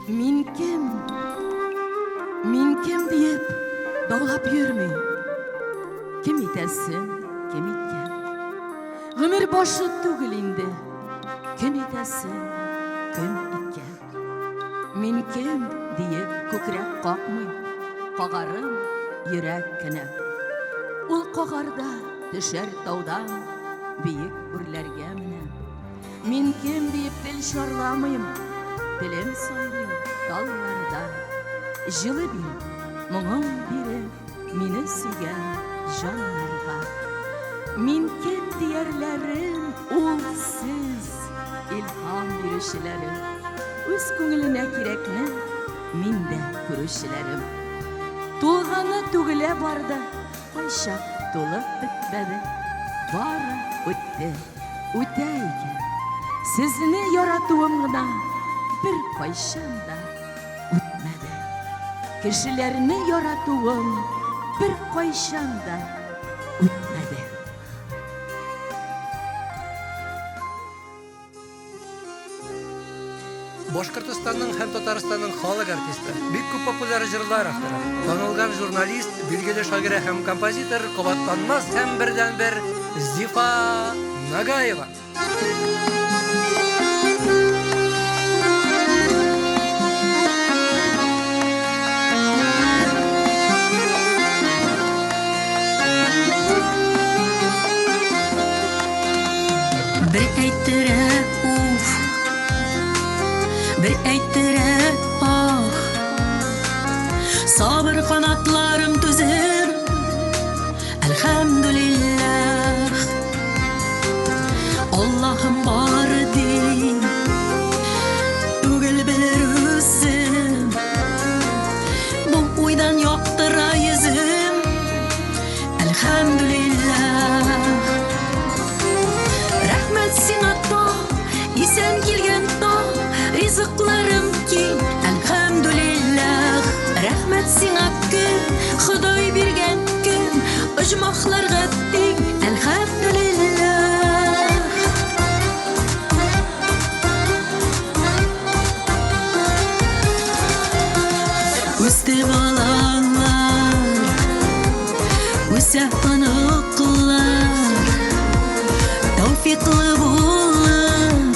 Мин кем? Мин кем диеп даулап йөрмим. Кем итәсен, кем иткән. Гомер башы түгел инде. Көн итәсен, көн иткән. Мин кем диеп күкрәк какмыйм. Кагарым йөрәк кенә. Ул кагарда төшәр таудан биек үрләргә менә. Мин кем диеп тел чарламыйм, Телем сайрый талларда. Җылы биреп, моңым биреп, Мине сөйгән җаннарга. Мин кем диярләрем, ул сез, Илһам бирүчеләрем. Үз күңеленә кирәкне Мин дә күрүчеләрем. Тулганы түгелә барды, Кайчак тулып бетмәде, Бары үтте. Үтә икән. Сезне яратуым гына бер кайчан да үтмәде. Кешеләрне яратуым бер кайчан да үтмәде. Башкортостанның һәм Татарстанның халык артисты, бик күп популяр җырлар авторы, танылган журналист, билгеле шагыйрә һәм композитор, кабатланмас һәм бердәнбер Зифа Нагаева. Бер әйттерә уф, бер әйттерә ах. Сабыр канатларым түзер, әлхәмдүлилләх. Аллаһым бар дим, түгел бер үзем. Бу уйдан яктыра йөзем, Әлхәмдүлилләх. Рәхмәт сиңа таң, исән килгән таң, ризыкларым киң, әлхәмдүлилләх. Рәхмәт сиңа көн, Ходай биргән көн, оҗмахларга тиң, әлхәмдүлилләх. Үсте балалар, үсә оныклар, тәүфиклы булып,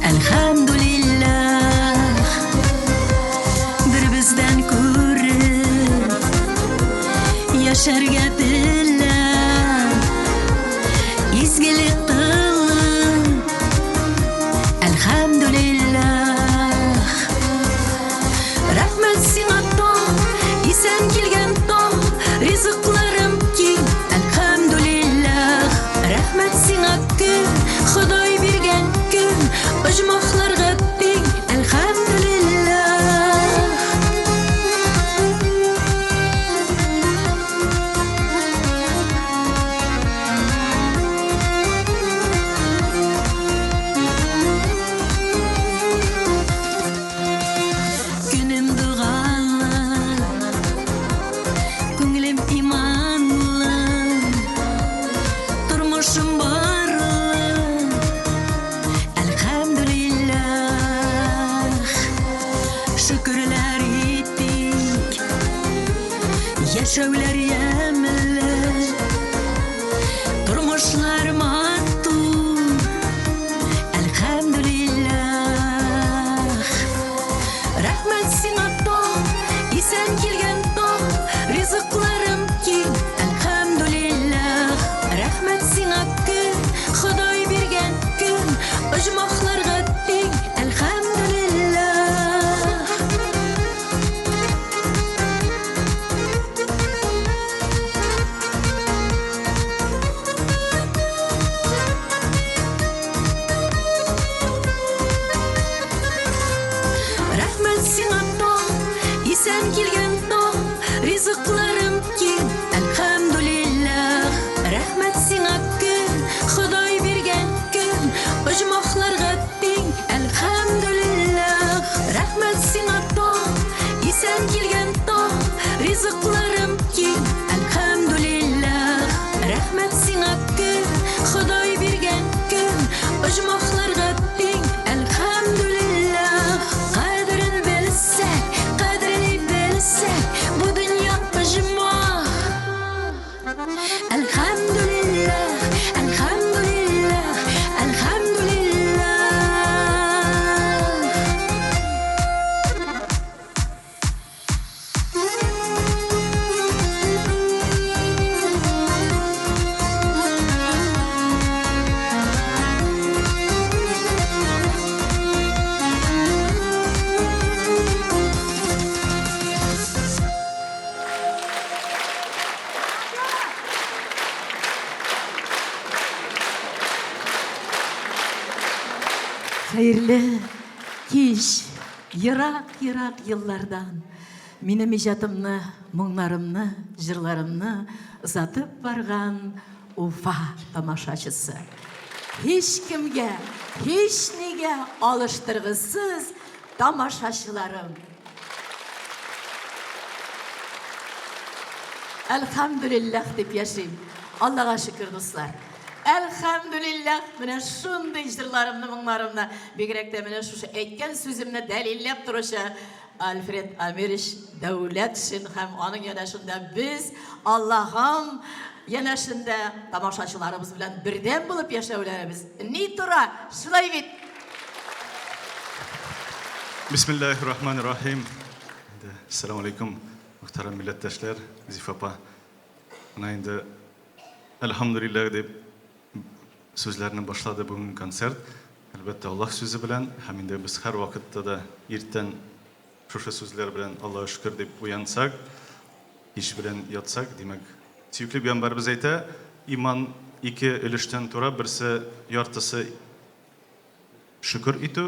әлхәмдүлилләх, беребездән күреп, яшәргә теләп, изгелек кылып, әлхәмдүлилләх. Рәхмәт сиңа таң, исән килгән таң, ризыкларым киң, әлхәмдүлилләх. Рәхмәт сиңа көн, Ходай биргән көн, оҗмахларга тиң, әлхәмдүлилләх. Көнем догалы, күңелем иманлы, тормышым барлы, әлхәмдүлилләх. Шөкерләр итик, яшәүләр ямьле, тормышлар матур. Әлхәмдүлилләх. Рәхмәт сиңа таң, исән килгән таң, ризыкларым киң, әлхәмдүлилләх. Рәхмәт сиңа көн, Ходай биргән көн, оҗмахларга тиң, әлхәмдүлилләх. Ерак-ерак еллардан минем иҗатымны, моңнарымны, җырларымны озатып барган Уфа тамашачысы. Һичкемгә, һичнигә алыштыргысыз тамашачыларым. Әлхәмдүлилләһ дип яшим. Аллага шөкер, дуслар. Әлхәмдүлилләһ, менә шундый җырларымны, моңнарымны, бигрәк тә менә шушы әйткән сүземне дәлилләп торучы Альфред Амирич Дәүләтшин һәм аның янәшендә без, Аллаһым янәшендә тамашачыларыбыз белән бердәм булып яшәүләребез ни тора, шулай бит? Бисмиллаһир рахманир рахим. Ассаламу алейкум, мөхтәрәм милләттәшләр, Зифа апа. Менә инде Әлхәмдүлилләһ дип сүзләрне башлады бүгенге концерт. Әлбәттә, Аллаһ сүзе белән һәм инде без һәрвакытта да иртән шушы сүзләр белән Аллаһ шөкер дип уянсак, кич белән ятсак, димәк, сөекле пәйгамбәребез әйтә, иман ике өлештән тора, берсе яртысы шөкер итү,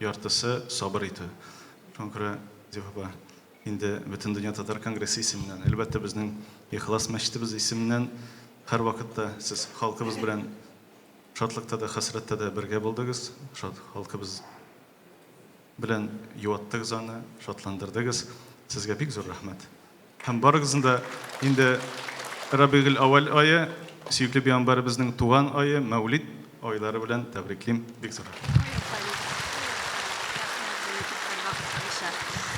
яртысы сабыр итү. Шуңа күрә, Зифа апа, инде Бөтендөнья татар конгрессы исеменнән, әлбәттә, безнең Ихлас мәчетебез исеменнән һәрвакытта сез халкыбыз белән шатлыкта да, хәсрәттә дә бергә булдыгыз, шат халкыбыз белән юаттыгыз аны, шатландырдыгыз. Сезгә бик зур рәхмәт. Һәм барыгызны да инде Рабигель әүвәл ае, сөекле пәйгамбәребезнең туган ае, Мәүлид айлары белән тәбриклим. Бик зур рәхмәт.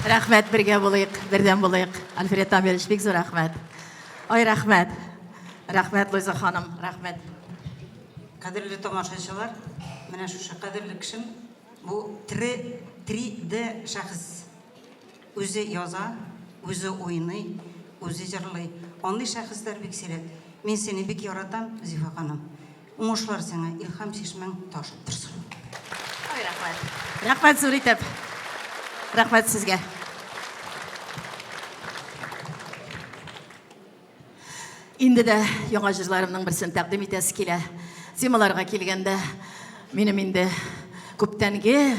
Рәхмәт, бергә булыйк, бердәм булыйк. Альфред Амирович, бик зур рәхмәт. Ай, рәхмәт. Рәхмәт, Луиза ханым, рәхмәт. Кадерле тамашачылар, менә шушы кадерле кешем, бу тере, 3D шәхес. Үзе яза, үзе уйный, үзе җырлый. Андый шәхесләр бик сирәк. Мин сине бик яратам, Зифа ханым. Уңышлар сиңа, илһам чишмәң ташып торсын. Ой, рәхмәт. Рәхмәт зур итеп. Рәхмәт сезгә. Инде дә яңа җырларымның берсен тәкъдим итәсе килә. Темаларга килгәндә, минем инде күптәнге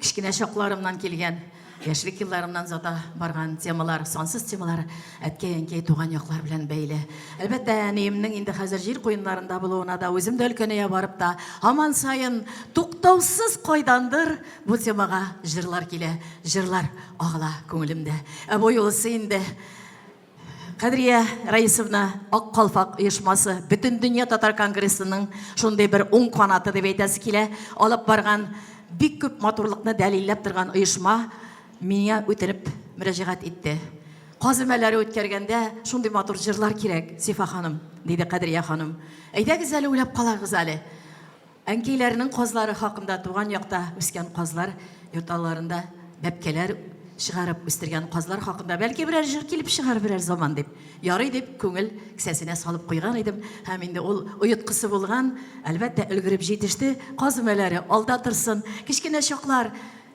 кечкенә чакларымнан килгән, яшьлек елларымнан зата барган темалар, сансыз темалар әткәй-әнкәй туган яклар белән бәйле. Әлбәттә, әниемнең инде хәзер җир куеннарында булуына да, үзем дә өлкәнәя барып та, һаман саен туктаусыз кайдандыр бу темага җырлар килә, җырлар агыла күңелемдә. Ә бу юлысы инде Кадрия Раисовна Ак калфак оешмасы Бөтендөнья татар конгрессының шундый бер уң канаты дип әйтәсе килә, алып барган бик күп матурлыкны дәлилләп торган оешма миңа үтенеп мөрәҗәгать итте. Каз өмәләре үткәргәндә шундый матур җырлар кирәк, Зифа ханым, диде Кадрия ханым. Әйдәгез әле уйлап карагыз әле. Әнкәйләренең казлары хакында туган якта үскән казлар, йорт алларында бәбкәләр чыгарып үстергән казлар хакында бәлки берәр җыр килеп чыгар берәр заман дип, ярый дип күңел кесәсенә салып куйган идем. Һәм инде ул оеткысы булган, әлбәттә, өлгереп җитеште. Каз өмәләре алда торсын. Кечкенә чаклар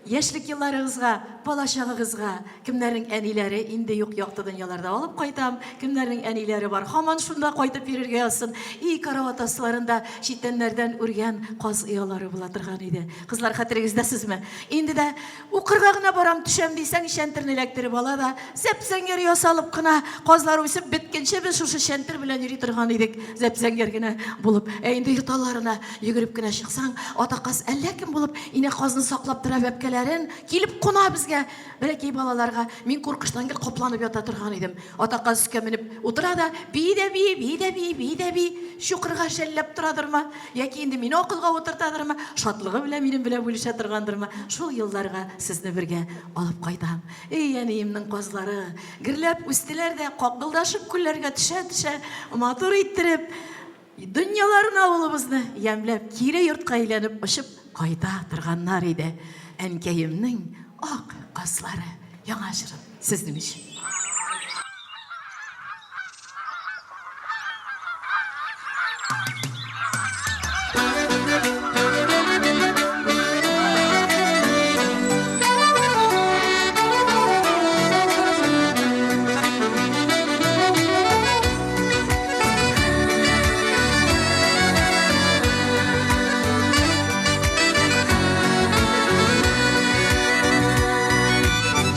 Яшьлек елларыгызга, балачагыгызга, кемнәрнең әниләре инде юк якты дөньяларда алып кайтам, кемнәрнең әниләре бар, һаман шунда кайтып йөрергә язсын. И, карават асларында читәннәрдән үргән каз оялары була торган иде. Кызлар, хәтерегездәсезме? Инде дә укырга гына барам, төшәм дисәң, чәнтерне эләктереп ала да, зәп-зәңгәр ясалып кына, казлар үсеп беткәнче без шушы чәнтер белән йөри торган идек, зәп-зәңгәр генә булып. Ә инде йорт алларына Йөгереп кенә чыксаң, ата каз әллә кем булып, инә казны саклап тора бәбкәләрен, килеп куна безгә, бәләкәй балаларга. Мин куркыштан гел капланып ята торган идем. Ата каз өскә менеп утыра да, бии дә бии, бии дә бии, бии дә бии, чукырга шәлләп торадырмы, яки инде мине акылга утыртадырмы, шатлыгы белән минем белән бүлешә торгандырмы, шул елларга сезне бергә алып кайтам. Эй, әниемнең казлары, гөрләп үстеләр дә, какгылдашып күлләргә төшә-төшә, матур иттереп, Дөньяларын авылыбызны ямьләп кире йортка әйләнеп очып кайта торганнар иде. Әнкәемнең ак казлары яңа җырым сезнең өчен.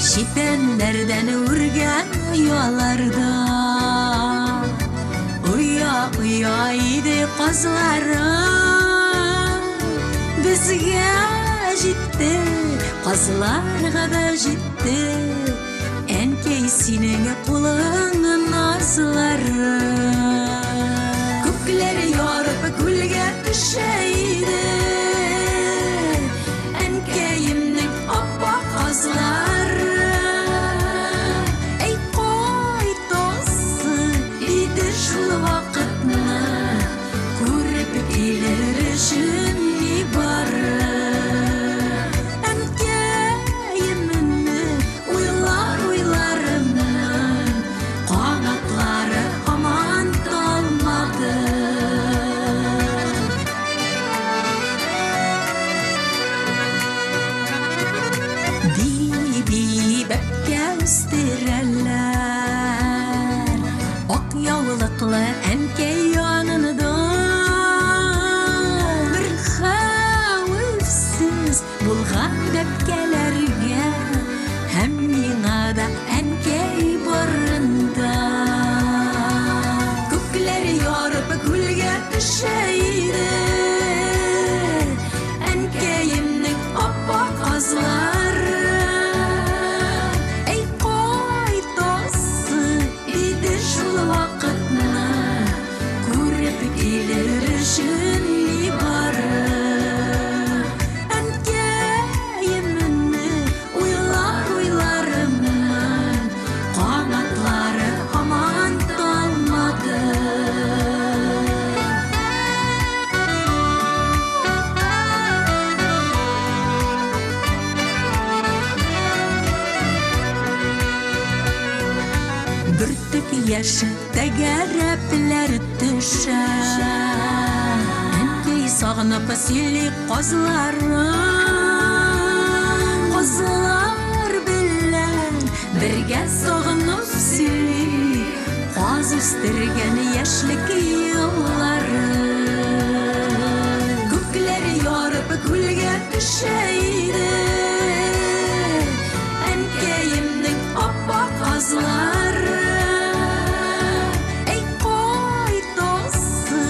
Читәннәрдән үргән ояларда Оя-оя иде казларым. Безгә җитте, казларга да җитте. Әнкәй, синең кулың назлары. Күкләр ярып күлгә төшә иде. Әнкәемнең аппак казлары. Әй, кайтасы иде шул вакытны. Күреп килер өчен нибары. Әнкәемне уйлар уйларымның канатлары һаман талмады. Би-би бәбкә үстерәләр. Ак яулыклы әнкәй янында. Бер хәвефсез булган бәбкәләргә һәм миңа да әнкәй барында. Күкләр ярып күлгә төшә иде. Әнкәемнең аппак казлары. Әй, кайтасы иде шул вакытны. Күреп килер өчен нибары. Әнкәемне уйлар уйларымның канатлары һаман талмады. Бөртек яше тәгәрәпләр төшә. Әнкәй сагынып сөйли казларын. Казлар белән бергә сагынып сөйли каз үстергән яшьлек еллары. Күкләр ярып күлгә төшә иде. Әнкәемнең аппак казлары. Әй, кайтасы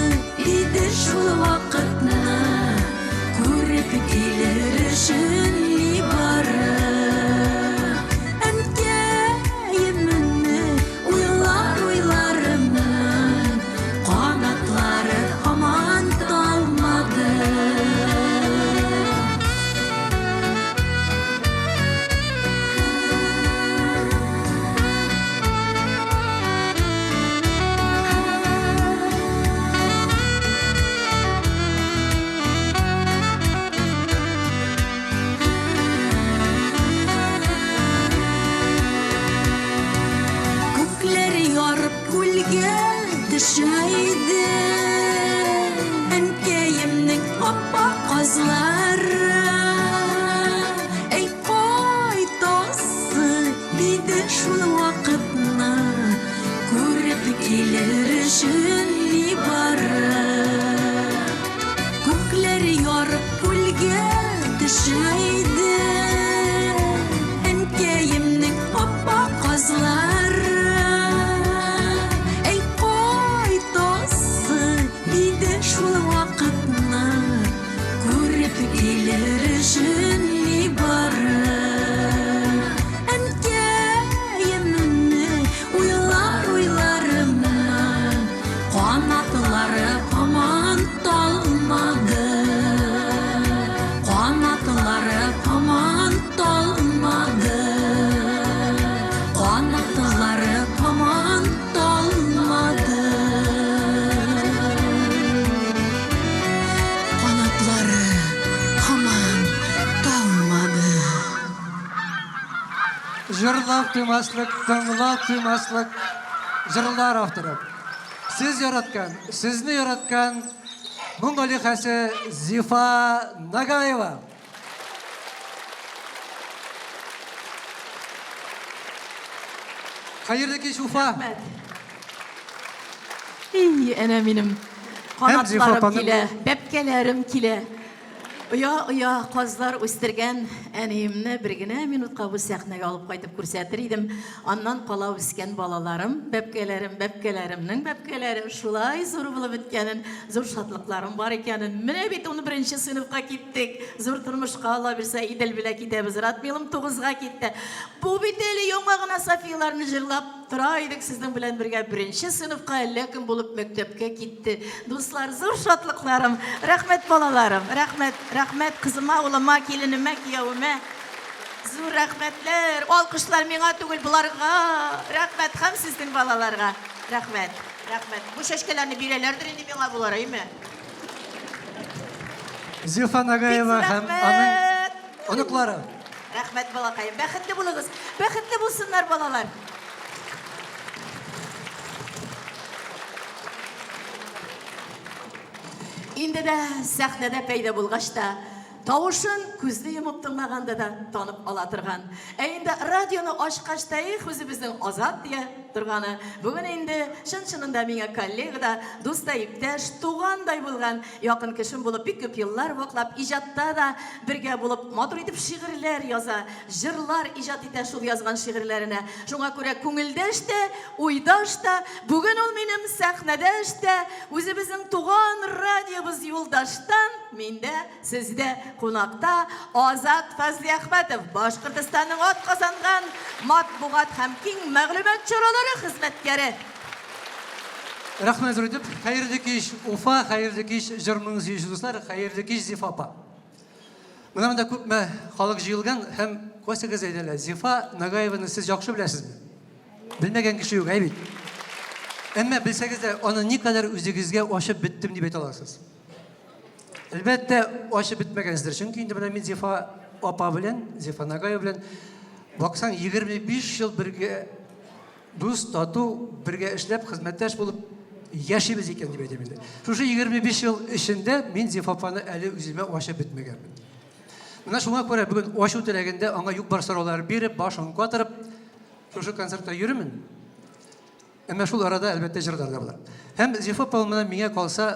иде шул вакытны. Күреп килер өчен нибары. Әнкәемне уйлар уйларымның канатлары һаман талмады. Күкләр ярып күлгә төшә иде. Әнкәемнең аппак казлары. Әй, кайтасы иде шул вакытны. Күреп килер өчен нибары. Күкләр ярып күлгә төшә иде. Әнкәемнең аппак казлары. Әй, кайтасы иде шул вакытны. Күреп килер өчен нибары. Әнкәемне уйлар уйларымның канатлары һаман талмады. Канатлары һаман талмады. Канатлары һаман талмады. Канатлары һаман талмады. Җырлап туймаслык, тыңлап туймаслык җырлар авторы. Сез яраткан, сезне яраткан моң алиһәсе Зифа Нагаева. Хәерле кич, Уфа! Рәхмәт. И, әнә минем Һәм Зифа канатларым апаның килә, бәбкәләрем килә. Оя-оя казлар үстергән әниемне бер генә минутка бу сәхнәгә алып кайтып күрсәтер идем. Аннан кала үскән балаларым, бәбкәләрем, бәбкәләремнең бәбкәләре шулай зур булып беткәнен, зур шатлыкларым бар икәнен. Менә бит унберенче сыйныфка киттек. Зур тормышка, Алла бирсә, Идел белән китәбез. Радмилым тугызга китте. Бу бит әле яңа гына Софияләрне җырлап Тора идек сезнең белән бергә беренче сыйныфка әллә кем булып мәктәпкә китте. Дуслар, зур шатлыкларым. Рәхмәт балаларым, рәхмәт, рәхмәт кызыма, улыма, киленемә, киявемә. Зур рәхмәтләр. Алкышлар миңа түгел, боларга. Рәхмәт һәм сезнең балаларга. Рәхмәт, рәхмәт. Бу чәчкәләрне бирәләрдер инде миңа болар, әйме? Зифа Нагаева һәм аның Оныклары. Рәхмәт, балакаем. Бәхетле булыгыз. Бәхетле булсыннар балалар. Инде дә сәхнәдә пәйда булгач та, тавышын күзне йомып тыңлаганда да танып ала торган. Ә инде радионы ачкач та, эх, үзебезнең Азат дия торганы. Бүген инде чын-чынында миңа коллега да, дус та, иптәш, тугандай булган Якын кешем булып бик күп еллар ваклап, иҗатта да бергә булып, матур итеп шигырьләр яза, җырлар иҗат итә шул язган шигырьләренә. Шуңа күрә күңелдәш тә, уйдаш та, бүген ул минем сәхнәдәш тә, үзебезнең туган радиобыз юлдаштан, миндә, сездә кунакта Азат Фазлиәхмәтов, Башкортостанның атказанган матбугат һәм киң мәгълүмат чаралары хезмәткәре. Рәхмәт зур итеп. Хәерле кич, Уфа, хәерле кич, җыр-моң сөюче дуслар, хәерле кич, Зифа апа. Менә монда күпме халык җыелган һәм кайсыгыз әйтә Зифа Нагаеваны сез яхшы беләсезме? Белмәгән кеше юк, әй бит. Әмма белсәгез дә, аны никадәр үзегезгә ачып беттем дип әйтә аласыз? Әлбәттә, ачып бетмәгәнсездер. Чөнки инде менә мин Зифа апа белән, Зифа Нагаева белән баксаң 25 ел бергә Дус, тату, бергә эшләп, хезмәттәш булып яшибез икән дип әйтәм инде. Шушы 25 ел эчендә мин Зифа апаны әле үземә ачып бетмәгәнмен. Менә шуңа күрә бүген ачу теләгендә аңа юк-бар сораулар биреп, башын катырып, шушы концертта йөримен. Әмма шул арада, әлбәттә, җырлар да була. Һәм Зифа апа менә миңа калса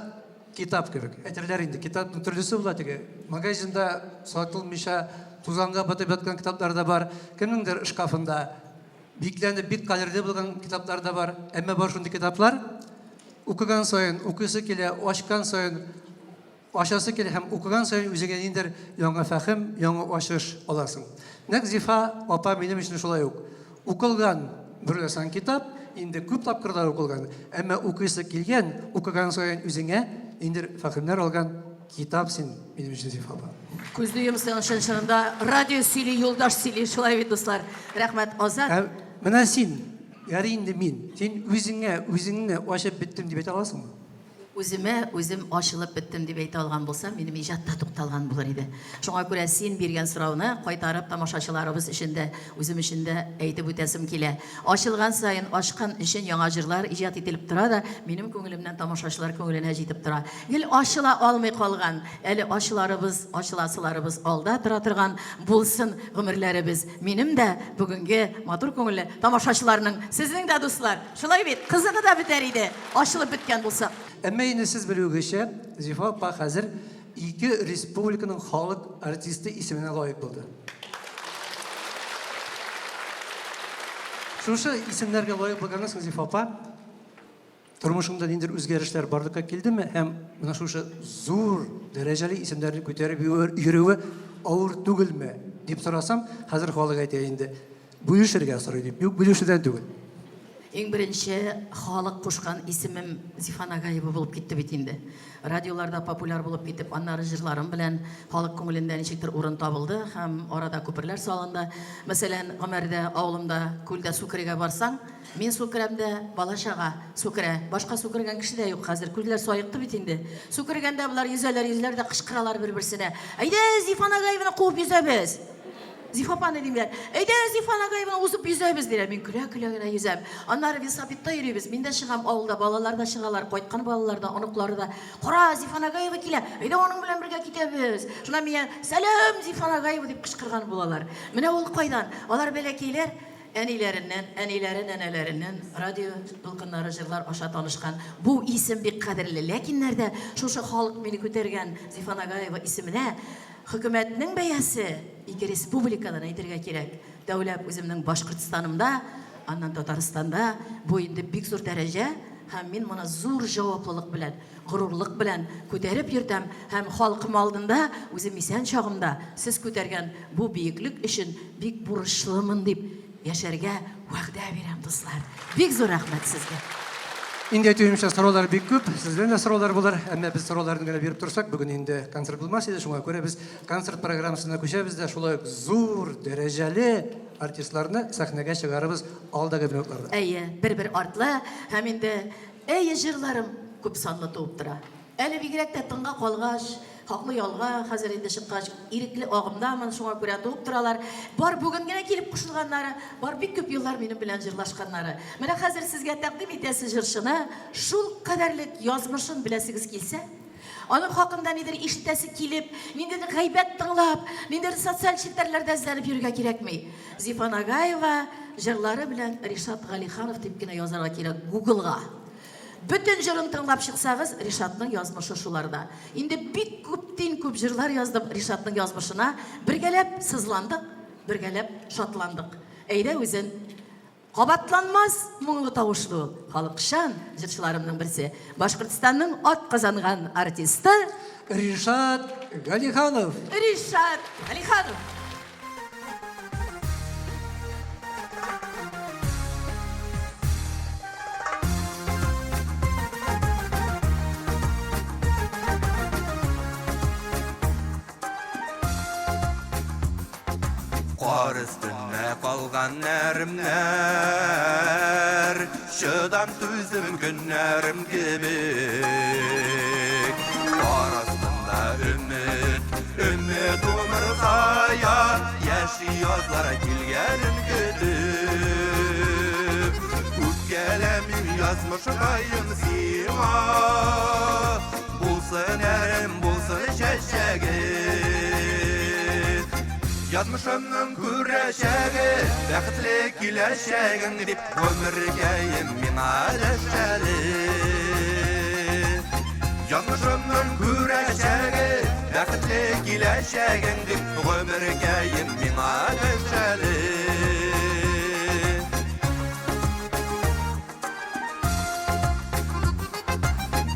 китап кебек. Әйтерләр инде, китапның төрлесе була теге. Магазинда сатылмыйча тузанга батып яткан китаплар да бар. Кемнеңдер шкафында Бикләнеп, бик кадерле булган китаплар да бар. Әмма бар шундый китаплар, укыган саен укыйсы килә, ачкан саен ачасы килә һәм укыган саен үзеңә ниндидер яңа фәһем, яңа ачыш аласың. Нәкъ Зифа апа минем өчен шулай ук. Укылган берләсәң китап, инде күп тапкырлар укылган, әмма укыйсы килгән, укыган саен үзеңә ниндидер фәһемнәр алган китап син минем өчен, Зифа апа. Күзне йомсаң, чын-чынында радио сөйли, юлдаш сөйли, шулай бит, дуслар. Рәхмәт, Азат. Ә менә син, ярый инде мин, син үзеңә үзеңне ачып беттем дип әйтә аласыңмы? Үземә үзем ачылып беттем дип әйтә алган булсам, минем иҗат та тукталган булыр иде. Шуңа күрә син биргән сорауны кайтарып тамашачыларыбыз өчен дә, үзем өчен дә әйтеп үтәсем килә. Ачылган саен, ачкан өчен яңа җырлар иҗат ителеп тора да, минем күңелемнән тамашачылар күңеленә җитеп тора. Гел ачыла алмый калган, әле ачыларыбыз, ачыласыларыбыз алда тора торган булсын гомерләребез. Минем дә бүгенге матур күңелле тамашачыларның, сезнең дә, дуслар, шулай бит, кызыгы да бетәр иде, ачылып беткән булсак. Әмма инде сез белүегезчә, Зифа апа хәзер ике республиканың халык артисты исеменә лаек булды. Шушы исемнәргә лаек булганнан соң, Зифа апа, Тормышыңда ниндидер үзгәрешләр барлыкка килдеме һәм менә шушы зур дәрәҗәле исемнәрне күтәреп йөрүе авыр түгелме дип сорасам, хәзер халык әйтә инде, бүлешергә сорый дип. Юк, бүлешүдән түгел. Иң беренче халык кушкан исемем Зифа Нагаева булып китте бит инде. Радиоларда популяр булып китеп, аннары җырларым белән халык күңелендә ничектер урын табылды һәм арада күперләр салынды. Мәсәлән, гомердә авылымда күлдә су керергә барсаң, Мин су керәм дә, бала-чага су керә. Башка су кергән кеше дә юк хәзер. Күзләр саекты бит инде. Су кергәндә болар йөзәләр, йөзәләр дә кычкыралар бер-берсенә. Әйдә, Зифа Нагаеваны куып йөзәбез! Зифа апаны димләр. Әйдә, Зифа Нагаеваны узып йөзәбез, диләр. Мин көлә-көлә генә йөзәм. Аннары велосипедта йөрибез. Мин дә чыгам авылда, балалар да чыгалар, кайткан балалар да, оныклары да. Кара, Зифа Нагаева килә, әйдә аның белән бергә китәбез. Шуннан миңа, Сәлам, Зифа Нагаева, дип кычкырган булалар. Менә ул кайдан? Алар бәләкәйләр. әниләреннән, әниләре нәнәләреннән радио дулкыннары җырлар аша танышкан. Бу исем бик кадерле. Ләкиннәр дә шушы халык мине күтәргән Зифа Нагаева исеменә хөкүмәтнең бәясе ике республикадан әйтергә кирәк. Тәүләп үземнең Башкортстанымда, аннан Татарстанда бу инде бик зур дәрәҗә һәм мин моны зур җаваплылык белән, горурлык белән күтәреп йөртәм һәм халкым алдында үзем исән чагымда сез күтәргән бу биеклек өчен бик бурычлымын дип яшәргә вәгъдә бирәм, дуслар. Бик зур рәхмәт сезгә. Инде әйтүемчә, сораулар бик күп, сездән дә сораулар булыр, әмма без сорауларны генә биреп торсак, бүген инде концерт булмас иде, шуңа күрә без концерт программасына күчәбез дә, шулай ук зур, дәрәҗәле артистларны сәхнәгә чыгарыбыз алдагы минутларда. Әйе, бер-бер артлы һәм инде Әйе, җырларым күп санлы туып тора. Әле бигрәк тә тынга калгач, хаклы ялга хәзер инде чыккач, ирекле агымдамын, шуңа күрә туып торалар. Бар бүген генә килеп кушылганнары, бар бик күп еллар минем белән җырлашканнары. Менә хәзер сезгә тәкъдим итәсе җырчыны шулкадәрлек язмышын беләсегез килсә, аның хакында нидер ишетәсе килеп, ниндидер гайбәт тыңлап, ниндидер социаль челтәрләрдә эзләнеп йөрергә кирәкми. Зифа Нагаева җырлары белән Ришат Галиханов дип кенә язарга кирәк Гуглга. Бөтен җырын тыңлап чыксагыз, Ришатның язмышы шуларда. Инде бик күптин күп җырлар яздым Ришатның язмышына. Бергәләп сызландык, бергәләп шатландык. Әйдә үзен Кабатланмас моңлы тавышлы ул, халыкчан җырчыларымның берсе, Башкортстанның атказанган артисты Ришат Галиханов. Ришат Галиханов. Кар өстендә калган әремнәр, Чыдам түзем көннәрем кебек. Кар астында өмет, өмет умырзая, Яши язлар килгәнен көтеп. Үпкәләмим язмышкаем сиңа, Булсын әрем, булсын чәчәге. Язмышымның күрәчәге, бәхетле киләчәгең дип гомергәем миңа дәшәле. Язмышымның күрәчәге, бәхетле киләчәгең дип гомергәем миңа дәшәле.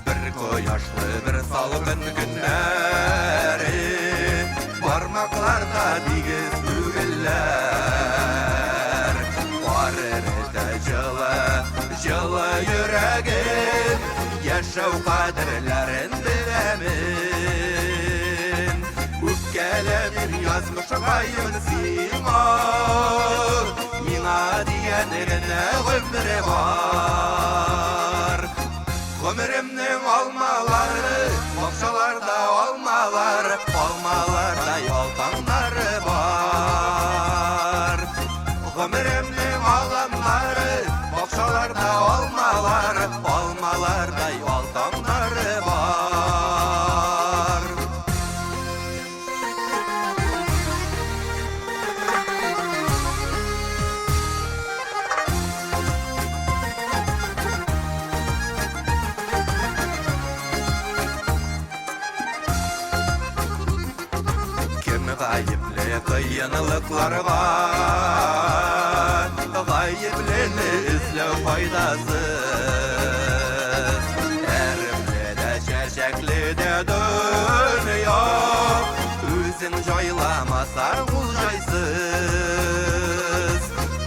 Бер кояшлы, бер салкын көннәре Бармакларда тигез түгелләр. Кар эретә җылы, җылы йөрәгем, Яшәү кадерләрен беләмен. Үпкәләмим язмышкаем сиңа, Миңа дигән генә гомере бар. Гомеремнең алмалары, бакчаларда алмалар, алмаларда ялтаңнары бар. Гомеремнең аланнары, бакчаларда алмалар, алмаларда ялтаңнары бар. Кем гаепле кыенлыкларга? Гаеплене эзләү файдасыз. Әремле дә, чәчәкле дә дөнья. Үзең җайламасаң, ул җайсыз.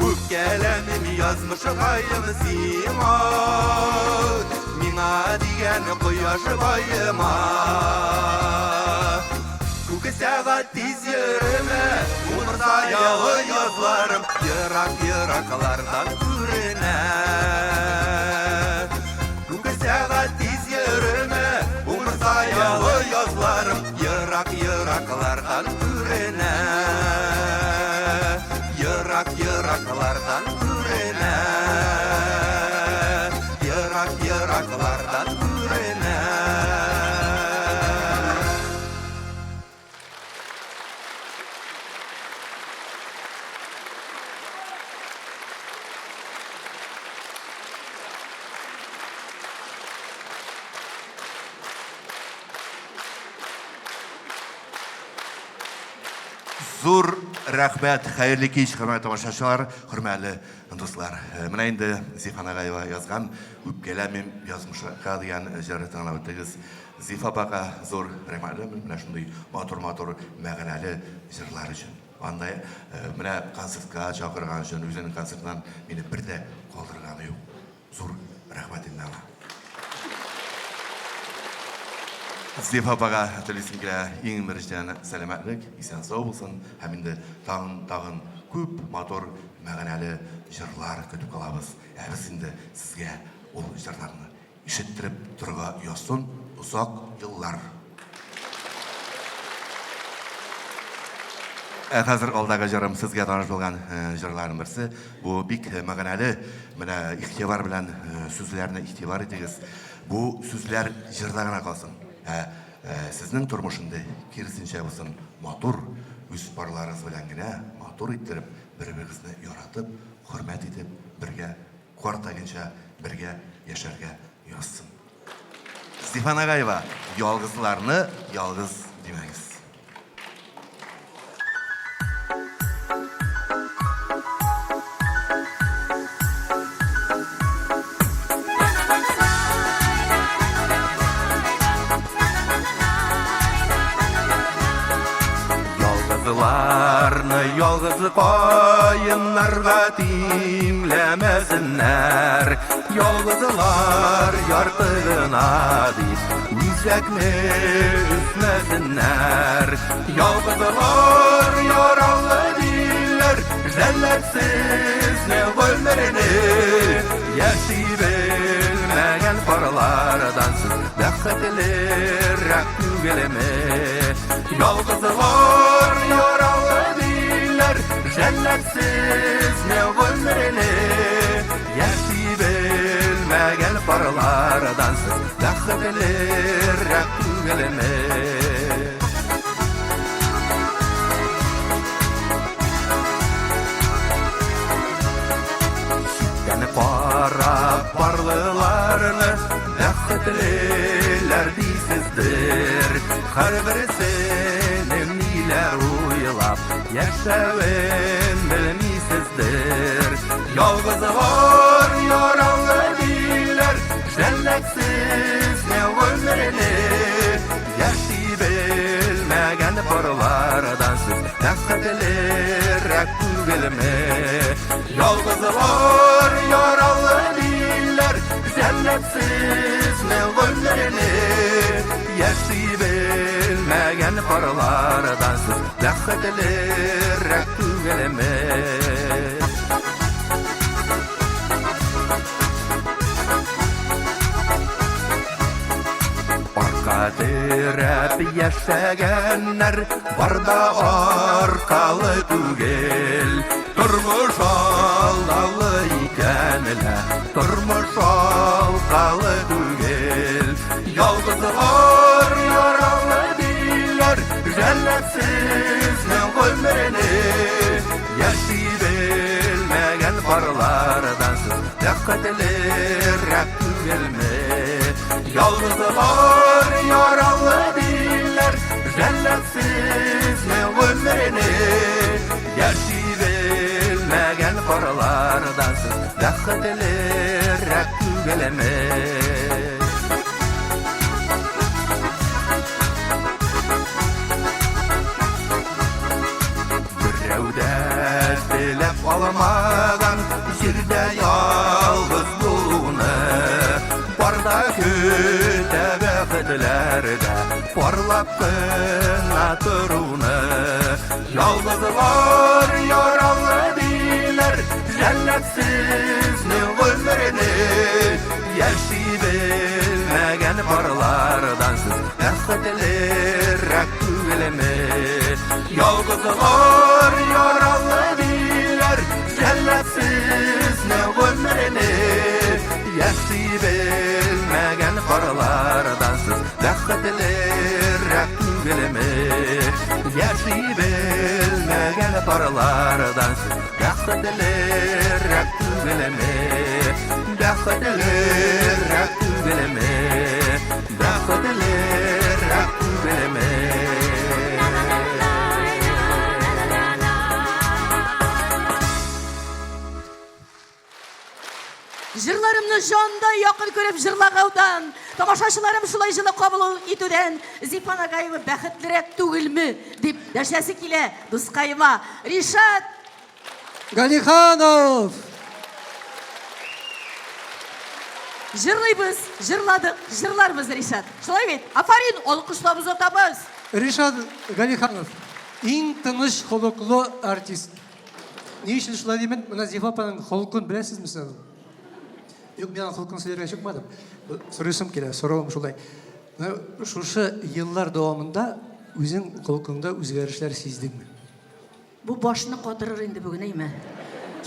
Үпкәләмим язмышкаем сиңа. Миңа дигән кояш баема. Күке сәгать тиз йөрмә, Умырзаялы язларым ерак-ераклардан күренә. Күке сәгать тиз йөрмә, Умырзаялы язларым ерак-ераклардан күренә. Ерак-ераклардан күренә. Ерак-ераклардан күренә. Зур рәхмәт, хәерле кич, хөрмәтле тамашачылар, хөрмәтле дуслар. Менә инде Зифа Нагаева язган Үпкәләмим язмышка дигән җырны тыңлап үттегез. Зифа апага зур рәхмәтлемен менә шундый матур-матур мәгънәле җырлар өчен. Анда менә концертка чакырган өчен, үзенең концертыннан мине бер дә калдырганы юк. Зур рәхмәт инде аңа. Зифа апага телисем килә иң беренчедән сәламәтлек, исән-сау булсын һәм инде тагын тагын күп матур мәгънәле җырлар көтеп калабыз. Ә без инде сезгә ул җырларны ишеттереп торырга язсын озак еллар. Ә хәзер алдагы җырым сезгә таныш булган җырларның берсе. Бу бик мәгънәле. Менә игътибар белән сүзләрне игътибар итегез. Бу сүзләр җырда гына калсын. Ә сезнең тормыш инде киресенчә булсын. Матур, үз парларыгыз белән генә матур иттереп, бер-берегезне яратып, хөрмәт итеп, бергә картайганча бергә яшәргә язсын. Зифа Нагаева, ялгызларны ялгыз димәгез. Ялгызларны ялгыз каеннарга тиңләмәсеннәр. Ялгызлар ярты гына дип, үзәкне өзмәсеннәр. Ялгызлар яралы диләр, жәлләпсез гомерне. Яши белмәгән парлардан сез бәхетлерәк түгелме? Ялгызлар яралы диләр, жәлләпсез гомерне. Яши белмәгән парлардан сез бәхетлерәк түгелме? Читтән карап парлыларны бәхетлеләр дисездер. Һәрберсенең ниләр уйлап яшәвен белмисездер. Ялгызлар яралы диләр, жәлләпсез гомерне. Яши белмәгән парлардан сез бәхетлерәк түгелме? Ялгызлар яралы диләр, жәлләпсез гомерне. Яши белмәгән парлардан сез бәхетлерәк түгелме? Арка терәп яшәгәннәр бар да аркалы түгел. Тормыш алдалы икән лә, тормыш алкалы түгел. Ялгызлар яралы диләр, жәлләпсез гомерне. Яши белмәгән парлардан сез бәхетлерәк түгелме? Ялгызлар яралы диләр, жәлләпсез гомерне. Яши белмәгән парлардан сез бәхетлерәк түгелме? Берәү дә теләп алмаган җирдә ялгыз булуны. Бар да көтә бәхетләр дә парлап кына торуны. Ялгызлар яралы диләр, жәлләпсез гомерне. Яши белмәгән парлардан сез бәхетлерәк түгелме? Ялгызлар яралы диләр, жәлләпсез гомерне. Яши белмәгән парлардан сез бәхетлерәк түгелме? Яши белмәгән парлардан сез бәхетлерәк түгелме? Бәхетлерәк түгелме? Бәхетлерәк түгелме? Җырларымны җандай якын күреп җырлагаудан, тамашачыларым шулай җылы кабул итүдән Зифа Нагаева бәхетлерәк түгелме, дип дәшәсе килә дускаема. Ришат! Галиханов! Җырлыйбыз, җырладык, җырларбыз, Ришат. Шулай бит? Афарин, алкышлап озатабыз. Ришат Галиханов, иң тыныч холыклы артист. Ни өчен шулай димен? Менә Зифа апаның холкын беләсезме сез? Юк, мин аның холкын сөйләргә чыкмадым. Сорыйсым килә, соравым шулай. Менә шушы еллар дәвамында үзең холкыңда үзгәрешләр сиздеңме? Бу башны катырыр инде бүген, әйме?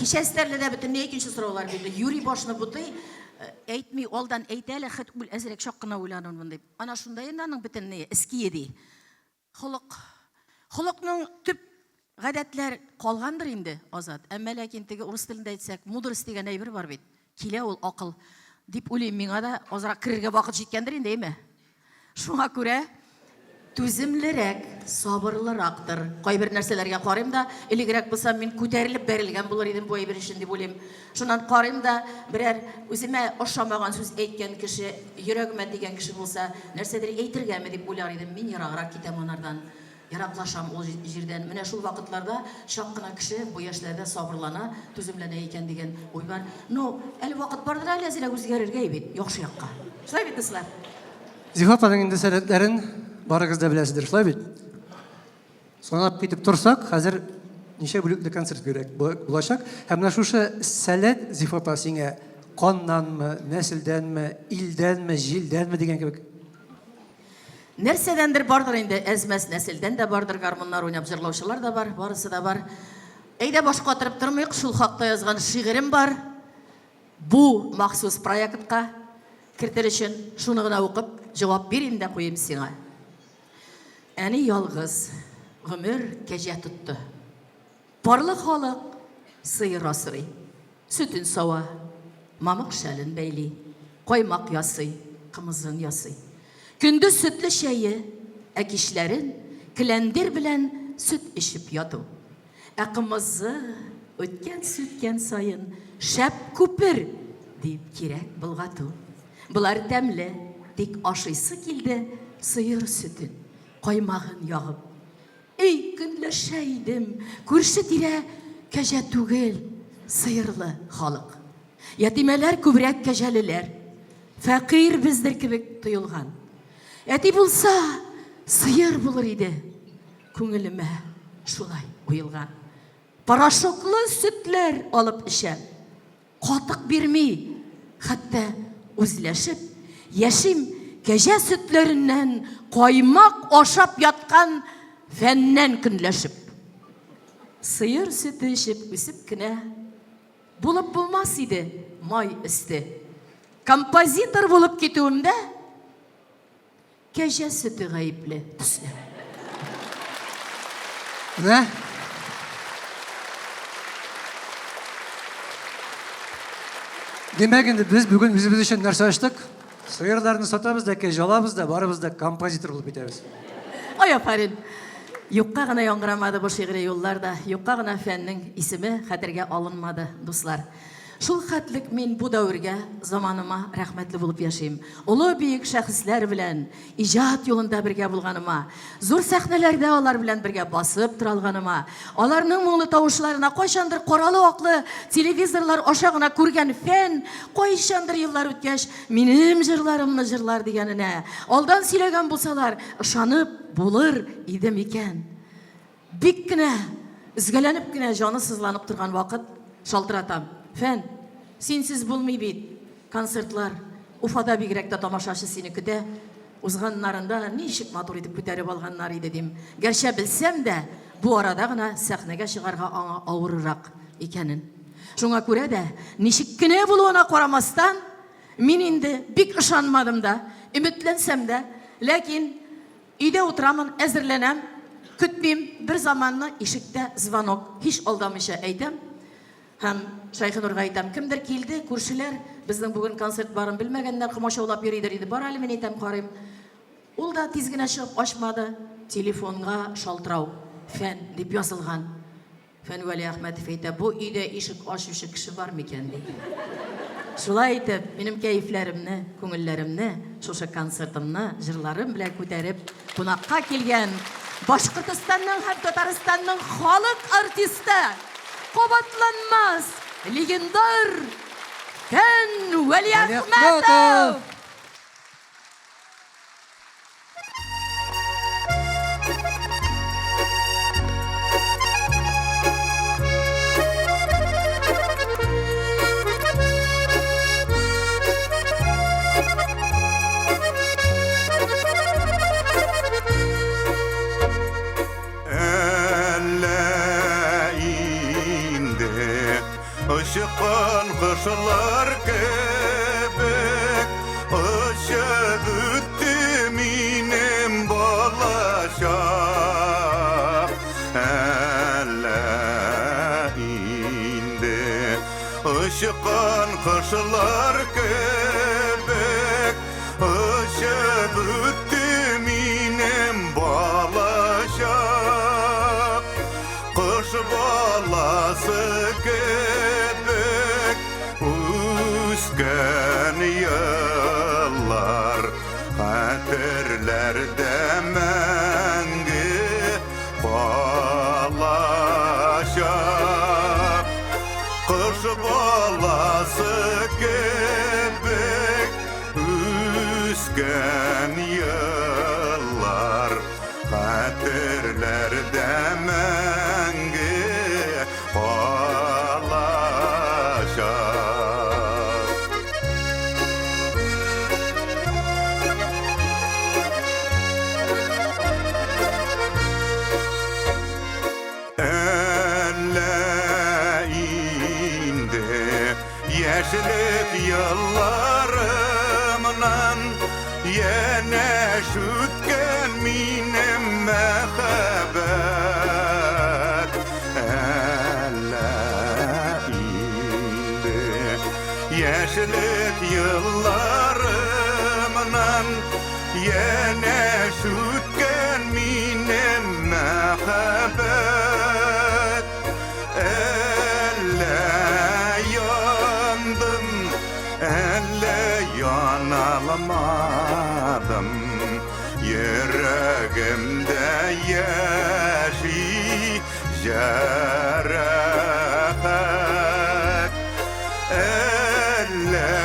Кичә Стәрледә бөтенләй икенче сораулар бирде. Юри башны бутый, әйтми, алдан әйтә әле, хет үл, әзрәк чак кына уйланырмын дип. Ана шунда инде аның бөтенләй эские ди. Холык. Холыкның төп гадәтләр калгандыр инде, Азат. Әмма ләкин теге урыс телендә әйтсәк, мудрость дигән әйбер бар бит. Килә ул акыл. Дип уйлыйм, миңа да азрак керергә вакыт җиткәндер инде, әйме? Шуңа күрә түземлерәк, сабырлырактыр. Кайбер нәрсәләргә карыйм да, элегрәк булсам, мин күтәрелеп бәрелгән булыр идем бу әйбер өчен дип уйлыйм. Шуннан карыйм да, берәр үземә ошамаган сүз әйткән кеше, йөрәгемә тигән кеше булса, нәрсәдер әйтергәме дип уйлар идем. Мин ераграк китәм анардан. Ераклашам ул җирдән. Менә шул вакытларда чак кына кеше бу яшьләрдә сабырлана, түземләнә икән дигән уй бар. Ну, әле вакыт бардыр әле әзрәк үзгәрергә бит, яхшы якка. Шулай бит, дуслар? Зифа апаның инде сәләтләрен барыгыз да беләсездер, шулай бит? Санап китеп торсак, хәзер ничә бүлекле концерт бирәк булачак. Һәм менә шушы сәләт, Зифа апа, сиңа каннанмы, нәселдәнме, илдәнме, җилдәнме дигән кебек? Нәрсәдәндер бардыр инде, әз-мәз нәселдән дә бардыр, гармуннар уйнап җырлаучылар да бар, барысы да бар. Әйдә, баш катырып тормыйк, шул хакта язган шигырем бар. Бу махсус проектка кертер өчен шуны гына укып, җавап бирим дә куйыйм сиңа. Әни ялгыз, гомер кәҗә тотты. Парлы халык сыер асрый, сөтен сава, мамык шәлен бәйли, каймак ясый, кымызын ясый. Көндез сөтле чәе, ә кичләрен кләндер белән сөт эчеп яту. Ә кымызы үткән-сүткән саен шәп күпер, дип кирәк болгату. Болар тәмле, тик ашыйсы килде сыер сөтен, каймагын ягып. Эй, көнләшә идем, күрше-тирә кәҗә түгел, сыерлы халык. Ятимәләр күбрәк кәҗәлеләр. Фәкыйрь бездер кебек тоелган. Әти булса, сыер булыр иде. Күңелемә шулай уелган. Порошоклы сөтләр алып эчәм. Катык бирми, хәтта үзләшеп яшим кәҗә сөтләреннән каймак ашап яткан Фәннән көнләшеп. Сыер сөте эчеп үсеп кенә булып булмас иде май өсте. Композитор булып китүемдә Кәҗә сөте гаепле төсле. Менә. Димәк, инде без бүген үзебез өчен нәрсә ачтык? Сыерларны сатабыз да, кәҗә алабыз да, барыбыз да композитор булып китәбез. Ай, афәрин! Юкка гына яңгырамады бу шигъри юллар да, юкка гына фәннең исеме хәтергә алынмады, дуслар. Шул хәтлек мин бу дәвергә, заманыма рәхмәтле булып яшим. Олы бөек шәхесләр белән иҗат юлында бергә булганыма, зур сәхнәләрдә алар белән бергә басып тора алганыма, аларның моңлы тавышларына кайчандыр каралы-аклы телевизорлар аша гына күргән фән, кайчандыр еллар үткәч, минем җырларымны җырлар дигәненә, алдан сөйләгән булсалар, ышанып булыр иде микән? Бик кенә өзгәләнеп кенә җаны сызланып торган вакыт, шалтыратам. Фән, синсез булмый бит. Концертлар. Уфада бигрәк тә тамашачы сине көтә. Узганнарында ничек матур итеп күтәреп алганнар иде, дим. Гәрчә белсәм дә, бу арада гына сәхнәгә чыгарга аңа авыррак икәнен. Шуңа күрә дә, ничек кенә булуына карамастан, мин инде бик ышанмадым да, өметләнсәм дә, ләкин Өйдә утырамын, әзерләнәм, көтмим, бер заманны ишектә звонок, һич алдамыйча әйтәм. Һәм Шәйхенурга әйтәм, кемдер килде, күршеләр, безнең бүген концерт барын белмәгәннәр, комачаулап йөридер иде, бар әле, мин әйтәм, карыйм. Ул да тиз генә чыгып ачмады, телефонга шалтырау, Фән дип язылган. Фән Вәлиәхмәтов әйтә, бу өйдә ишек ачучы кеше бар микән, ди. Шулай итеп, минем кәефләремне, күңелләремне шушы концертымны җырларым белән күтәреп, кунакка килгән Башкортостанның һәм Татарстанның халык артисты, кабатланмас легендар Фән Вәлиәхмәтов! Әллә инде Очкан кошлар кебек очып үтте минем балачак. Әллә инде очкан кошлар кебек очып үтте минем балачак. Кош баласы кебек үскән еллар хәтерләрдә мәңге калачак. Кош баласы кебек үскән еллар Хәтерләрдә мәңге калачак. Әллә инде яшьлек елларымнан Янәш үткән минем мәхәббәт Әллә инде яшьлек елларымнан Янәш үткән минем мәхәббәт Әллә яндым Әллә яналмадым, йөрәгемдә яши җәрәхәт. Әллә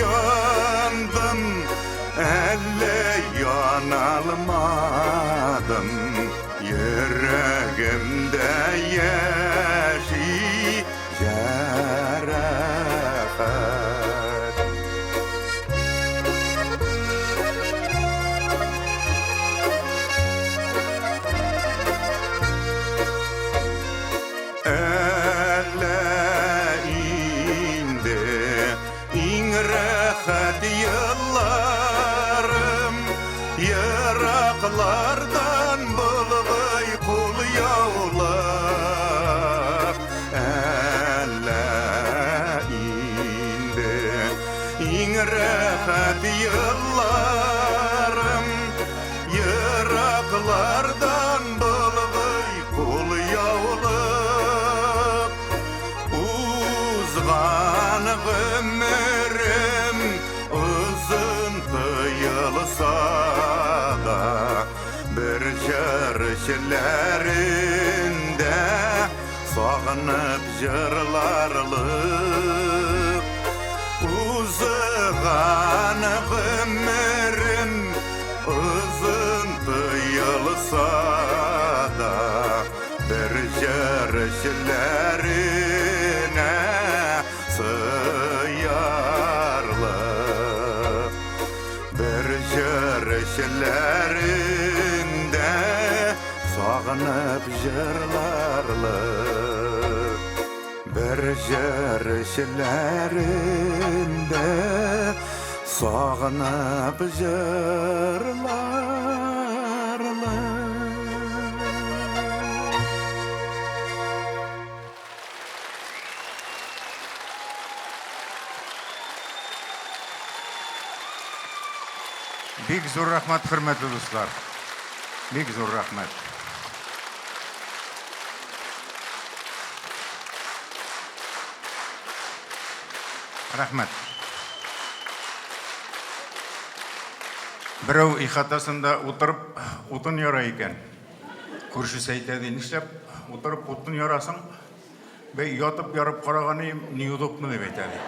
яндым, әллә яналмадым, йөрәгемдә яши Җәрәхәт. Әллә инде иң рәхәт елларым ераклардан болгый кул яулык. Әллә инде иң рәхәт елларым ераклардан болгый кул яулык. Узган гомерем озын тоелса да, бер җыр эчләрендә сагынып җырларлык. Узган гомерем озын тоелса да, бер җыр эчләренә сыярлык. Бер җыр эчләрендә сагынып җырларлык. Бер җыр эчләрендә сагынып җырларлык. Бик зур рәхмәт, хөрмәтле дуслар. Бик зур рәхмәт. Рәхмәт. Берәү ихатасында утырып утын яра икән. Күршесе әйтә ди, нишләп утырып утын ярасың? Бәй, ятып ярып караган идем, неудобно дип әйтә ди.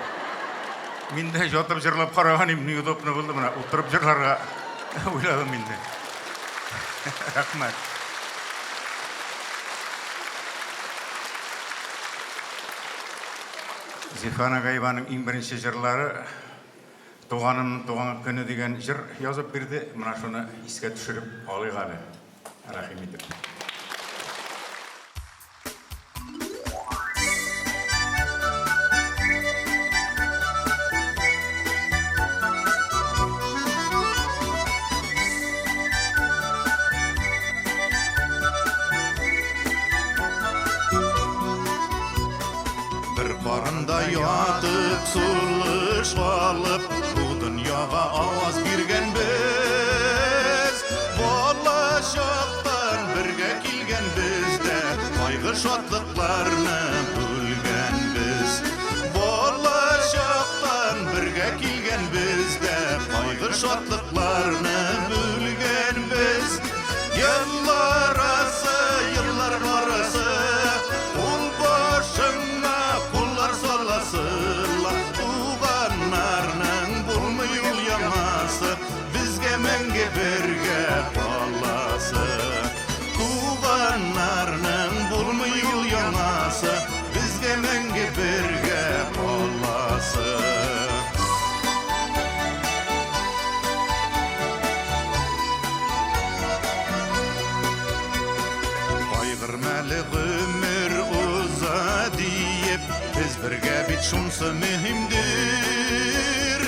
Мин дә ятып җырлап караган идем, неудобно булды менә, утырып җырларга уйладым инде. Рәхмәт. Зифа Нагаеваның иң беренче җырлары Туганымның туган көне дигән җыр язып бирде. Менә шуны искә төшереп алыйк әле. Рәхим итеп. Бер карында ятып, сулыш алып, бу дөньяга аваз биргән без. Бала чактан бергә килгән без дә, кайгы шатлыкларны бүлгән без. Бала чактан бергә килгән без дә, кайгы шатлыкларны бүлгән без. Еллар арасы, еллар арасы, Кул башыңа куллар саласы, Туганнарның булмый ул яңасы, Безгә мәңге бергә каласы. Туганнарның булмый ул яңасы, Безгә мәңге бергә каласы. Кайгырмәле гомер уза диеп, без бергә бит шунсы мөһимдер.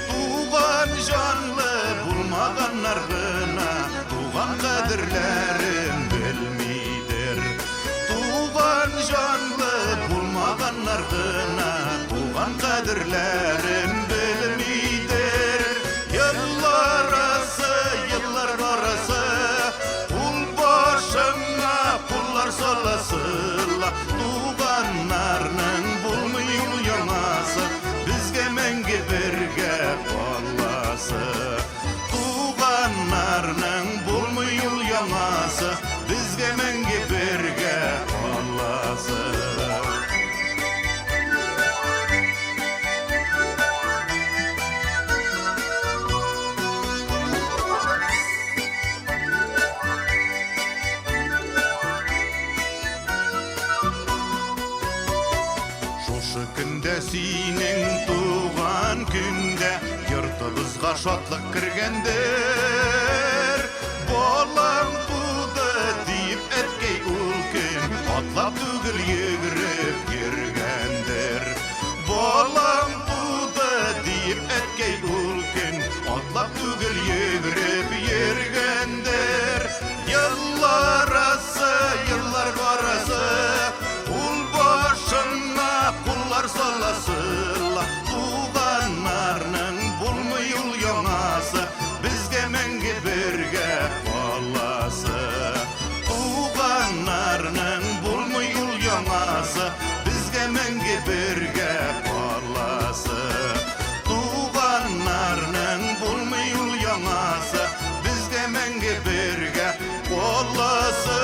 Туган җанлы булмаганнар гына туган кадерләрен белмидер. Туган җанлы булмаганнар гына туган кадерләрен белмидер. Еллар арасы, еллар арасы, кул башыңа куллар саласы, туганнарның булмый ул яңасы, безгә мәңге бергә каласы. Туганнарның булмый ул яңасы, безгә мәңге бергә каласы. Шушы көндә синең туган көндә йортыбызга шатлык кергәндер. Балам туды диеп әткәй ул көн атлап түгел йөгереп йөргәндер. Балам туды диеп әткәй ул көн атлап түгел йөгереп йөргәндер. Еллар арасы, еллар арасы, кул башына куллар саласы, туганнарның булмый ул яңасы, безгә мәңге бергә каласы. Туганнарның булмый ул яңасы, безгә мәңге бергә каласы. Туганнарның булмый ул яңасы, безгә мәңге бергә каласы.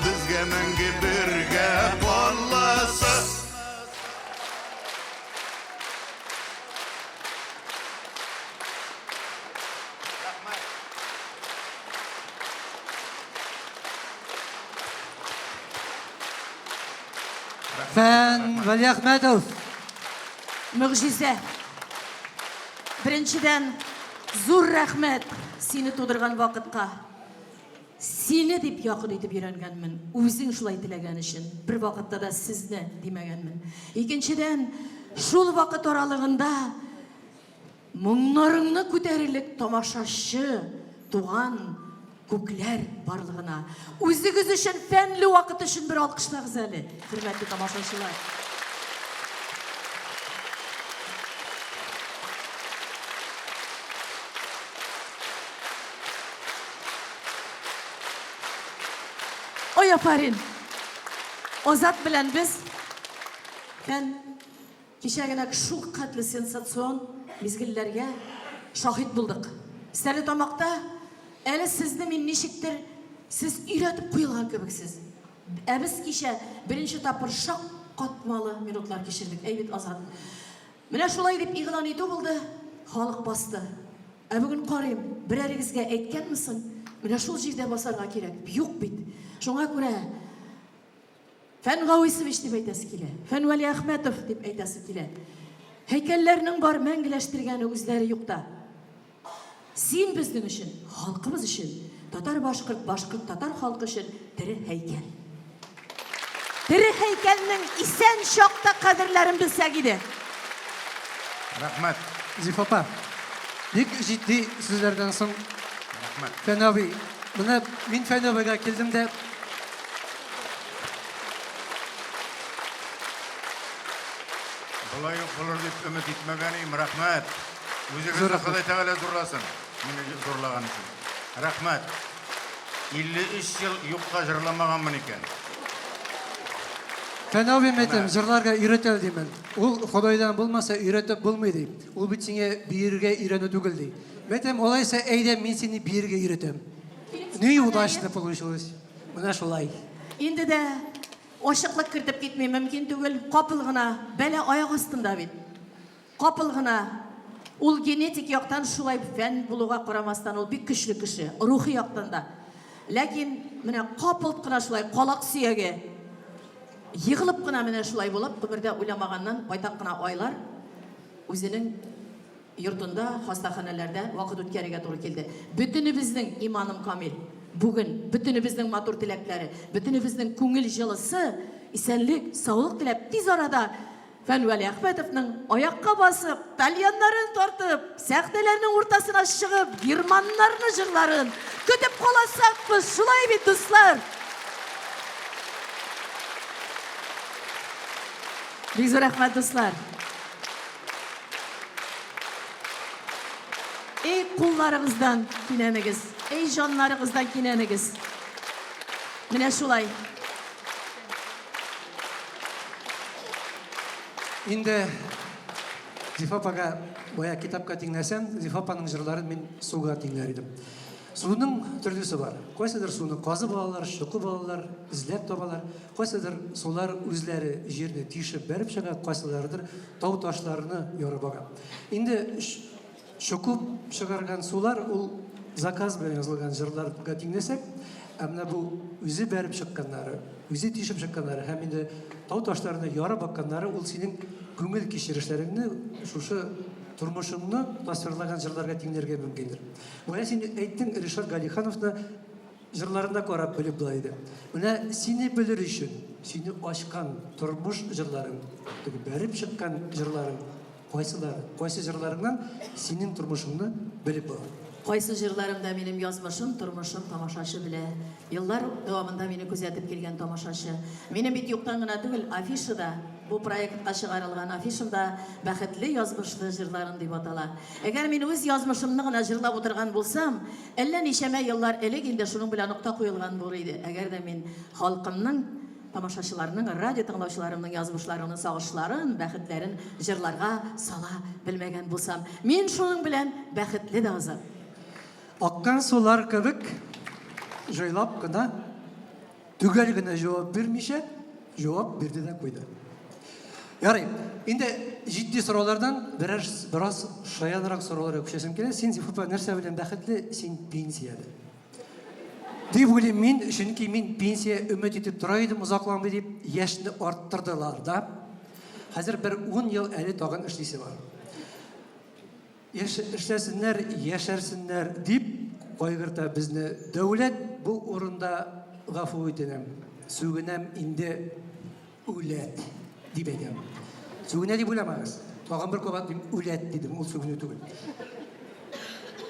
Безгә мәңге бергә каласы. Фән Вәлиәхмәтов. Мөгъҗизә. Беренчедән, зур рәхмәт сине тудырган вакытка. Сине дип якын итеп өйрәнгәнмен, үзең шулай теләгән өчен, бервакытта да сезне димәгәнмен. Икенчедән, шул вакыт аралыгында моңнарыңны күтәрерлек тамашачы, туган күкләр барлыгына. Үзегез өчен фәнле вакыт өчен бер алкышлагыз әле, хөрмәтле тамашачылар. Ой, афәрин! Азат белән без Фән кичә генә шул хәтле сенсацион мизгелләргә шаһит булдык. Стәрлетамакта әле сезне мин ничектер сез өйрәтеп куелган кебексез. Ә без кичә беренче тапкыр шаккатмалы минутлар кичердек. Әй бит, Азат. Менә шулай дип игълан итү булды, халык басты. Ә бүген карыйм, берәрегезгә әйткәнме соң, менә шул җирдә басарга кирәк дип? Юк бит. Шуңа күрә Фән Гауисович дип әйтәсе килә, Фән Вәлиәхмәтов дип әйтәсе килә. Һәйкәлләрнең бар мәңгеләштергәне үзләре юкта. Син безнең өчен, халкыбыз өчен, татар-башкорт, башкорт-татар халкы өчен тере һәйкәл. Тере һәйкәлнең исән чакта кадерләрен белсәк иде. Рәхмәт. Зифа апа, бик җитди сүзләрдән соң, Рәхмәт. Фән абый, менә мин Фән абыйга килдем дә, Болай ук булыр дип өмет итмәгән идем, рәхмәт. Үзегезне Ходай Тәгалә зурласын, мине зурлаган өчен. Рәхмәт. 53 ел юкка җырламаганмын икән. Фән абыем әйтәм, җырларга өйрәтә димен. Ул Ходайдан булмаса өйрәтеп булмый ди. Ул бит сиңа биергә өйрәнү түгел ди. Мин әйтәм, алайса әйдә мин сине биергә өйрәтәм. Неудачно получилось. Менә шулай. Инде дә ачыклык кертеп китми мөмкин түгел. Капыл гына, бәла аяк астында бит. Капыл гына. Ул генетик яктан шулай фән булуга карамастан, ул бик көчле кеше, рухи яктан да. Ләкин менә капылт кына шулай калак сөяге егылып кына менә шулай булып, гомердә уйламаганнан байтак кына айлар үзенең йортында, хастаханәләрдә вакыт үткәрергә туры килде. Бөтенебезнең, иманым камил, бүген бөтенебезнең матур теләкләре, бөтенебезнең күңел җылысы, исәнлек, саулык теләп, тиз арада Фән Вәлиәхмәтовның аякка басып, тальяннарын тартып, сәхнәләрнең уртасына чыгып, германнарны җырларын көтеп калачакбыз, шулай бит, дуслар? Бик зур рәхмәт, дуслар! Эй, кулларыгыздан кинәнегез, эй, җаннарыгыздан кинәнегез. Менә шулай. Инде Зифа апага бая китапка тиңләсәм, Зифа апаның җырларын мин суга тиңләр идем. Суның төрлесе бар. Кайсыдыр суны казып алалар, чокып алалар, эзләп табалар. Кайсыдыр сулар үзләре җирне тишеп бәреп чыга, кайсыларыдыр тау ташларны ярып ага. Инде чокып чыгарган сулар ул заказ белән язылган җырларга тиңләсәк, ә менә бу үзе бәреп чыкканнары, үзе тишеп чыкканнары һәм инде тау ташларны ярып акканнары ул синең күңел кичерешләреңне, шушы тормышыңны тасвирлаган җырларга тиңләргә мөмкиндер. Менә син әйттең Ришат Галихановны Җырларына карап белеп була иде. Менә сине белер өчен, сине ачкан тормыш җырларың, теге бәреп чыккан җырларың кайсылары? Кайсы җырларыңнан синең тормышыңны белеп була? Кайсы җырларымда минем язмышым, тормышым тамашачы белә. Еллар дәвамында мине күзәтеп килгән тамашачы. Минем бит юктан гына түгел, афишада, бу проектка чыгарылган афишамда Бәхетле язмышлы җырларым дип атала. Әгәр мин үз язмышымны гына җырлап утырган булсам, Әллә ничәмә еллар элек инде шуның белән нокта куелган булыр иде, әгәр дә мин халкымның, тамашачыларның, радио тыңлаучыларымның язмышларының сагышларын, бәхетләрен җырларга сала белмәгән булсам. Мин шуның белән бәхетле дә Азат. Аккан сулар кебек җайлап кына Төгәл генә җавап бирмичә, җавап бирде дә куйды. Ярый, инде җитди сораулардан берәр бераз шаянрак сорауларга күчәсем килә. Син, Зифа апа, нәрсә белән бәхетле? Син пенсиядә. Дип уйлыйм мин, чөнки мин пенсия өмет итеп тора идем озакламый дип, яшьне арттырдылар да. Хәзер бер ун ел әле тагын эшлисе бар. Эшләсеннәр, яшәрсеннәр дип кайгырта безне дәүләт, бу урында гафу үтенәм, сүгенәм инде үләт дип әйтәм. Сүгенә дип уйламагыз. Тагын бер кабатлыйм, үләт дидем, ул сүгенү түгел.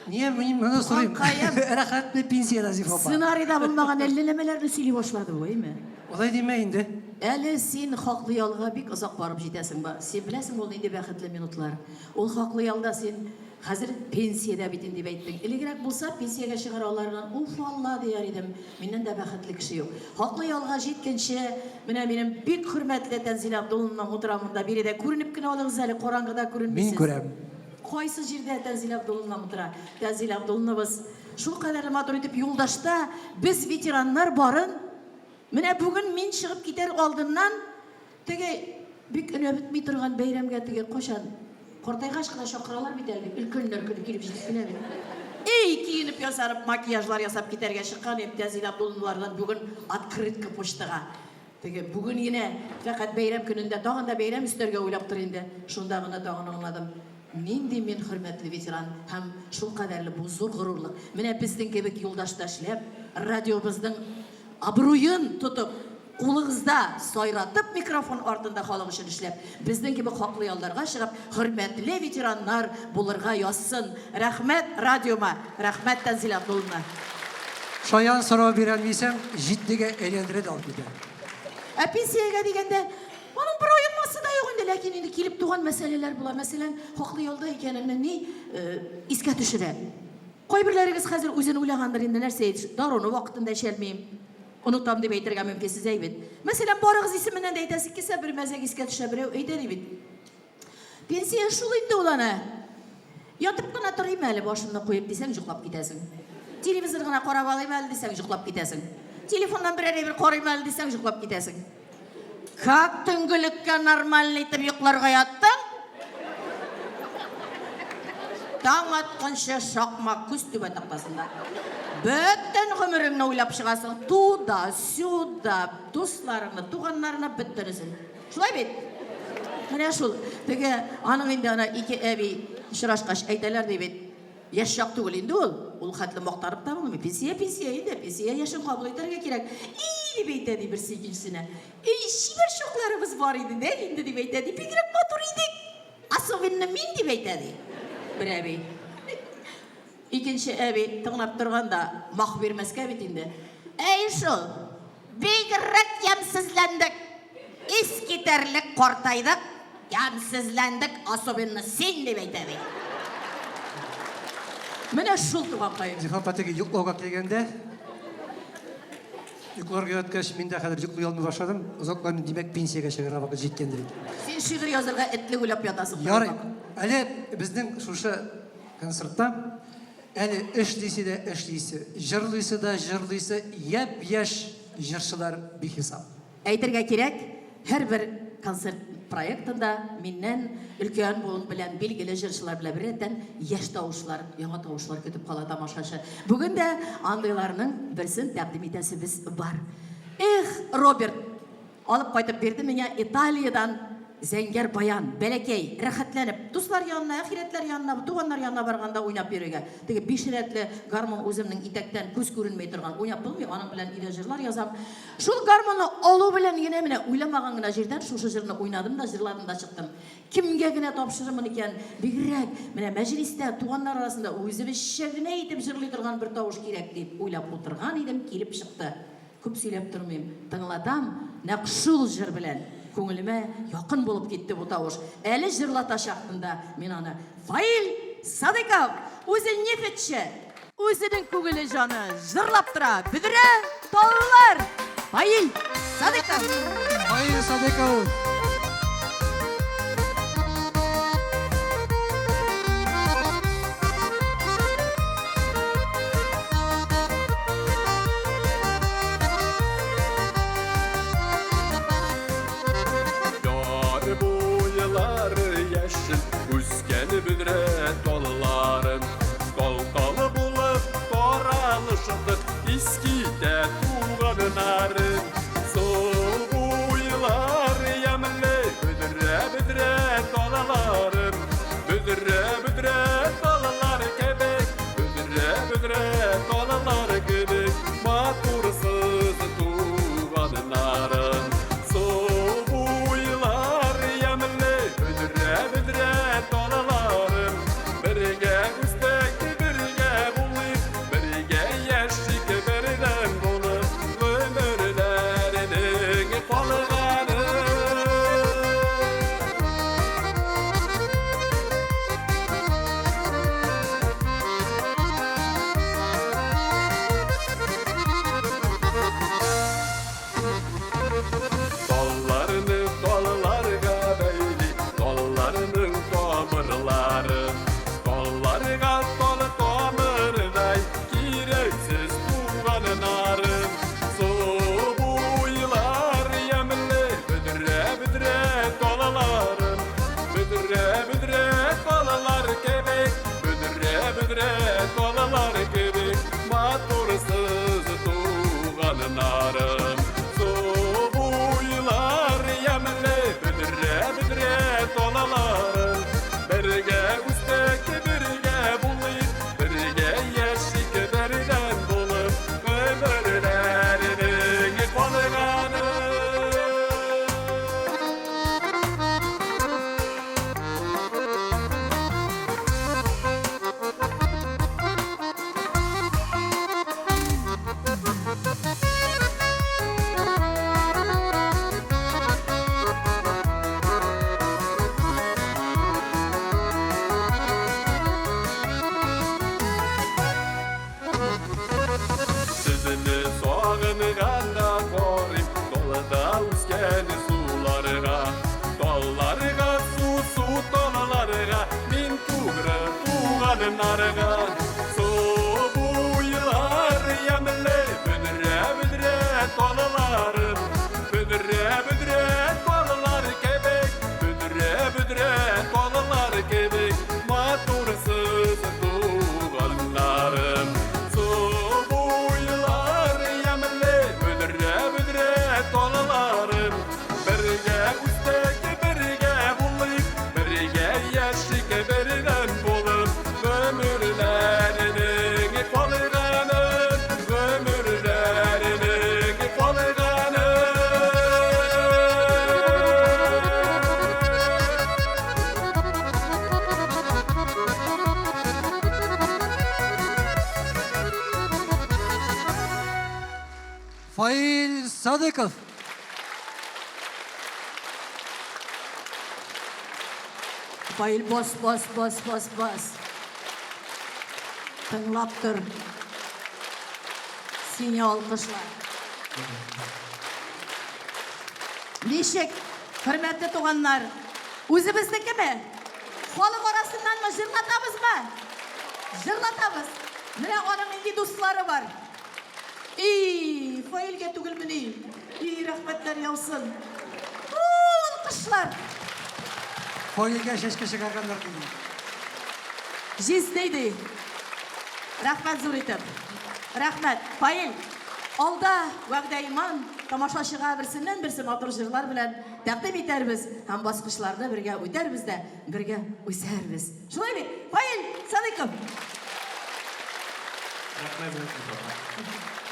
Нигә мин моны сорыйм? Рәхәтме пенсиядә, Зифа апа? Сценарийда булмаган әллә нәмәләрне сөйли башлады бу, әйме? Алай димә инде. Әле син хаклы ялга бик озак барып җитәсең. Син беләсеңме ул нинди бәхетле минутлар? Ул хаклы ялда син. Хәзер пенсиядә бит инде дип әйттең. Элегрәк булса, пенсиягә чыгар алларыннан, уф Алла, дияр идем. Миннән дә бәхетле кеше юк. Хаклы ялга җиткәнче, менә минем бик хөрмәтле Тәнзилә Абдулловна утыра монда. Биредә күренеп кенә алыгыз әле, караңгыда күренмисез. Мин күрәм. Кайсы җирдә Тәнзилә Абдулловна утыра? Тәнзилә Абдулловнабыз шулкадәрле матур итеп юлдашта без ветераннар барын менә бүген мин чыгып китәр алдыннан Теге бик өнәп бетми торган бәйрәмгә теге кайчан картайгач кына чакыралар бит әле, өлкәннәр көне килеп җитеп кенә бит. Эй, киенеп ясарып, макияжлар ясап китәргә чыккан идем Тәнзилә Абдуллиналардан бүген открытка почтага. Теге бүген генә фәкать бәйрәм көнендә тагын да бәйрәм өстәргә уйлап тор инде. Шунда гына тагын аңладым. Нинди мин хөрмәтле ветеран һәм шулкадәрле бу зур горурлык. Менә безнең кебек юлдашта эшләп, радиобызның абруен тотып, Кулыгызда сайратып микрофон артында халык өчен эшләп, безнең кебек хаклы ялларга чыгып, хөрмәтле ветераннар булырга язсын. Рәхмәт радиома, рәхмәт Тәнзилә Абдулловна. Шаян сорау бирәм дисәң, җитдигә әйләндерә дә алып китә. Ә пенсиягә дигәндә, аның бер аермасы да юк инде, ләкин инде килеп туган мәсьәләләр була. Мәсәлән, хаклы ялда икәнеңне ни искә төшерә? Кайберләрегез хәзер үзен уйлагандыр инде, нәрсә әйтеш, даруны вакытында эчәлмим, онытам дип әйтергә мөмкинсез, әй бит. Мәсәлән, барыгыз исеменнән дә әйтәсе килсә, бер мәзәк искә төшә, берәү әйтә ди бит. Пенсия шул инде ул аны. Ятып кына торыйм әле, башымны куеп дисәң, йоклап китәсең. Телевизор гына карап алыйм әле дисәң, йоклап китәсең. Телефоннан берәр әйбер карыйм әле дисәң, йоклап китәсең. Как төнгелеккә нормально итеп йокларга яттың? Таң атканчы шакмак күз түбә тактасында. Бөтен гомереңне уйлап чыгасың. Туда, сюда, дусларыңны, туганнарыңны бөтенесен. Шулай бит? Менә шул. Теге аның инде ана ике әби очрашкач әйтәләр ди бит. Яшь чак түгел инде ул. Ул хәтле мактанып та булмый. Пенсия, пенсия инде. Пенсия яшен кабул итәргә кирәк. И, дип әйтә ди берсе икенчесенә. Эй, чибәр чакларыбыз бар иде дә инде, дип әйтә ди. Бигрәк матур идек. Особенно мин, дип әйтә ди. Бер әби. Икенче әби тыңлап торган да, мах бирмәскә бит инде. Әй шул, бигрәк ямьсезләндек. Искитәрлек картайдык, ямьсезләндек, особенно син, дип әйтә ди. Менә шул, туганкаем. Зифа апа, теге йоклауга килгәндә, йокларга яткач, мин дә хәзер йоклый алмый башладым. Озакламый, димәк, пенсиягә чыгарга вакыт җиткәндер инде. Син шигырь язарга этлек уйлап ятасың. Ярый. Әле безнең шушы концертта әле эшлисе дә эшлисе, җырлыйсы да җырлыйсы япь-яшь җырчылар бихисап. Әйтергә кирәк, һәрбер концерт проектында миннән өлкән буын белән, билгеле җырчылар белән беррәттән яшь тавышлар, яңа тавышлар көтеп кала тамашачы. Бүген дә андыйларның берсен тәкъдим итәсебез бар. Эх, Роберт! Алып кайтып бирде миңа Италиядән зәңгәр баян, бәләкәй, рәхәтләнеп, дуслар янына, әхирәтләр янына, туганнар янына барганда уйнап йөрергә. Теге биш рәтле гармун үземнең итәктән күз күренми торган, уйнап булмый, аның белән өйдә җырлар язам. Шул гармунны алу белән генә менә уйламаган гына җирдән шушы җырны уйнадым да, җырладым да чыктым. Кемгә генә тапшырырмын икән, бигрәк менә мәҗлистә, туганнар арасында үзебезчә генә итеп җырлый торган бер тавыш кирәк дип уйлап утырган идем, килеп чыкты. Күп сөйләп тормыйм, тыңлатам, нәкъ шул җыр белән күңелемә якын булып китте бу тавыш. Әле җырлатачакмын да мин аны. Фаил Садыйков, үзе нефтьче! Үзенең күңеле җаны җырлап тора. Бөдрә таллар! Фаил Садыйков! Фаил Садыйков! Яр буйлары яшел, үскән бөдрә талларым. Тал-тал булып таралыштык, искитә туганнарым. Су буйлары ямьле. бөдрә таллар кебек матурсыз туганнарым. Су буйлар ямьле бөдрә бөдрә талларым. Бергә үстек, бергә булыйк, бергә яшик бердәм булып, гомерләрнең калганы. Сезне сагынганда карыйм далада үскән суларга. Талларга, су, су талларга, мин тугры туганнарга. Су буйлар ямьле, бөдрә, бөдрә талларым. Бөдрә, бөдрә таллар кебек, бөдрә, бөдрә таллар кебек, матурсыз туганнарым. Су буйлар ямьле, бөдрә, бөдрә талларым. Бергә үстек, бергә булыйк, бергә яшик, бердәм булып, гомерләрнең калганын, гомерләрнең калганын. Фаил Садыков. Фаил, бас, бас, бас, бас, бас. Тыңлап тор. Сине алкышлар. Ничек, хөрмәтле туганнар, үзебезнекеме? Халык арасыннанмы җырлатабызмы? Җырлатабыз. Менә аның нинди дуслары бар. И, Фаилгә түгелмени? И, рәхмәтләр яусын. У, алкышлар. Фаилгә чәчкә чыгарганнар диде. Җизнәй ди. Рәхмәт зур итеп. Рәхмәт. Фаил, алда вәгъдә иман, тамашачыга берсеннән-берсе матур җырлар белән тәкъдим итәрбез һәм баскычларны бергә үтәрбез дә, бергә үсәрбез. Шулай бит, Фаил Садыйков? Рәхмәт, апа.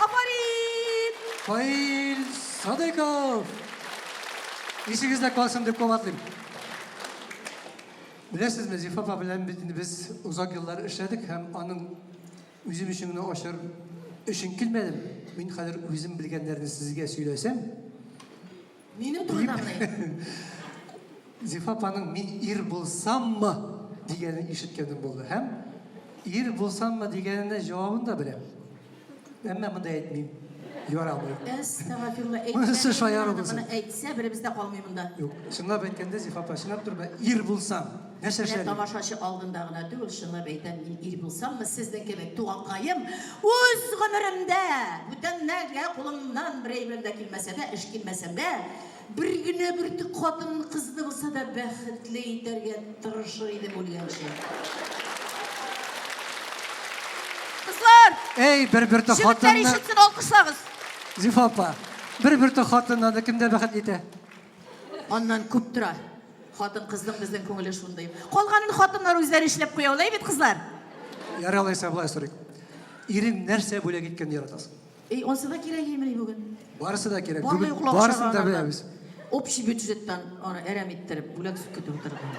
Афарин! Фаил Садыйков! Исегездә калсын дип кабатлыйм. Беләсезме, Зифа апа белән бит инде без озак еллар эшләдек һәм аның үзем өчен генә ачар өчен килмәдем. Мин хәзер үзем белгәннәрне сезгә сөйләсәм, Минем турыдамыни? Зифа апаның мин ир булсаммы дигәнен ишеткәнем булды. Һәм ир булсаммы дигәненә җавабын да беләм. Әмма монда әйтмим. Ярамый. Әстәгафирулла, Монысы әйтмә шаяру инде булсын. моны әйтсә, беребез дә калмый монда. Юк, чынлап әйткәндә, Зифа апа, чынлап торып, ир булсам, нәрсә Менә эшләр идем? тамашачы алдында гына түгел, чынлап әйтәм, мин ир булсаммы, сезнең кебек туганкаем, үз гомеремдә бүтәннәргә кулымнан бер әйберем дә килмәсә дә, эш килмәсәм дә, бер генә бөртек хатын-кызны булса да бәхетле итәргә тырышыр идем үлгәнче. Кызлар! Әй, бер бөртек Җегетләр хатынны... ишетсен, алкышлагыз! Зифа апа, бер бөртек хатынны аны кем дә бәхетле итә? Аннан күп тора. Хатын-кызның безнең күңеле шундый. Калганын хатыннар үзләре эшләп куя, алай бит, кызлар? Ярый алайса, болай сорыйк. Ирең нәрсә бүләк иткәнне яратасың? Эй, ансы да кирәк имени бүген. Барысы да кирәк. Бармы Бүген юк лак барысын да ашаганнардан? беләбез. Общий бюджеттан аны әрәм иттереп, бүләк көтеп утырдым.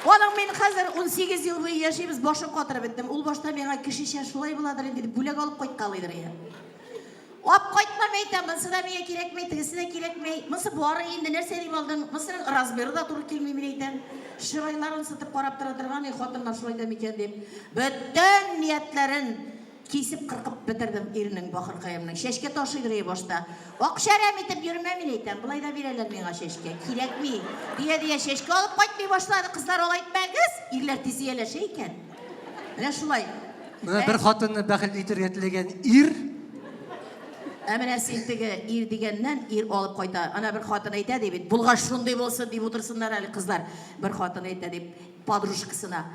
Аның мин хәзер 18 ел буе яшибез, башын катырып беттем. Ул башта миңа кешечә шулай буладыр инде дип бүләк алып кайткалыйдыр я. Ап кайтмам әйтәм, монысы да миңа кирәкми, тегесе дә кирәкми. Монысы бары инде нәрсә дип алдың? Монысының размеры да туры килми мин әйтәм. Чырайларын сытып карап тора торган, и хатыннар шулай да микән дип. Бөтен ниятләрен Кисеп кыркып бетердем ирнең, бахыркаемның. Чәчкә ташыйдыр и башта. Акча әрәм итеп йөрмә, мин әйтәм. Болай да бирәләр миңа чәчкә. Кирәкми. Дия-дия чәчкә алып кайтмый башлады. Кызлар алай итмәгез. Ирләр тиз ияләшә икән. Менә шулай. Менә бер хатынны бәхетле итәргә теләгән ир. Ә менә син теге ир дигәннән ир алып кайта. Ана бер хатын әйтә ди бит. Булгач шундый булсын дип утырсыннар әле кызлар. Бер хатын әйтә дип подружкасына.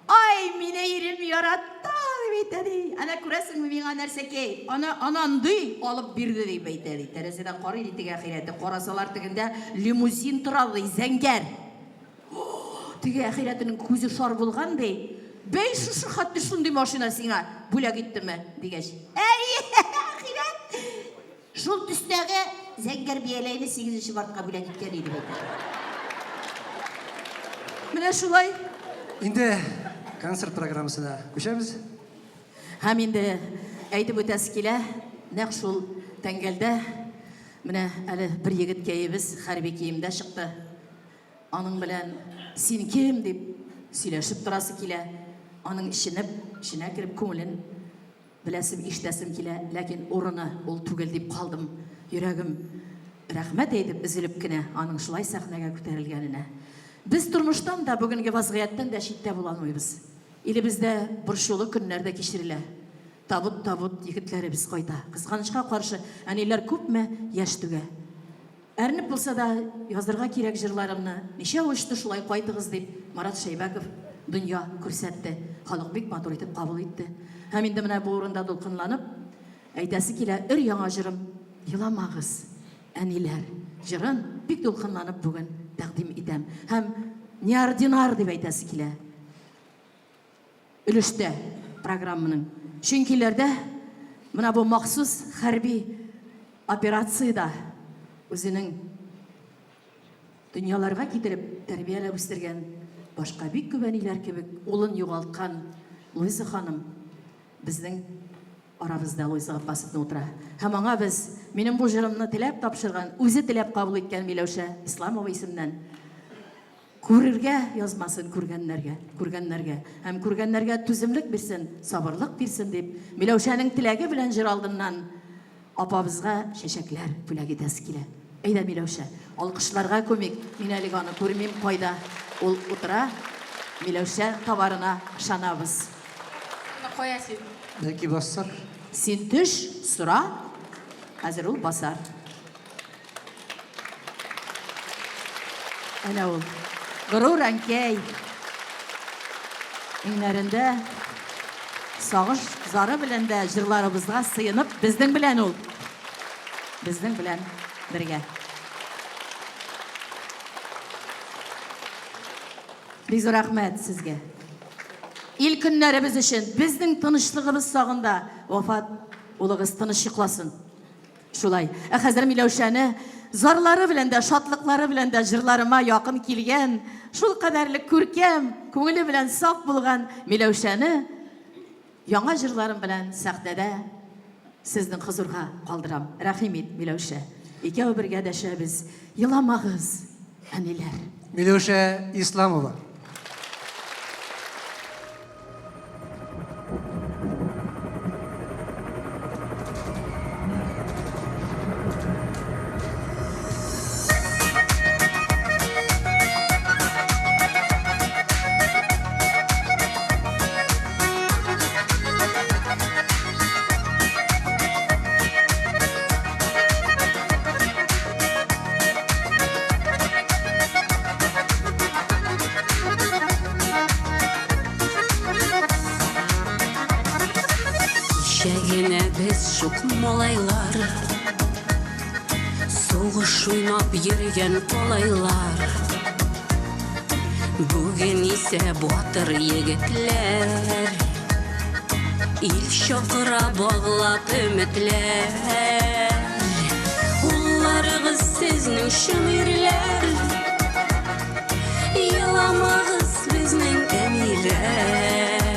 Ай, мине ирем ярата, дип әйтә ди. Әнә күрәсеңме миңа нәрсәкәй? Ана анандый алып бирде дип әйтә ди. Тәрәзәдән карый ди теге ахирәте. Карасалар тегендә лимузин тора ди, зәңгәр. Теге ахирәтенең күзе шар булган ди. Бәй, шушы хәтле шундый машина сиңа бүләк иттеме? дигәч. Әйе, ахирәт. Шул төстәге зәңгәр бияләйне сигезенче мартка бүләк иткән иде бит. Менә шулай. Инде концерт программасына күчәбез. Һәм инде әйтеп үтәсе килә, нәкъ шул тәңгәлдә менә әле бер егеткәебез хәрби киемдә чыкты. Аның белән син кем дип сөйләшеп торасы килә. Аның эченеп, эченә кереп күңелен Беләсем, ишетәсем килә, ләкин урыны ул түгел дип калдым. Йөрәгем рәхмәт әйтеп, өзелеп кенә аның шулай сәхнәгә күтәрелгәненә. Без тормыштан да, бүгенге вазгыятьтән дә читтә була алмыйбыз. Илебездә борчулы көннәр дә кичерелә. Табут-табут егетләребез кайта. Кызганычка каршы, әниләр күпме яшь түгә. Әрнеп булса да, язырга кирәк җырларымны. Ничә очты шулай кайтыгыз, дип, Марат Шәйбәков дөнья күрсәтте. Халык бик матур итеп кабул итте. Һәм инде менә бу урында дулкынланып, әйтәсе килә, өр-яңа җырым Еламагыз, әниләр җырын бик дулкынланып бүген тәкъдим итәм. Һәм неординар дип әйтәсе килә. Өлештә программаның. Чөнкиләрдә менә бу махсус хәрби операциядә үзенең дөньяларга китереп тәрбияләп үстергән башка бик күп әниләр кебек улын югалткан Луиза ханым безнең арабызда Луиза Габбасовна утыра. Һәм аңа без минем бу җырымны теләп тапшырган, үзе теләп кабул иткән Миләүшә Исламова исемнән Күрергә язмасын күргәннәргә, күргәннәргә. Һәм күргәннәргә түземлек бирсен, сабырлык бирсен дип, Миләүшәнең теләге белән җыр алдыннан апабызга чәчәкләр бүләк итәсе килә. Әйдә, Миләүшә, алкышларга күмик, мин әлегә аны күрмим, кайда ул утыра, Миләүшә товарына ышанабыз. Кая син? Бәлки бассар? Син төш, сора, хәзер ул басар. Әнә ул. Горур әнкәй. Иңнәрендә сагыш зары белән дә җырларыбызга сыенып, безнең белән ул. Безнең белән бергә. Бик зур рәхмәт сезгә. Ил көннәребез өчен, безнең тынычлыгыбыз сагында вафат улыгыз тыныч йокласын. Шулай. Ә хәзер Миләүшәне зарлары белән дә, шатлыклары белән дә җырларыма якын килгән, шулкадәрле күркәм, күңеле белән саф булган Миләүшәне яңа җырларым белән сәхнәдә сезнең хозурга калдырам. Рәхим ит, Миләүшә. Икәү бергә дәшәбез. Еламагыз, әниләр. Миләүшә Исламова. Кичә генә без шук малайлар, Сугыш уйнап йөргән малайлар. Бүген исә батыр егетләр, Ил чакыра баглап өметләр. Улларыгыз сезнең чын ирләр, Еламагыз безнең әниләр.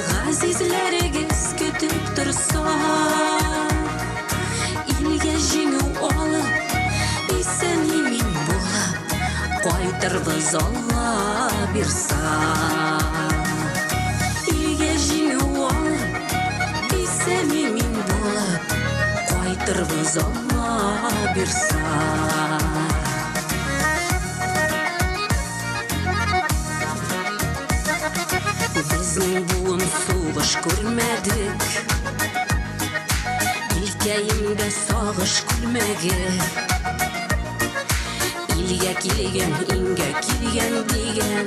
Газизләрегез көтеп торса, Илгә җиңү алып, исән-имин булып, Кайтырбыз Алла бирса. Илгә җиңү алып, исән-имин булып, Кайтырбыз Алла бирса. Безнең буын сугыш күрмәдек, Илкәемдә сагыш күлмәге. Илгә килгән, иңгә килгән дигән.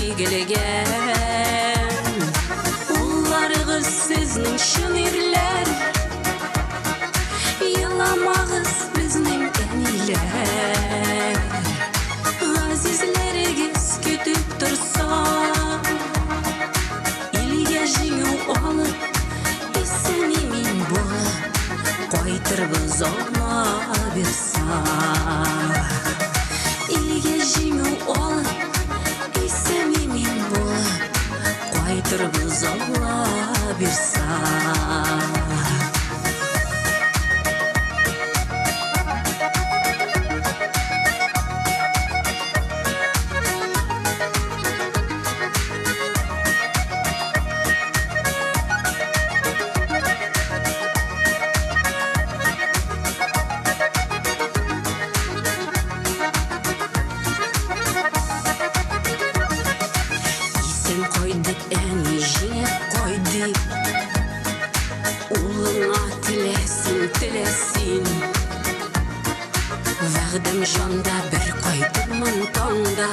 җигелгән. Улларыгыз сезнең чын ирләр, Еламагыз безнең әниләр. Газизләрегез көтеп торса, Илгә җиңү алып, исән-имин булып, Кайтырбыз Алла бирса. Илгә җиңү алып, исән-имин булып, Кайтырбыз Алла бирса. Исән кайдык, әни, җиңеп кайдык. Улыңа теләсен, теләсин. Вәгъдәм җанда бер кайтырмын таңда.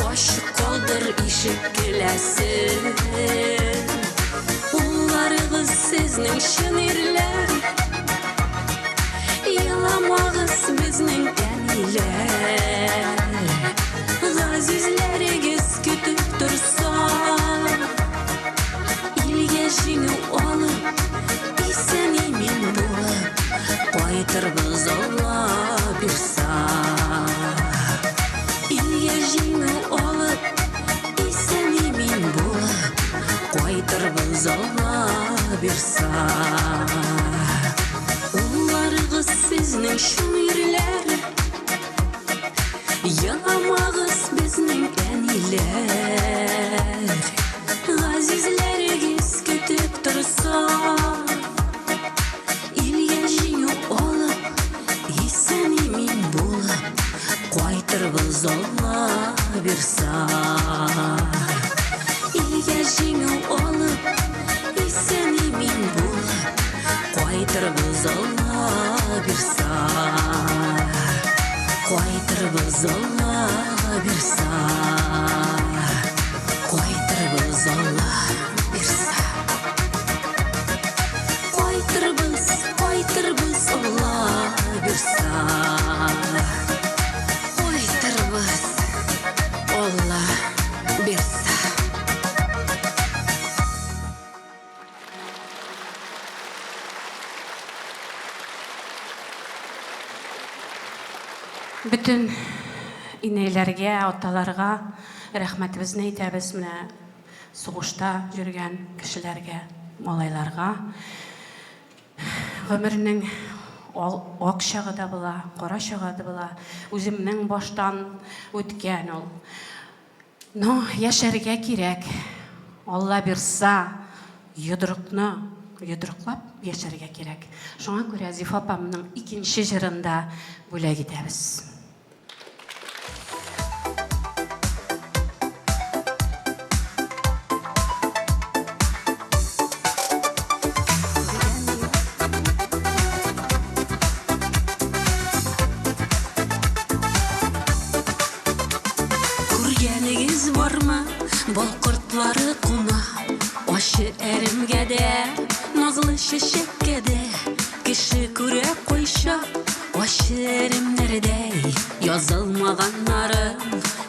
Ачык калдыр ишек келәсен. Улларыгыз сезнең чын ирләр. Еламагыз безнең әниләр. Газизләрегез көтеп торса, Илгә җиңү алып, исән-имин булып, Кайтырбыз Алла бирса. Илгә җиңү алып, исән-имин булып, Кайтырбыз Алла бирса. Улларыгыз сезнең чын ирләр, Еламагыз безнең әниләр. Газизләрегез көтеп торса, Илгә җиңү алып, исән-имин булып, Кайтырбыз Алла бирса. Илгә җиңү алып, исән-имин булып, Кайтырбыз Алла бирса. Кайтырбыз Алла бирса. Кайтырбыз Алла бирса. Кайтырбыз, кайтырбыз Алла бирса. Кайтырбыз Алла бирса. Бөтен инәйләргә, аталарга рәхмәтебезне әйтәбез менә сугышта йөргән кешеләргә, малайларга. Гомернең ак чагы да була, кара чагы да була. Үземнең баштан үткән ул. Ну, яшәргә кирәк. Алла бирса, йодрыкны йодрыклап яшәргә кирәк. Шуңа күрә Зифа апамның икенче җырын да бүләк итәбез. Күргәнегез бармы, бал кортлары куна Ачы әремгә дә, назлы чәчәккә дә. Кеше күрә кайчак ачы әремнәрдәй Язылмаганнарын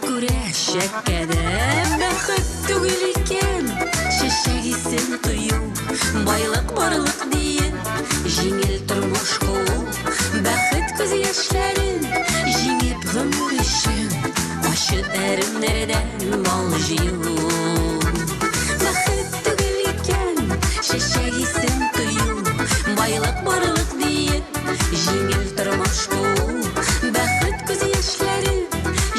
күрә чәккә дә. Бәхет түгел икән чәчәк исен тою, Байлык барлык диеп җиңел тормыш куу. Бәхет күз яшьләрен җиңеп гомер өчен Ачы әремнәрдән бал җыю. Бәхет түгел икән чәчәк исен тою, Байлык барлык диеп җиңел тормыш куу. Бәхет күз яшьләрен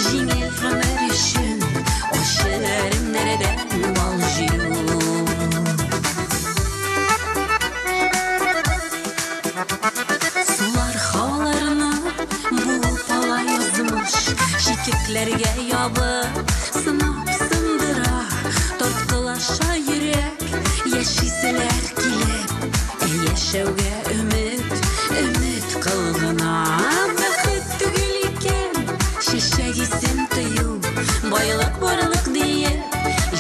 җиңел гомер өчен Ачы әремнәрдән бал җыю. Сулар һаваларны буып ала язмыш, Читлекләргә ябып, сынап сындыра. Тарткалаша йөрәк, яшиселәр килеп, Ә яшәүгә өмет, өмет кылгына. Бәхет түгел икән чәчәк исен. исен тою, байлык барлык диеп,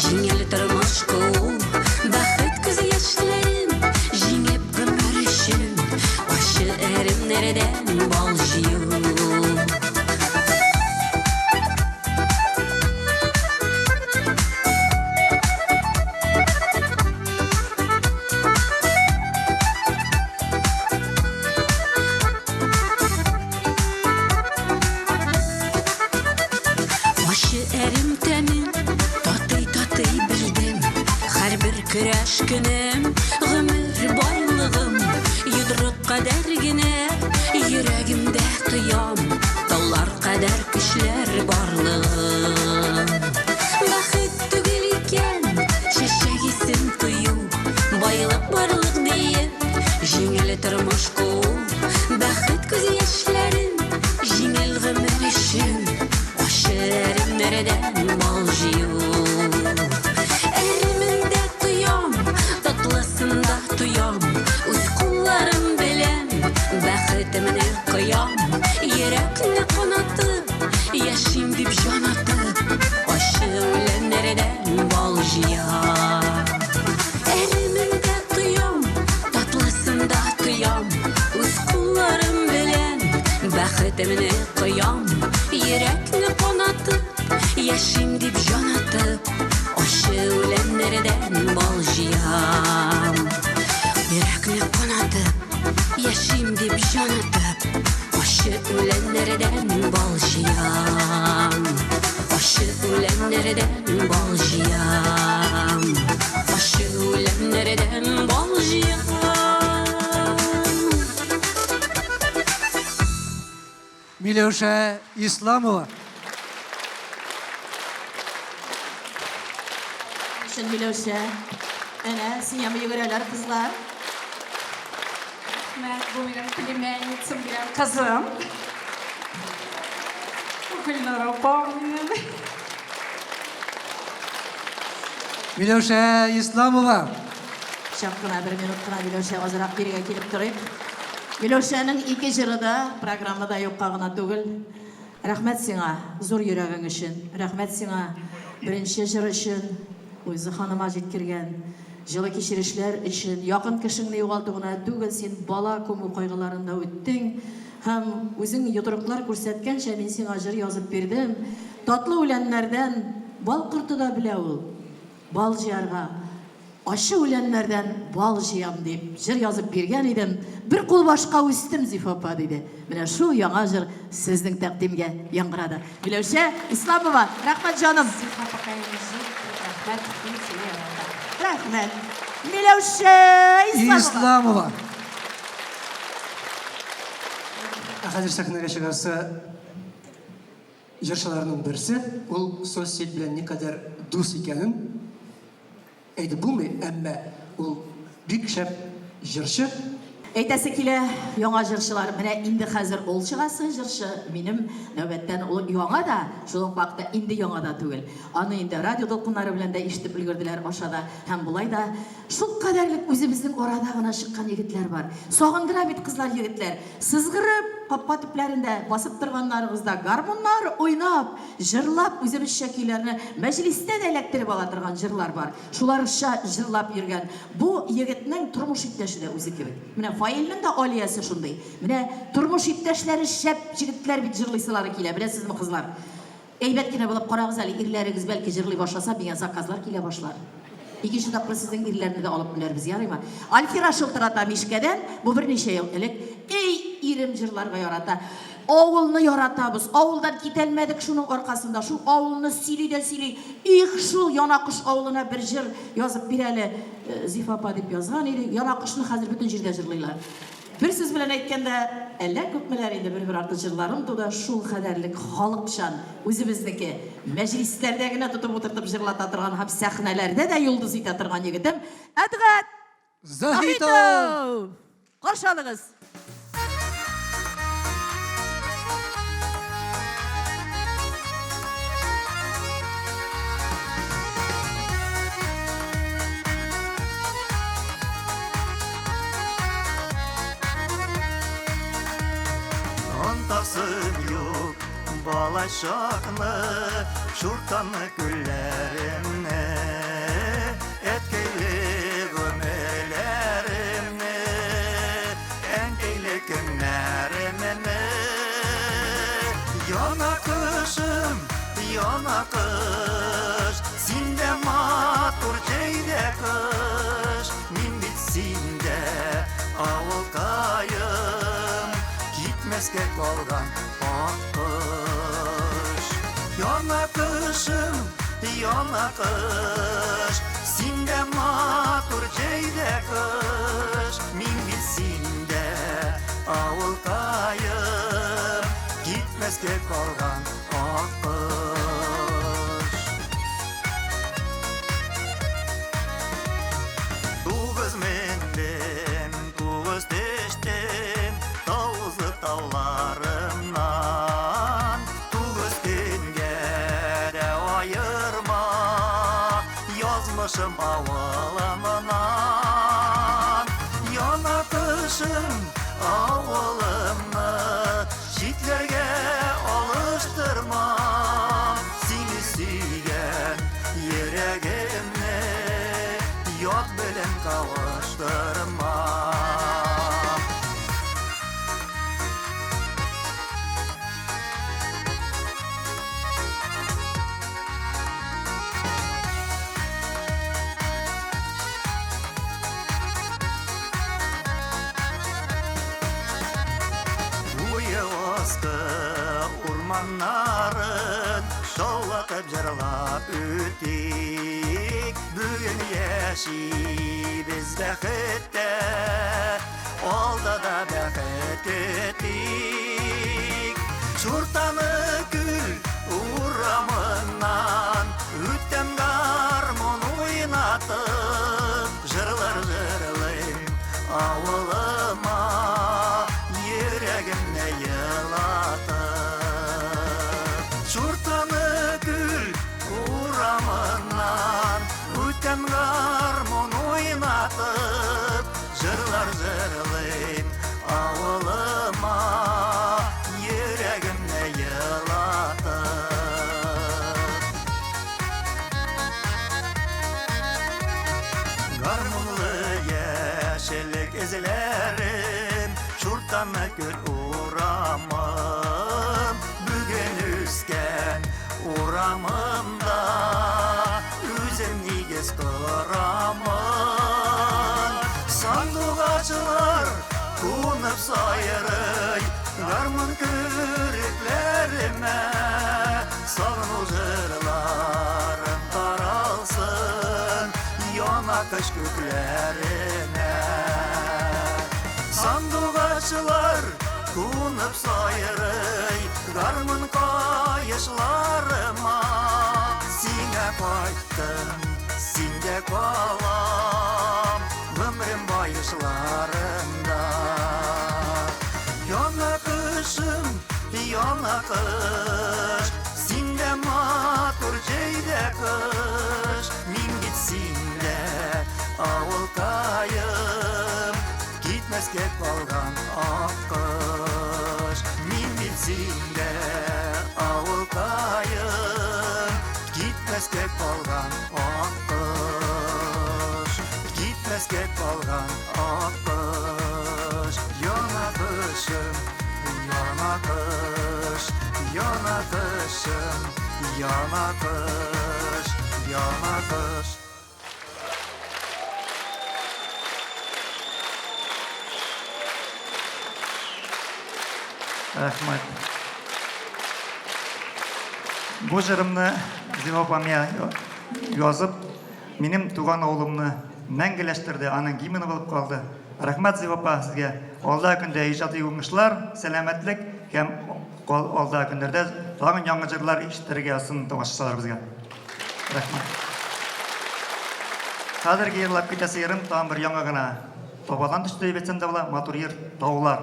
җиңел тормыш куу, бәхет күз яшьләрен җиңеп гомер өчен, ачы әремнәрдән бал җыю. Ачы әрем тәмен татый-татый белдем. Һәрбер көрәш көнем, гомер байлыгым. Йодрык кадәр генә йөрәгемдә тоям таулар кадәр көчләр барлыгын. Бәхет түгел икән чәчәк исен тою, байлык барлык диеп, җиңел тормыш куу. Бәхет күз яшьләрен җиңел гомер өчен ачы әремнәрдән бал җыю. Әремен дә тоям, татлысын да тоям, үз кулларым белән бәхетемне коям. Йөрәкне канатып, яшим дип җан атып, ачы үләннәрдән бал җыям. Әремен дә тоям, татлысын да тоям, үз кулларым белән бәхетемне коям. Йөрәкне канатып, яшим дип җан атып, ачы үләннәрдән бал җыям. Йөрәкне канатып, яшим дип җан атып, ачы үләннәрдән бал җыям. Ачы үләннәрдән бал җыям. Ачы үләннәрдән бал җыям. Миләүшә Исламова. Өчен Миләүшә. Әнә, сиңа йөгерәләр кызлар. Рәхмәт, бу минем племянницам белән кызым. Гөлнара апам минем. Миләүшә Исламова. Чак кына бер минут кына Миләүшә азрак бирегә килеп торыйк. Миләүшәнең ике җыры да программада юкка гына түгел. Рәхмәт сиңа зур йөрәгең өчен. Рәхмәт сиңа беренче җыр өчен, Луиза ханыма җиткергән җылы кичерешләр өчен. Якын кешеңне югалту гына түгел, син бала күмү кайгыларын да үттең. Һәм үзең йодрыклар күрсәткәнчә мин сиңа җыр язып бирдем. Татлы үләннәрдән бал корты да белә ул. Бал җыярга. Ачы үләннәрдән бал җыям дип җыр язып биргән идем. Бер кулбашка үстем, Зифа апа, диде. Менә шул яңа җыр сезнең тәкъдимгә яңгырады. Миләүшә Исламова, рәхмәт, җаным. Зифа апакаем, зур рәхмәт, мин сине яратам. Рәхмәт. Миләүшә Исламова. Исламова. Ә хәзер сәхнәгә чыгасы җырчыларның берсе, ул соцсеть белән никадәр дус икәнен әйтеп булмый, әмма ул бик шәп җырчы. Әйтәсе килә, яңа җырчылар, менә инде хәзер ул чыгасы җырчы, минем нәүбәттән ул яңа да, шул ук вакытта инде яңа да түгел. Аны инде радио дулкыннары белән дә ишетеп өлгерделәр аша да һәм болай да. Шул кадәрлек үзебезнең арада гына чыккан егетләр бар. Сагындыра бит кызлар, егетләр. Сызгырып, капка төпләрендә басып торганнарыгызда гармуннар уйнап, җырлап, үзебезчә көйләрне мәҗлестә дә эләктереп ала торган җырлар бар. Шуларча җырлап йөргән бу егетнең тормыш иптәше дә үзе кебек. Менә Фаилнең дә Алиясе шундый. Менә тормыш иптәшләре шәп җегетләр бит җырлыйсылары килә, беләсезме, кызлар? Әйбәт кенә булып карагыз әле, ирләрегез бәлки җырлый башласа, миңа заказлар килә башлар. Икенче тапкыр сезнең ирләрне дә алып менәрбез, ярыймы? Альфира шылтырата Мишкәдән, бу берничә ел элек. Эй, ирем җырларга ярата. Авылны яратабыз, авылдан китәлмәдек шуның аркасында. Шул авылны сөйли дә сөйли. Их, шул Янакош авылына бер җыр язып бир әле, Зифа апа, дип язган иде. Янакошны хәзер бөтен җирдә җырлыйлар. Бер сүз белән әйткәндә, әллә күпмеләр инде бер-бер артлы җырларым туды, шул кадәрлек халыкчан, үзебезнеке, мәҗлесләрдә генә тотып утыртып җырлата торган һәм сәхнәләрдә дә йолдыз итә торган егетем Әдгать Заһитов! Каршы алыгыз! Антасым юк, бала. Балачакны, Чуртанны күлләремне, Әткәйле гомерләремне, Әнкәйле көннәремне. Яна кышым, яна кыш, Синдә матур җәйдә кыш, Мин бит синдә, авылкаем, Китмәскә калган ак кош. Яна кышым, яна кыш, Синдә матур җәйдә кыш, Мин бит синдә, авылкаем, Китмәскә калган ак кош. Тугыз мендем, тугыз төштем, Таузы тауларымнан. Тугыз көнгә дә аерма, Язмышым авылымнан. Яна кышым авылымны, Читләргә алыштырма. Сине сөйгән йөрәгемне Ят белән кавыштырма. Куе асты урманнарын Шаулатып җырлап үтик. Бүген яшибез бәхеттә, Алда да бәхет көтик. Чуртаны күл урамыннан Үтәм гармун уйнатып, Җырлар җырлыйм авылыма, Йөрәгемне елатып. Чуртаны күл урамыннан Үтәм гармун уйнатып, Җырлар җырлыйм авылыма, Йөрәгемне елатып. Гармунлы яшеллек эзләрем, Чуртаны күл урамым, Бүген үскән урамымда Үзем нигез корамын. Сандугачлар кунып сайрый Гармун көрәкләремә, Сагыну җырларым таралсын Яна кыш күкләренә. Сандугачлар кунып сайрый Гармун каешларыма, Сиңа кайттым, синдә калам Гомерем баешларында. Яна кышым, яна кыш, Синдә матур җәйдә кыш, Мин бит синдә, авылкаем, Китмәскә калган ак кош. Мин бит синдә, авылкаем, Китмәскә калган ак кош. Китмәскә калган ак кош. Яна кышым, яна кыш, Яна кышым, яна кыш, яна кыш. Рәхмәт. Бу җырымны Зифа апа миңа язып, минем туган авылымны мәңгеләштерде, аның гимны булып калды. Рәхмәт, Зифа апа, сезгә. Алда көндә иҗади уңышлар, сәламәтлек һәм алда көннәрдә тагын яңа җырлар ишеттерергә язсын тамашачыларыбызга. Рәхмәт. Хәзерге җырлап китәсе җырым тагын бер яңа гына табадан төште дип әйтсәм дә була, матур җыр Таулар.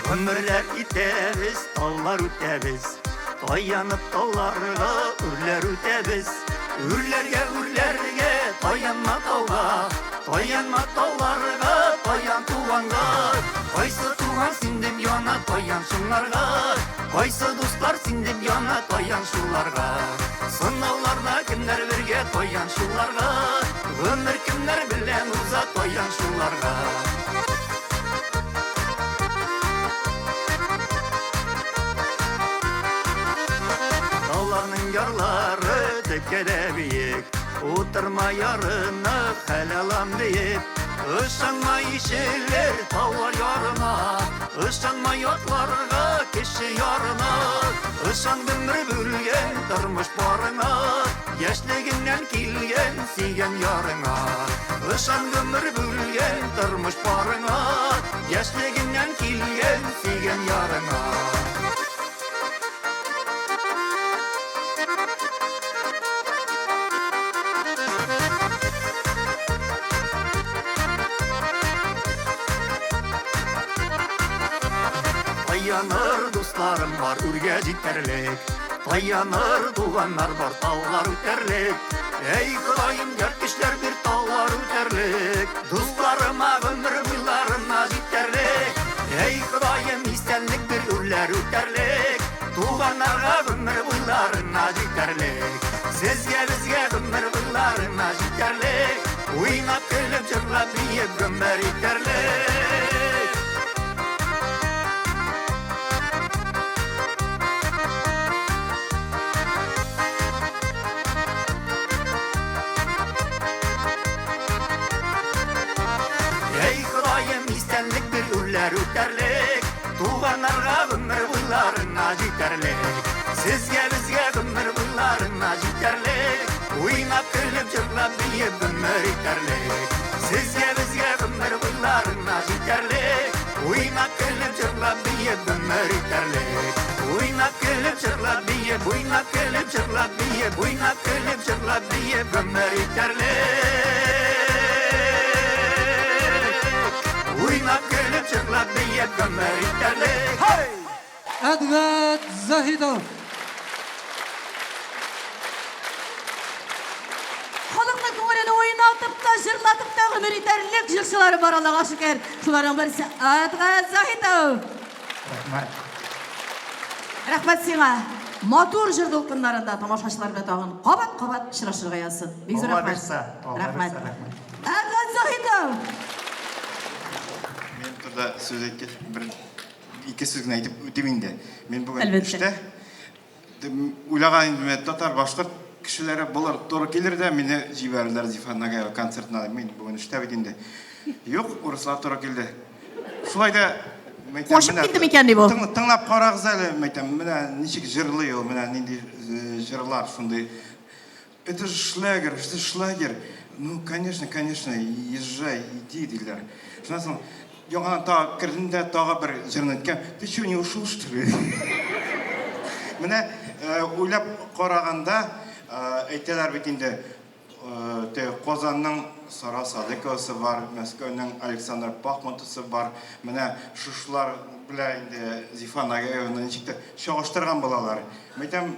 Гомерләр итте. үтәбез, таулар үтәбез. Таянып тауларга үрләр үтәбез. Үрләргә, үрләргә, таянма тауга. Таянма тауларга, таян туганга. Кайсы туган син дип яна, таян шунларга. Кайсы дуслар син дип яна, таян шуларга. Сынауларда кемнәр бергә, таян шуларга. Гомер кемнәр белән уза, таян шуларга. Тауларның ярлары текә дә биек. Утырма ярына, хәл алам диеп. Ышанма ишелер таулар ярына, Ышанма ятларга, кеше ярына. Ышан гомер бүлгән тормыш парыңа, Яшьлегеңнән килгән сөйгән ярыңа. Ышан гомер бүлгән тормыш парыңа, Яшьлегеңнән килгән сөйгән ярыңа. Таяныр дусларым бар үргә җитәрлек, Таяныр туганнар бар таулар үтәрлек. Әй, Ходаем, ярт көчләр бир таулар үтәрлек, Дусларыма гомер буйларына җитәрлек. Әй, Ходаем, исәнлек бир үрләр үтәрлек, Туганнарга гомер буйларына җитәрлек. Сезгә, безгә гомер буйларына җитәрлек. Уйнап, көлеп, җырлап, биеп гомер итәрлек. Әй, Ходаем, исәнлек бир үрләр үтәрлек, Туганнарга гомер буйларына җитәрлек. Сезгә, безгә гомер буйларына җитәрлек. Уйнап, көлеп, җырлап, биеп гомер итәрлек. Сезгә, безгә гомер буйларына җитәрлек. Уйнап, көлеп, җырлап, биеп гомер итәрлек. Уйнап, көлеп, җырлап, биеп, уйнап, көлеп, җырлап, биеп, уйнап, көлеп, җырлап, биеп гомер итәрлек. Уйнап, көлеп, җырлап, биеп гомер итәрлек. Хей! Әдгать Заһидов. Халыкның күңелен уйнатып та, җырлатып та гомер итәрлек җырчылары бар, Аллага шөкер. Шуларның берсе Әдгать Заһидов. Рәхмәт. Рәхмәт сиңа. Матур җыр дулкыннарында тамашачылар белән тагын кабат-кабат очрашырга язсын. Бик зур Алла рәхмәт. бирсә, Алла Рәхмәт. бирсә, рәхмәт. Әдгать Заһидов. Мин турыда сүз әйткәч, бер ике сүз генә әйтеп үтим инде. Мин бүген Әлбәттә. эштә уйлаган идем, менә татар, башкорт кешеләре булыр, туры килер дә мине җибәрерләр Зифа Нагаева концертына. Мин бүген эштә бит инде. Юк, урыслар туры килде. Шулай да мәйтәм, Качып китте микән ди бу? Тыңлап карагыз әле, мәйтәм, менә ничек җырлый ул, менә нинди э, җырлар шундый. Это же шлягер, это же шлягер. Ну, конечно, конечно, езжай, иди, диләр. Шуннан соң яңадан тагы кердем дә тагы бер җырны әйткән. Ты что, не ушел, что ли? Менә э, уйлап караганда, э, әйтәләр бит инде, э, теге Казанның Сара Садыковасы бар, Мәскәүнең Александр Пахмутовсы бар. Менә шушылар белән инде Зифа Нагаеваны ничек тә чагыштырган булалар. Мәйтәм,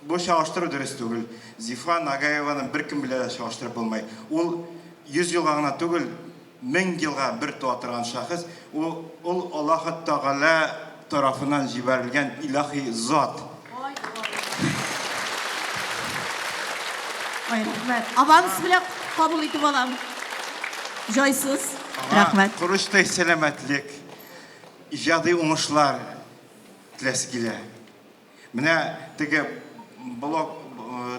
Бу чагыштыру дөрес түгел. Зифа Нагаеваны беркем белән дә чагыштырып булмый. Ул 100 елга гына түгел, 1000 елга бер туа торган шәхес. Ул, ул Аллаһы Тәгалә тарафыннан җибәрелгән илаһи зат. Ай, рәхмәт. Аванс белән кабул итеп алам. Җайсыз. Аңа Рәхмәт. корычтай сәламәтлек, иҗади уңышлар теләсе килә. Менә теге блог,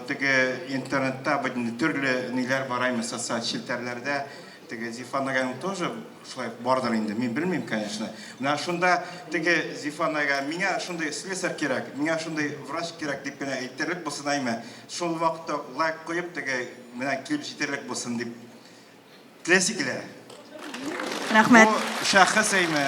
теге интернетта бит инде төрле ниләр бар әйме, социаль челтәрләрдә теге Зифа Нагаевның тоже шулай бардыр инде, мин белмим, конечно. Менә шунда теге Зифа Нагаева, миңа шундый слесарь кирәк, миңа шундый врач кирәк дип кенә әйтерлек булсын әйме, шул вакытта лайк куеп теге менә килеп җитәрлек булсын дип Теләсе килә. Рәхмәт. Бу шәхес әйме,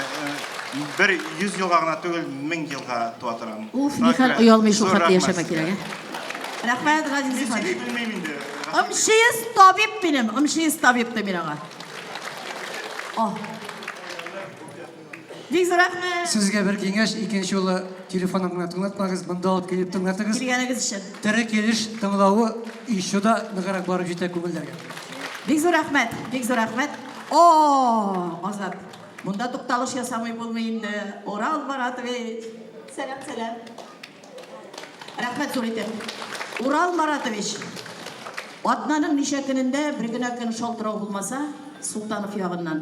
бер 100 елга гына түгел, 1000 елга туа торган. Уф, нихәл оялмый шул хәтле яшәмәк кирәк, ә? Рәхмәт, Газиз Мин сөйли белмим инде. Ымшиез табиб минем, ымшиез табиб ди мин аңа. О. Бик зур рәхмәт. Сезгә бер киңәш, икенче юлы телефоннан гына тыңлатмагыз, монда алып килеп тыңлатыгыз. Килгәнегез өчен. Тере килеш тыңлавы еще да ныграк барып җитә күңелләргә. Бик зур рәхмәт, бик зур рәхмәт. О, Азат, монда тукталыш ясамый булмый инде. Урал Маратович. Сәлам, сәлам. Рәхмәт зур итеп. Урал Маратович, атнаның ничә көнендә бер генә көн шалтырау булмаса, Султанов ягыннан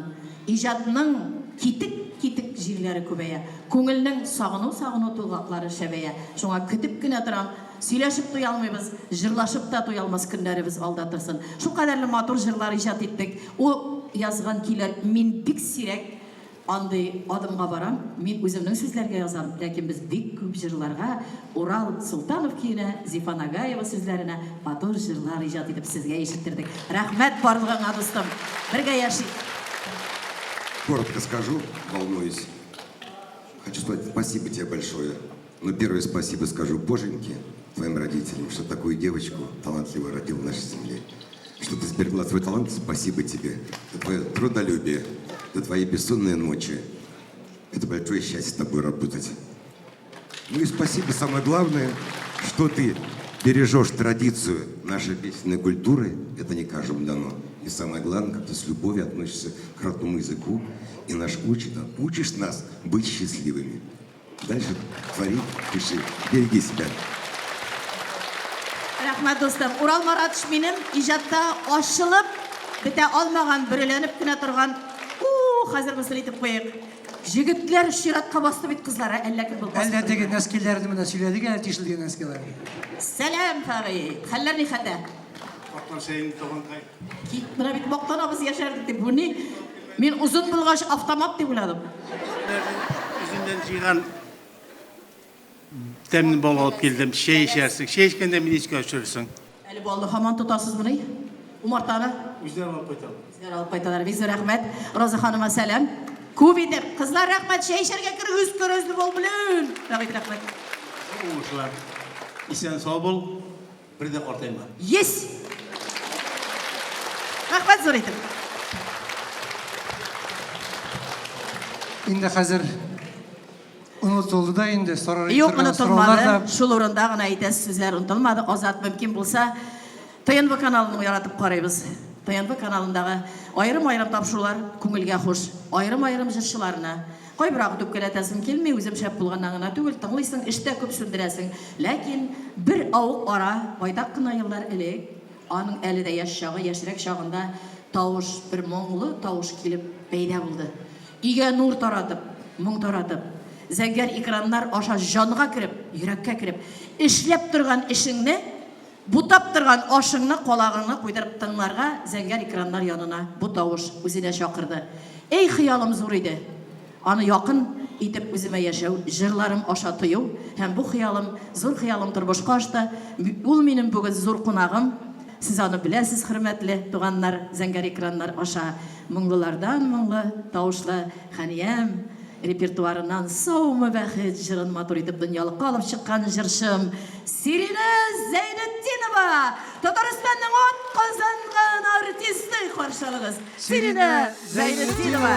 иҗатның китек-китек җирләре күбәя, күңелнең сагыну-сагыну тулгаклары шәбәя. Шуңа көтеп кенә торам. Сөйләшеп туя алмыйбыз, җырлашып та туя алмас көннәребез алда торсын. Шулкадәрле матур җырлар иҗат иттек. Ул язган көйләр мин бик сирәк Андый адымга барам, мин үземнең сүзләргә язам, ләкин без бик күп җырларга Урал Солтанов көенә, Зифа Нагаева сүзләренә матур җырлар иҗат итеп сезгә ишеттердек. Рәхмәт барлыгыңа, дустым! Бергә яшик! Коротко скажу, волнуюсь. Хочу сказать спасибо тебе большое. Но первое спасибо скажу Боженьке, твоим родителям, что такую девочку талантливую родил в нашей земле. Что ты сберегла свой талант, спасибо тебе. За твое трудолюбие, за твои бессонные ночи. Это большое счастье с тобой работать. Ну и спасибо, самое главное, что ты бережешь традицию нашей песенной культуры. Это не каждому дано. И самое главное, как ты с любовью относишься к родному языку и наш учит, учишь нас быть счастливыми. Дальше твори, пиши, береги себя. Рәхмәт, дустым. Урал Маратович минем иҗатта ачылып бетә алмаган, бөреләнеп кенә торган. У, хәзер мысел итеп куйыйк. Җегетләр чиратка басты бит кызлар, ә әллә кем булып басып Әллә теге нәскиләрне менә сөйләдек әле, тишелгән нәскиләрне. Сәлам, Фәрит. Хәлләр ни хәлдә? Мактан чәеңне туганкай. Кит, менә бит мактанабыз яшәрдек дип. Бу ни? Мин озын булгач автомат дип уйладым. Үземнән җыйган тәмле бал алып килдем. Чәй эчәрсең. Чәй эчкәндә мине искә төшерерсең. Әле балны һаман тотасызмыни? Умартаны? Үзләре алып кайталар. Үзләре алып кайталар. Бик зур рәхмәт. Роза ханыма сәлам. Күп итеп. Кызлар, рәхмәт. Чәй эчәргә керегез, кәрәзле бал белән. Рәхмәт, рәхмәт. Уңышлар. Исән сау бул. Бер дә картайма. Есть! Рәхмәт зур итеп. Инде хәзер онытылды да инде сорар Юк, торган сораулар да. онытылмады. Шул урында гына әйтәсе сүзләр онытылмады. Азат, мөмкин булса, ТНВ каналын яратып карыйбыз. ТНВ каналындагы аерым-аерым тапшырулар күңелгә хуш. Аерым-аерым җырчыларны. Кайбер вакыт үпкәләтәсем килми, үзем шәп булганнан гына түгел, тыңлыйсың, эштә күп сүндерәсең. Ләкин бер авык ара, байтак кына еллар элек, аның әле дә яшь чагы, яшьрәк чагында тавыш, бер моңлы тавыш килеп пәйда булды. Өйгә нур таратып, моң таратып, зәңгәр экраннар аша җанга кереп, йөрәккә кереп, эшләп торган эшеңне Бутап торган ашыңны, калагыңны куйдырып тыңларга зәңгәр экраннар янына бу тавыш үзенә чакырды. Эй, хыялым зур иде! Аны якын итеп үземә яшәү, җырларым аша тою һәм бу хыялым, зур хыялым тормышка ашты. Ул минем бүген зур кунагым. Сез аны беләсез, хөрмәтле туганнар, зәңгәр экраннар аша моңлылардан моңлы тавышлы Хәниям, Репертуарыннан Саумы, бәхет җырын матур итеп дөньялыкка алып чыккан җырчым Сиринә Зәйнетдинова! Татарстанның атказанган артисты каршы алыгыз! Сиринә Зәйнетдинова!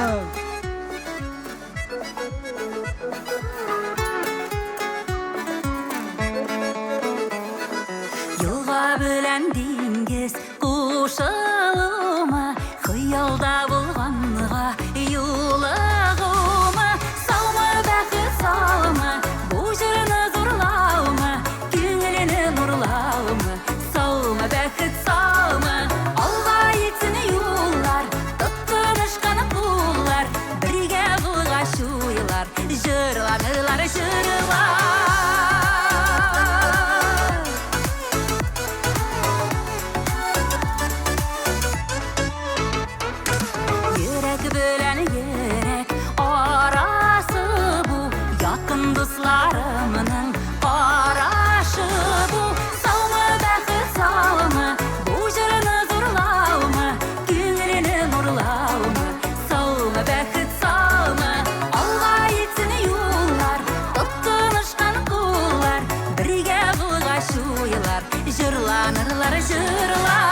Елга белән диңгез Кушылума, хыялда булганга юлыгума, саумы бәхет, саумы, бу җырны зурлаумы, күңелене нурлаумы, саумы бәхет, саумы, алга илтсен юллар, тотынышкан куллар, бергә булгач уйлар, җырланырлар җырлар. Йөрәк белән йөрәк арасы бу, якын дусларымның карашы бу. Саумы бәхет, саумы, бу җырны зурлаумы, күңелне нурлаумы, саумы бәхет, саумы, алга илтсен юллар, тотынышкан куллар, бергә булгач уйлар. Җырланырлар җырлар.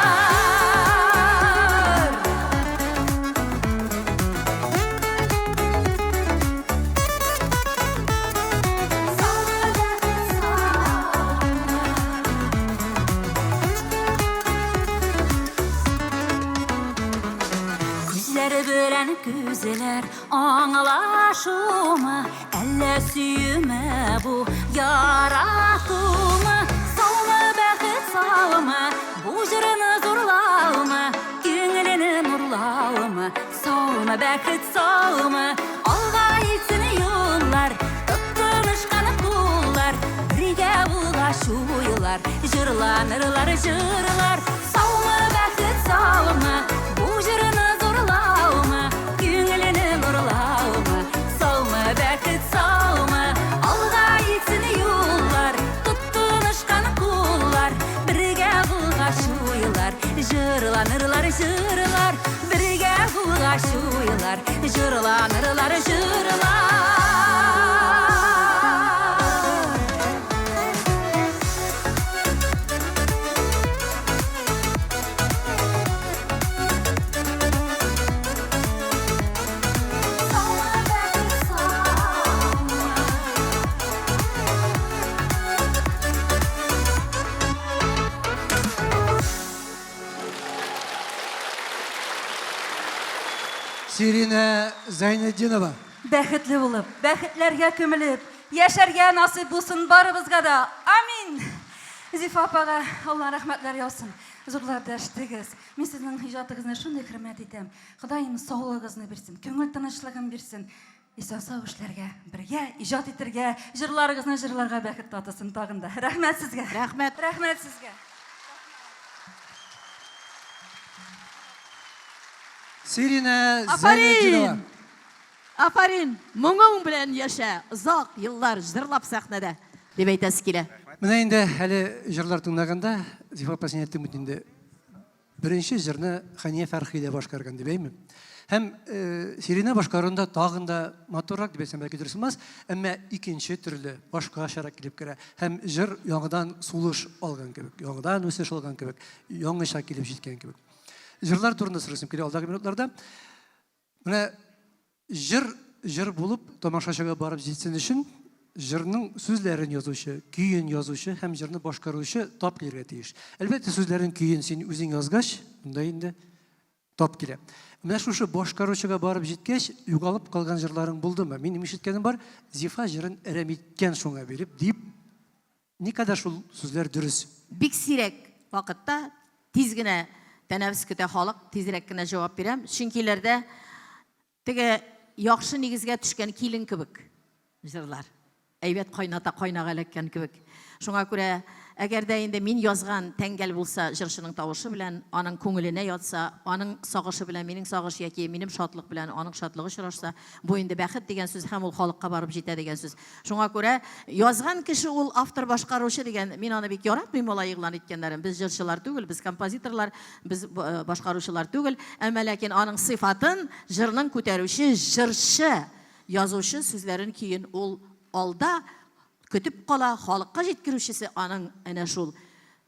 Сүзләр аңлашумы, әллә сөюме бу, яратумы? Саумы, бәхет, саумы, бу җырны зурлаумы, күңелене нурлаумы? Саумы, бәхет, саумы, алга илтсен юллар, тотынышкан куллар, бергә булгач уйлар, җырланырлар җырлар. Саумы, бәхет, саумы, бу җырны зурлаумы, күңелене нурлаумы? Саумы, бәхет, саумы, алга илтсен юллар, тотынышкан куллар, бергә булгач уйлар, җырланырлар җырлар, бергә булгач уйлар, җырланырлар җырлар. Сиринә Зәйнетдинова. Бәхетле булып, бәхетләргә күмелеп, яшәргә насыйп булсын барыбызга да. Амин! Зифа апага Алла рәхмәтләр яусын. Зурлап дәштегез. Мин сезнең иҗатыгызны шундый хөрмәт итәм. Ходаем саулыгыгызны бирсен, күңел тынычлыгын бирсен. Исән-сау эшләргә, бергә иҗат итергә, җырларыгызны җырларга бәхет татысын тагын да. Рәхмәт сезгә. Рәхмәт. Рәхмәт сезгә. Сиринә Афәрин! Зәйнетдинова. Афәрин! Моңың белән яшә, озак еллар җырлап сәхнәдә, дип әйтәсе килә. Менә инде әле җырлар тыңлаганда, Зифа апа, син әйттең бит инде, беренче җырны Хәния Фәрхи дә башкарган дип, әйме? Һәм Сиринә башкаруында тагын да матуррак дип әйтсәм, бәлки дөрес булмас, әмма икенче төрле, башкачарак килеп керә. Һәм җыр яңадан сулыш алган кебек, яңадан үсеш алган кебек, яңача килеп җиткән кебек. Җырлар турында сорыйсым килә алдагы минутларда. Менә җыр җыр булып тамашачыга барып җитсен өчен җырның сүзләрен язучы, көен язучы һәм җырны башкаручы тап килергә тиеш. Әлбәттә, сүзләрен, көен син үзең язгач, монда инде тап килә. Менә шушы башкаручыга барып җиткәч, югалып калган җырларың булдымы? Минем ишеткәнем бар, Зифа җырын әрәм иткән шуңа биреп, дип Никадәр шул сүзләр дөрес? Бик сирәк вакытта тиз генә тәнәфес көтә халык, тизрәк кенә җавап бирәм. Чөнкиләрдә теге яхшы нигезгә төшкән килен кебек җырлар. Әйбәт кайната кайнага эләккән кебек. Шуңа күрә, әгәр дә инде мин язган тәңгәл булса җырчының тавышы белән, аның күңеленә ятса, аның сагышы белән минем сагыш яки минем шатлык белән аның шатлыгы очрашса, бу инде бәхет дигән сүз һәм ул халыкка барып җитә дигән сүз. Шуңа күрә язган кеше ул автор-башкаручы дигән, мин аны бик яратмыйм алай игълан иткәннәрен. Без җырчылар түгел, без композиторлар, без башкаручылар түгел. Әмма ләкин аның сыйфатын җырның күтәрүче җырчы, язучы сүзләрен, көен ул алда көтеп кала, халыкка җиткерүчесе аның әнә шул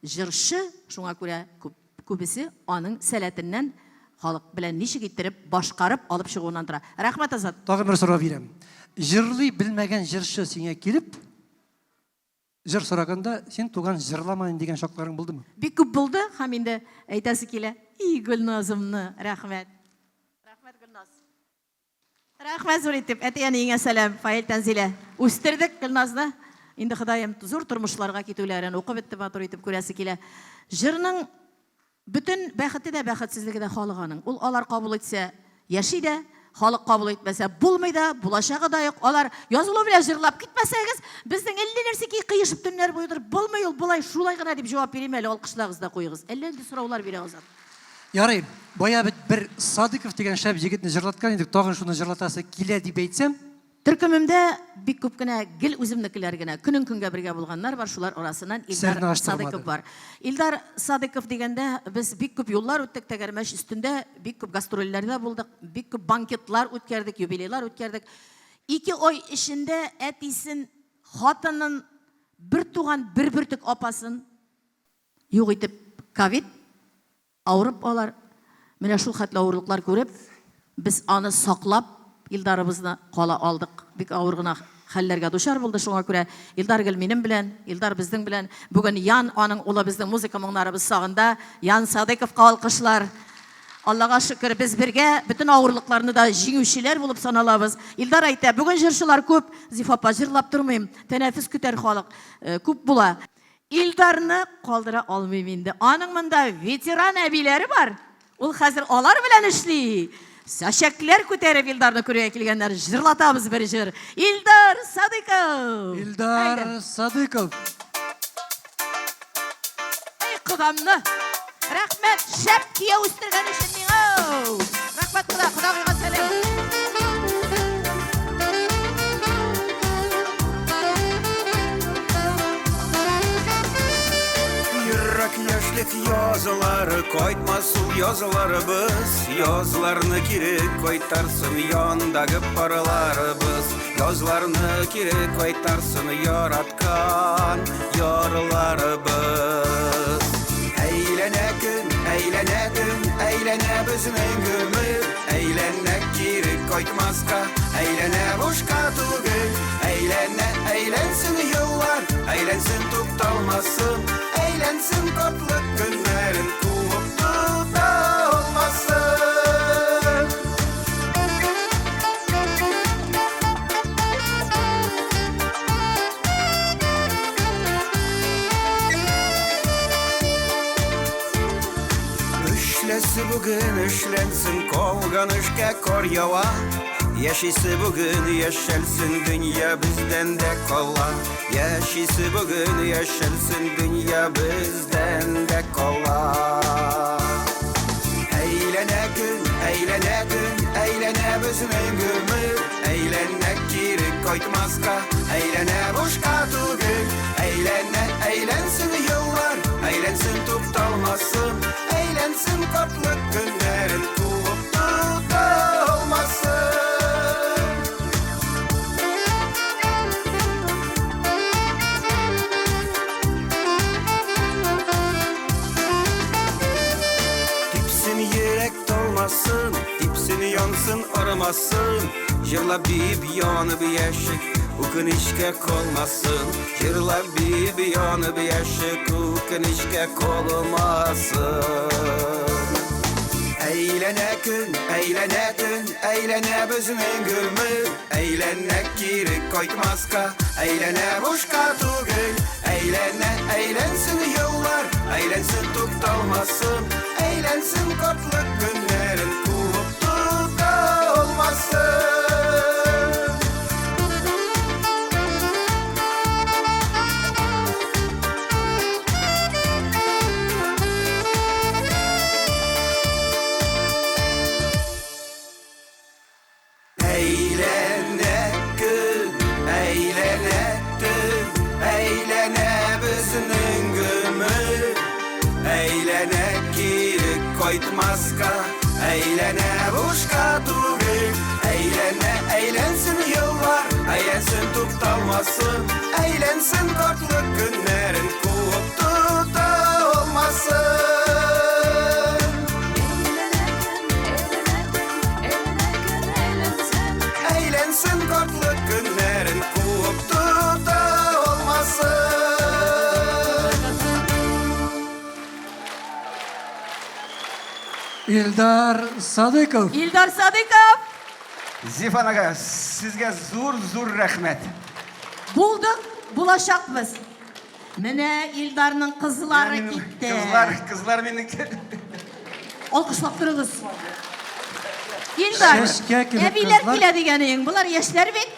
җырчы. Шуңа күрә күп Күбесе аның сәләтеннән, халык белән ничек иттереп башкарып алып чыгуыннан тора. Рәхмәт, Азат! Тагын бер сорау бирәм. Җырлый белмәгән җырчы сиңа килеп, җыр сораганда, син, туган, җырлама инде дигән чакларың булдымы? Бик күп булды һәм инде әйтәсе килә, И, Гөлназымны! Рәхмәт! Рәхмәт, Гөлназ! Рәхмәт зур итеп, әти-әниеңә сәлам, Фаил, Тәнзилә. Үстердек Гөлназны. Инде Ходаем зур тормышларга китүләрен укып бетте, матур итеп күрәсе килә. Җырның бөтен бәхете дә, бәхетсезлеге дә халык аның. Ул алар кабул итсә, яши дә, халык кабул итмәсә, булмый да, булачагы да юк. Алар язылу белән җырлап китмәсәгез, безнең әллә нәрсәкәй кыешып төннәр буе утырып булмый ул, болай, шулай гына дип җавап бирим әле, алкышлагыз да куегыз. Әллә нинди сораулар бирә Азат. Ярый, бая бит бер Садыков дигән шәп егетне җырлаткан идек, тагын шуны җырлатасы килә дип әйтсәм? Төркемемдә бик күп кенә гел үземнекеләр генә, көнен көнгә бергә булганнар бар, шулар арасыннан Илдар Серне ачтырмады. Садыков бар. Илдар Садыков дигәндә, без бик күп юллар үттек, тәгәрмәч өстендә, бик күп гастрольләрдә булдык, бик күп банкетлар үткәрдек, юбилейлар үткәрдек. Ике ай эчендә әтисен, хатынын, бертуган бер бөртек апасын, Юк итеп ковид, авырып алар. Менә шул хәтле авырлыклар күреп, без аны саклап, Илдарыбызны кала алдык. Бик авыр гына хәлләргә дучар булды, шуңа күрә Илдар гел минем белән, Илдар безнең белән. Бүген Ян, аның улы безнең музыка моңнарыбыз сагында. Ян Садыйковка алкышлар. Аллага шөкер, без бергә бөтен авырлыкларны да җиңүчеләр булып саналабыз. Илдар әйтә, бүген җырчылар күп, Зифа апа, җырлап тормыйм, тәнәфес көтәр халык күп була. Илдарны калдыра алмыйм инде. Аның монда ветеран әбиләре бар. Ул хәзер алар белән эшли. Чәчәкләр күтәреп Илдарны күрергә килгәннәр. Җырлатабыз бер җыр. Илдар Садыков! Илдар Садыков! Эй, кодамны! Рәхмәт, шәп кияү үстергән өчен миңа! Рәхмәт, кода, кодагыйга сәлам! Ерак яшьлек язлары, кайтмас ул язларыбыз. Язларны кире кайтарсын яндагы парларыбыз. Язларны кире кайтарсын яраткан ярларыбыз. Әйләнә көн, әйләнә төн, әйләнә безнең гомер. Әйләнә кире кайтмаска, әйләнә бушка түгел. Әйләнә, әйләнсен еллар, әйләнсен тукталмасын. Әйләнсен картлык көннәрен куып тота алмасын. Эшләсе бүген эшләнсен, калган эшкә кар ява. Яшисе бүген яшәлсен, дөнья бездән дә кала. Яшисе бүген яшәлсен, дөнья бездән дә кала. Әйләнә көн, әйләнә төн, әйләнә безнең гомер. Әйләнә кире кайтмаска, әйләнә бушка түгел. Әйләнә, әйләнсен еллар, әйләнсен тукталмасын. Әйләнсен картлык көннәрен куып тота алмасын. Типсен йөрәк талмасын, типсен янсын арымасын. Җырлап биеп янып яшик, үкенечкә калмасын. Җырлап биеп янып яшик, үкенечкә калмасын. Әйләнә көн, әйләнә төн, әйләнә безнең гомер. Әйләнә кире кайтмаска, әйләнә бушка түгел. Әйләнә, әйләнсен еллар, әйләнсен тукталмасын. Әйләнсен картлык көннәрен куып тота алмасын. Әйләнә көн, әйләнә төн, әйләнә безнең гомер. Әйләнә кире кайтмаска, әйләнә бушка түгел. Әйләнә, әйләнсен еллар, әйләнсен тукталмасын. Әйләнсен картлык көннәрен куып тота алмасын. Әйләнсен картлык көннәрен куып тота алмасын. Илдар Садыков. Илдар Садыков. Зифа ага, сезгә зур-зур рәхмәт. Булдык, булачакбыз. Менә Илдарның кызлары китте. Кызлар, кызлар минеке. Алкышлап торыгыз. Илдар, Чәчкә кебек әбиләр кызлар. килә дигәнең, болар яшьләр бит.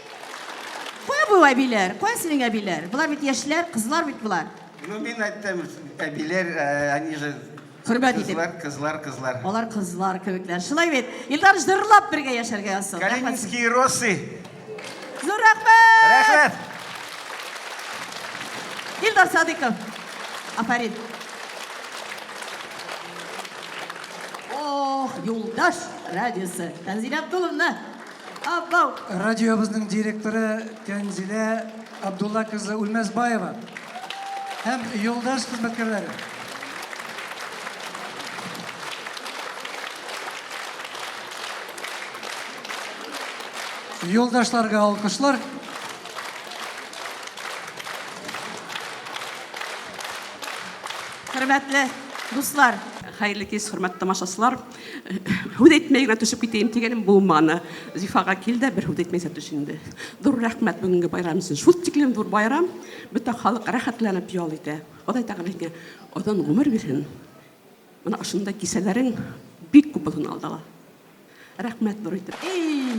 Кая бу әбиләр? Кая синең әбиләр? Болар бит яшьләр, кызлар бит болар. Ну, мин әйтәм, әбиләр, э, они же Хөрмәт итеп. Кызлар, кызлар, кызлар. Алар кызлар кебекләр. Шулай бит. Илдар җырлап бергә яшәргә язсын. Калининские росы. Зур рәхмәт! Рәхмәт! Илдар Садыков. Афәрин. Ох, Юлдаш радиосы. Тәнзилә Абдулловна. Абау. Радиобызның директоры Тәнзилә Абдулла кызы Үлмәсбаева һәм Юлдаш хезмәткәрләре. Юлдашларга алкышлар. Хөрмәтле дуслар. Хәерле кич, хөрмәтле тамашачылар. Һүз әйтмәй генә төшеп китәем дигәнем булманы. Зифага кил дә бер һүз әйтмәйсә төш инде. Зур рәхмәт бүгенге байрам өчен. Шул тиклем зур байрам, бөтә халык рәхәтләнеп ял итә. Ходай Тәгалә сиңа озын гомер бирсен. Менә ошындай кисәләрең бик күп булсын алдала. Рәхмәт зур итеп. Эй,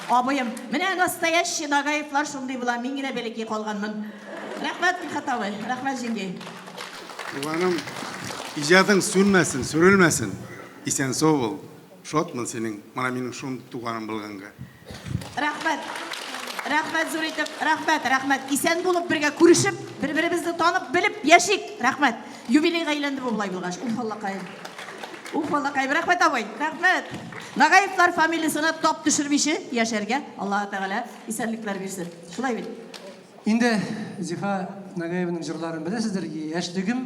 абыем, менә настоящий Нагаевлар шундый була, мин генә бәләкәй калганмын. Рәхмәт, Мидхәт абый, рәхмәт, җиңги. Туганым, иҗатың сүнмәсен, сүрелмәсен. Исән-сау бул. Шатмын синең менә минем шундый туганым булганга. Рәхмәт. Рәхмәт зур итеп. Рәхмәт, рәхмәт. Исән булып, бергә күрешеп, бер-беребезне танып, белеп яшик. Рәхмәт. Юбилейга әйләнде бу болай булгач. Уф, Аллакаем. Уф, Аллакаем. Рәхмәт, абый. Рәхмәт. Нагаевлар фамилиясенә тап төшермичә яшәргә Аллаһы Тәгалә исәнлекләр бирсен. Шулай бит. Инде Зифа Нагаеваның җырларын беләсездер, Яшьлегем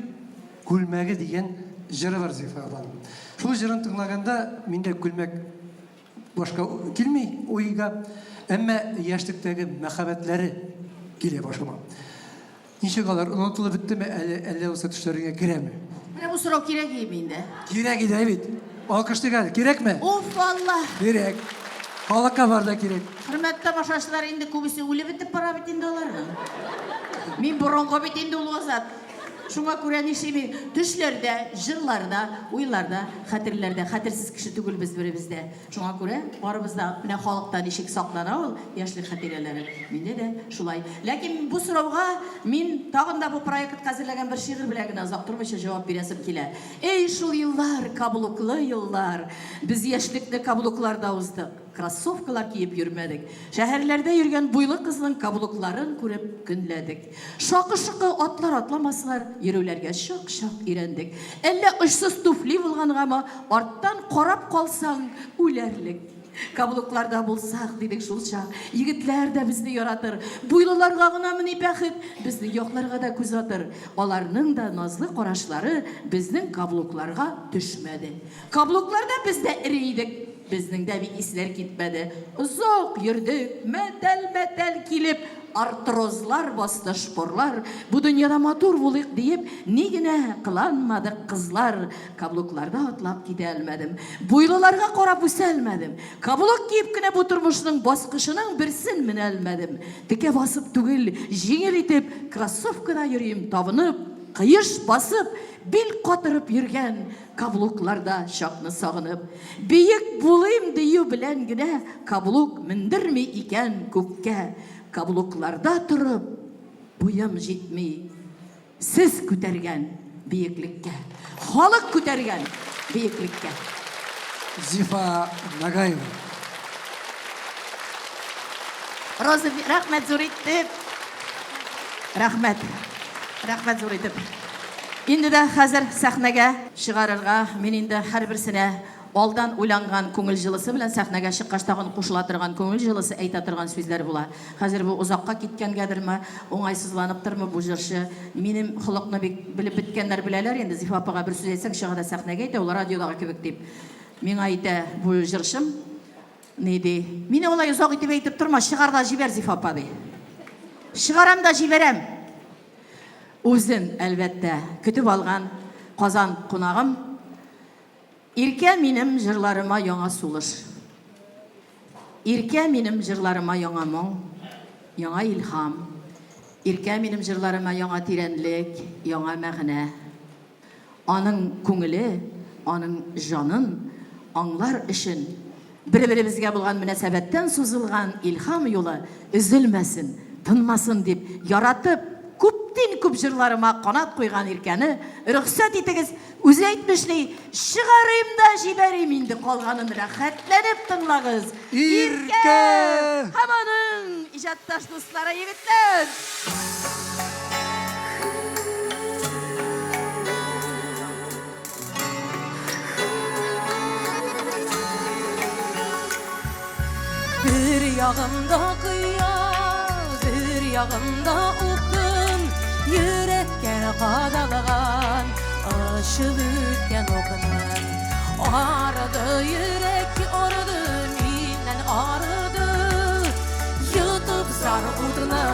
күлмәге дигән җыры бар Зифа апаның. Шул җырын тыңлаганда миндә күлмәк Башка килми уйга, әмма яшьлектәге мәхәббәтләре килә башыма. Ничек алар онытылып беттеме, әле әллә булса төшләреңә керәме? Менә бу сорау кирәк иеме инде? Кирәк иде бит. Алкышлыйк әле, кирәкме? Уф, Алла! Кирәк. Халыкка бар да кирәк. Хөрмәтле тамашачылар, инде күбесе үлеп бетеп бара бит инде аларның. Мин борынгы бит инде ул Азат. Шуңа күрә нишлим мин? Төшләрдә, җырларда, уйларда, хәтерләрдә. Хәтерсез кеше түгел без беребез дә. Шуңа күрә барыбыз да, менә халыкта ничек саклана ул яшьлек хатирәләре, миндә дә шулай. Ләкин бу сорауга мин тагын да бу проектка әзерләгән бер шигырь белән генә озак тормыйча җавап бирәсем килә. Эй, шул еллар, каблуклы еллар! Без яшьлекне каблукларда уздык. Кроссовкалар киеп йөрмәдек. Шәһәрләрдә йөргән буйлы кызның каблукларын күреп көнләдек. Шакы-шокы атлар атламаслар, йөрүләргә чак-чак өйрәндек. Әллә очсыз туфли булгангамы, арттан карап калсаң, үләрлек. Каблукларда булсак, дидек шулчак, егетләр дә безне яратыр. Буйлыларга гынамыни бәхет, безнең якларга да күз атыр. Аларның да назлы карашлары безнең каблукларга төшмәде. Каблукларда без дә эре идек. Безнең дә бик исләр китмәде. Озак йөрдек, мәтәл-мәтәл килеп, артрозлар басты, шпорлар. Бу дөньяда матур булыйк диеп, ни генә кыланмадык, кызлар. Каблукларда атлап китә алмадым. Буйлыларга карап үсә алмадым. Каблук киеп кенә бу тормышның баскычының берсен менә алмадым. Текә басып түгел, җиңел итеп, кроссовкада йөрим, табынып, кыеш басып, бил катырып йөргән Каблукларда чакны сагынып. Биек булыйм дию белән генә Каблук мендерми икән күккә. Каблукларда торып буем җитми Сез күтәргән биеклеккә. Халык күтәргән биеклеккә. Зифа Нагаева. Роза, рәхмәт зур итеп. Рәхмәт. Рәхмәт зур итеп. Инде дә хәзер сәхнәгә чыгарырга мин инде һәрберсенә алдан уйланган күңел җылысы белән сәхнәгә чыккач тагын кушыла торган күңел җылысы әйтә торган сүзләр була. Хәзер бу озакка киткәнгәдерме, уңайсызланыптырмы бу җырчы. Минем холыкны бик белеп беткәннәр беләләр инде, Зифа апага бер сүз әйтсәң, чыга да сәхнәгә әйтә, ул радиодагы кебек дип. Миңа әйтә бу җырчым, ни ди, мине алай озак итеп әйтеп торма, чыгар да җибәр, Зифа апа, ди. Чыгарам да җибәрәм. Үзен, әлбәттә, көтеп алган Казан кунагым, Иркә минем җырларыма яңа сулыш. Иркә минем җырларыма яңа моң, яңа илһам. Иркә минем җырларыма яңа тирәнлек, яңа мәгънә. Аның күңеле, аның җанын аңлар өчен бер-беребезгә булган мөнәсәбәттән сузылган илһам юлы өзелмәсен, тынмасын дип, яратып, күптин-күп җырларыма канат куйган Иркәне, рөхсәт итегез, үзе әйтмешли, чыгарыйм да җибәрим инде, калганын рәхәтләнеп тыңлагыз. Иркә! Һәм аның иҗатташ дуслары, егетләр! Бер ягымда кояш, бер ягымда упкын, йөрәккә кадалган, очып үткән укның. Арыды йөрәк, арыды, миннән арыды, йотып зар утны,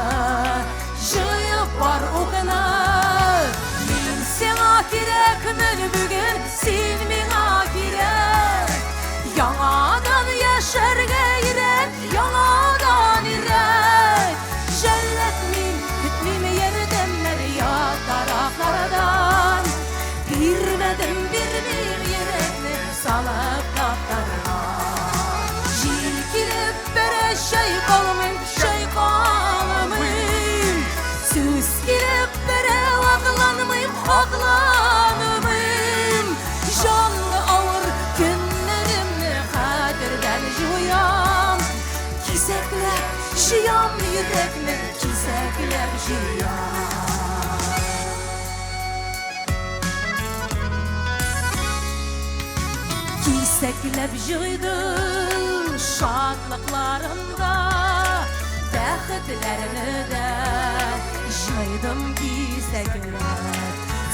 җыеп бар укны. Мин сиңа кирәкмен бүген, син акланмыйм. Җанга авыр көннәремне хәтердән җуям. Кисәкләп җыям йөрәкне, кисәкләп җыям. Кисәкләп җыйдым шатлыкларым да, бәхетләрне дә җыйдым кисәкләп.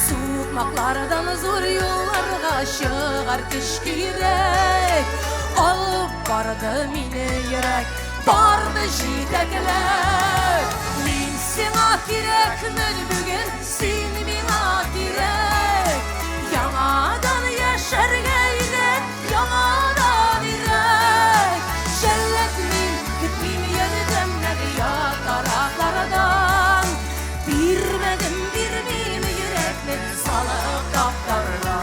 Сукмаклардан зур юлларга чыгар көч кирәк. Алып барды мине йөрәк, барды җитәкләп. Мин сиңа кирәкмен бүген, син миңа кирәк. Яңадан яшәргә өйрәт, яңадан өйрәт. Жәлләтмим, көтмим ярдәмнәр ят тарафлардан. Бирмәдем, бирмим йөрәкне салып таптарга.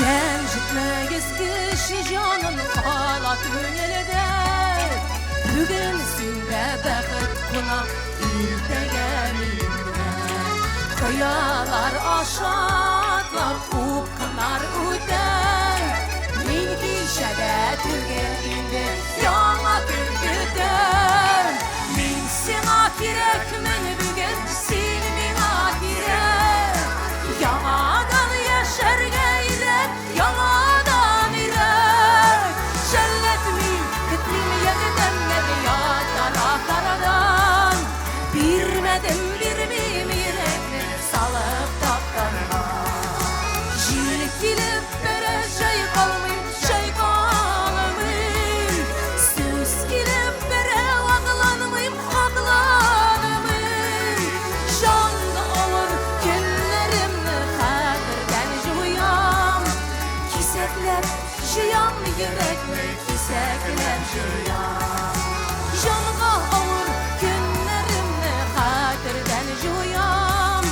Рәнҗетмәгез кеше җанын кала күңелдә. Бүген синдә бәхет куна, иртәгә миндә. Кыялар аша атлап упкыннар үтә. Мин кичәдә түгел инде, яңа көн көтәм. Мин сиңа кирәкмен бүген, син миңа кирәк. Яңадан яшәргә өйрәт, яңадан өйрәт. Жәлләтмим, көтмим ярдәмнәр ят тарафлардан. Бирмәдем, бирмим йөрәкне салып таптарга. Җил килеп бәрә, чайкалмыйм, чайкалмыйм. Сүз килеп бәрә, акланмыйм, акланмыйм. Җанга авыр көннәремне хәтердән җуям. Кисәкләп җыям йөрәкне, кисәкләп җыям. Җанга авыр көннәремне хәтердән җуям.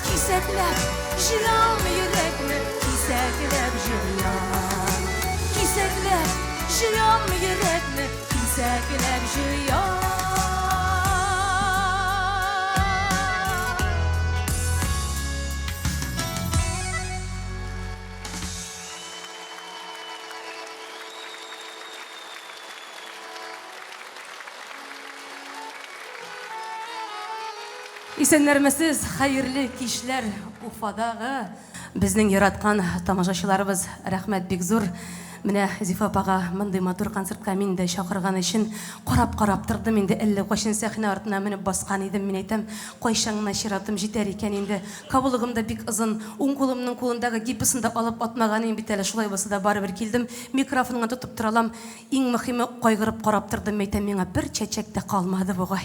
Кисәкләп җыям йөрәкне, кисәкләп җыям. Кисәкләп җыям йөрәкне, кисәкләп җыям. Исәннәрмесез, хәерле кичләр Уфадагы безнең яраткан тамашачыларыбыз, рәхмәт бик зур. Менә Зифа апага мондый матур концертка мин дә чакырган өчен карап-карап тордым инде, әллә кайчан сәхнә артына менеп баскан идем, мин әйтәм, кайчан гына чиратым җитәр икән инде. Каблугым да бик озын, уң кулымның кулындагы гипосын да алып атмаган идем бит әле, шулай булса да барыбер килдем, микрофон гына тотып тора алам. Иң мөхиме, кайгырып карап тордым, әйтәм, миңа бер чәчәк тә калмады бугай.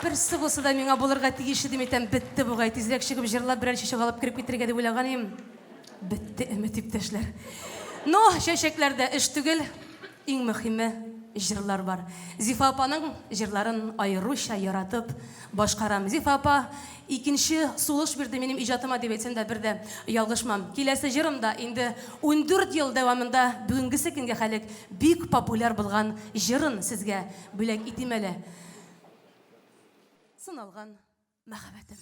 Берсе булса да миңа булырга тиеш иде, әйтәм, бетте бугай, тизрәк чыгып җырлап берәр чәчәк алып кереп китәргә дип уйлаган идем. Бетте өмет, иптәшләр. Но чәчәкләрдә эш түгел, иң мөхиме җырлар бар. Зифа апаның җырларын аеруча яратып башкарам. Зифа апа икенче сулыш бирде минем иҗатыма дип әйтсәм дә бер дә ялгышмам. Киләсе җырым да инде 14 ел дәвамында бүгенгесе көнгә хәлек бик популяр булган җырын сезгә бүләк итим әле. Сыналган мәхәббәтем.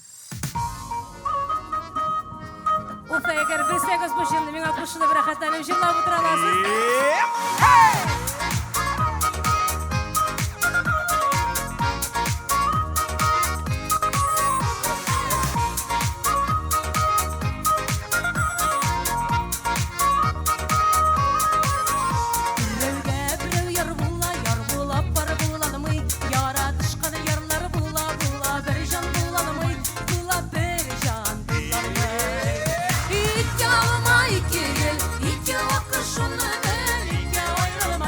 Уфа, әгәр белсәгез бу җырны, миңа кушылып рәхәтләнеп җырлап утыра аласыз. Берәүгә берәү яр була, яр була, пар булалмый. Яратышкан ярлар була, була, бер җан булалмый, була бер җан булалмый. Ике алма, ике гөл, ике аккош, шуны бел, ике аерылмый.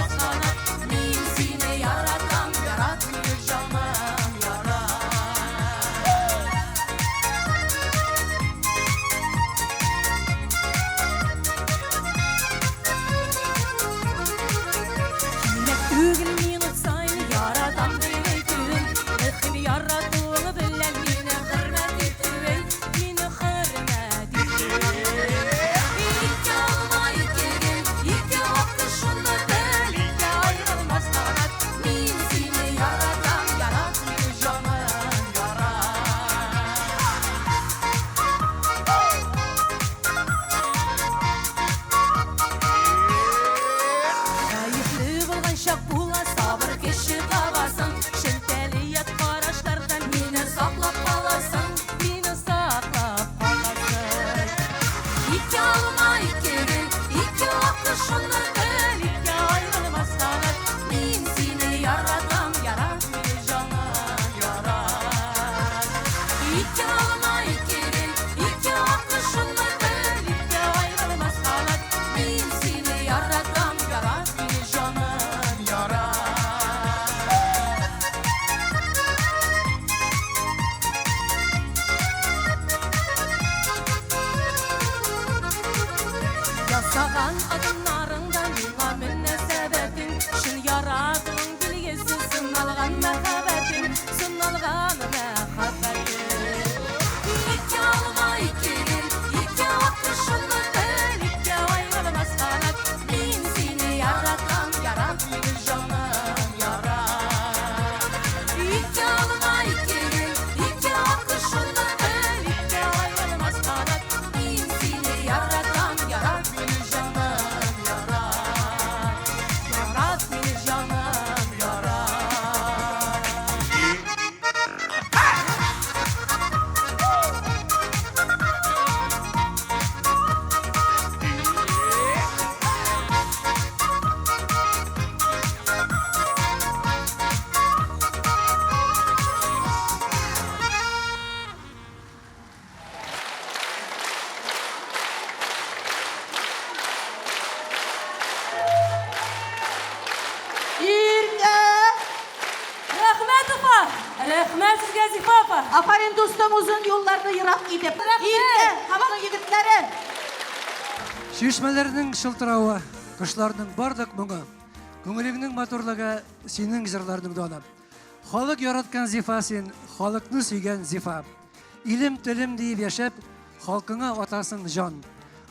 чак була, сабыр кеше табасың. Шелтәле ят карашлардан мине саклап каласың, мине саклап каласың. Ике алма, ике гөл, ике аккошны бел, ике аерылмас канат. Мин сине яратам, ярат мине җаным, ярат. Ике алма, ике гөл, ике аккошны бел, ике аерылмас канат. Мин сине яратам, ярат мине җаным, ярат. Ясаган адымнарыңда миңа мөнәсәбәтең, чын яратуың билгесе, сыналган мәхәббәтең, сыналган мәхәббәтең. Ике алма, ике гөл, ике аккошны бел, ике аерылмас канат. Мин сине яратам, ярат мине җаным, ярат. Ике алма, ике гөл, ике аккошны бел, ике аерылмас канат. Мин сине яратам, ярат мине җаным, ярат. Ярат мине җаным, ярат. Иркә! Рәхмәт, апа! Рәхмәт сезгә, Зифа апа! Афәрин, дустым, озын юлларны ерак итеп. Иркә һәм аның егетләре! Чишмәләрнең шылтыравы, кошларның барлык моңы, күңелеңнең матурлыгы, синең җырларның даны. Халык яраткан Зифа син, халыкны сөйгән Зифа. Илем, телем диеп яшәп, халкыңа атасың җан.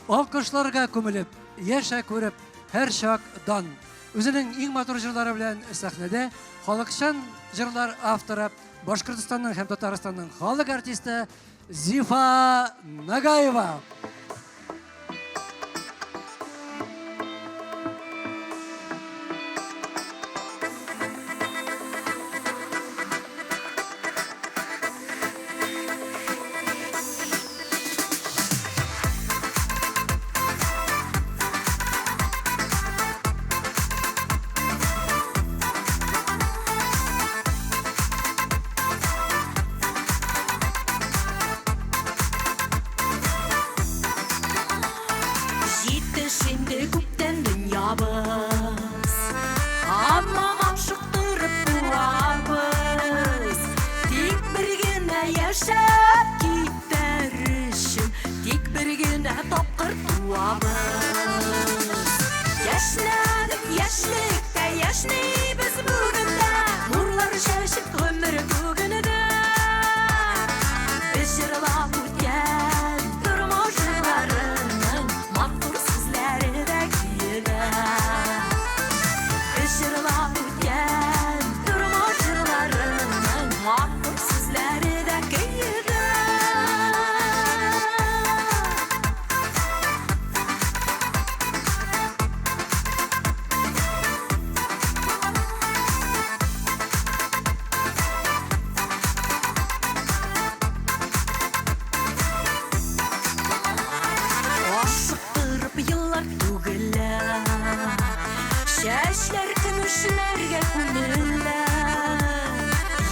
Алкышларга күмелеп, яшә күреп, һәрчак дан. Үзенең иң матур җырлары белән сәхнәдә халыкчан җырлар авторы, Башкортостанның һәм Татарстанның халык артисты Зифа Нагаева. Җитте инде күптән дөньябыз, Һаман ашыктырып туабыз. Тик бер генә яшәп китәр өчен, Тик бер генә тапкыр туабыз. Яшьнәдек яшьлектә, яшьнибез бүген дә, Нурлар чәчеп гомер күгендә. Без җырлап үткән тормыш җырларының матур сүзләре дә көенә. Без җырлап үткән тормыш җырларының матур сүзләре дә көенә. Ашыктырып еллар түгелә, Чәчләр көмешләргә күмелә.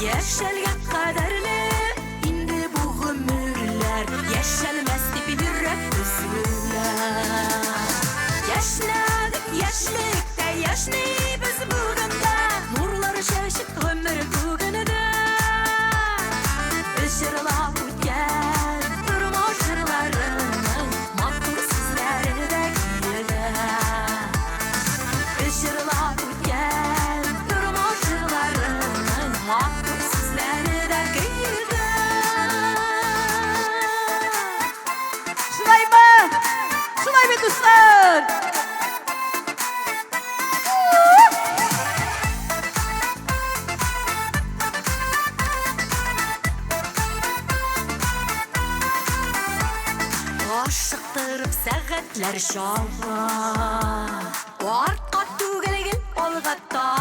Яшәлгән кадәрле инде бу гомерләр, Яшәлмәс дип йөрәк өзелә. Яшьнәдек яшьлектә, яшьнибез бүген дә, Нурлар чәчеп гомер күгендә. Без җырлап үткән тормыш җырларының матур сүзләре дә көенә. Без җырлап үткән тормыш җырларының матур сүзләре дә көенә. Шулаймы? Шулаймы, дуслар? Ашыктырып сәгатьләр чаба, Артка түгел, гел алга таба.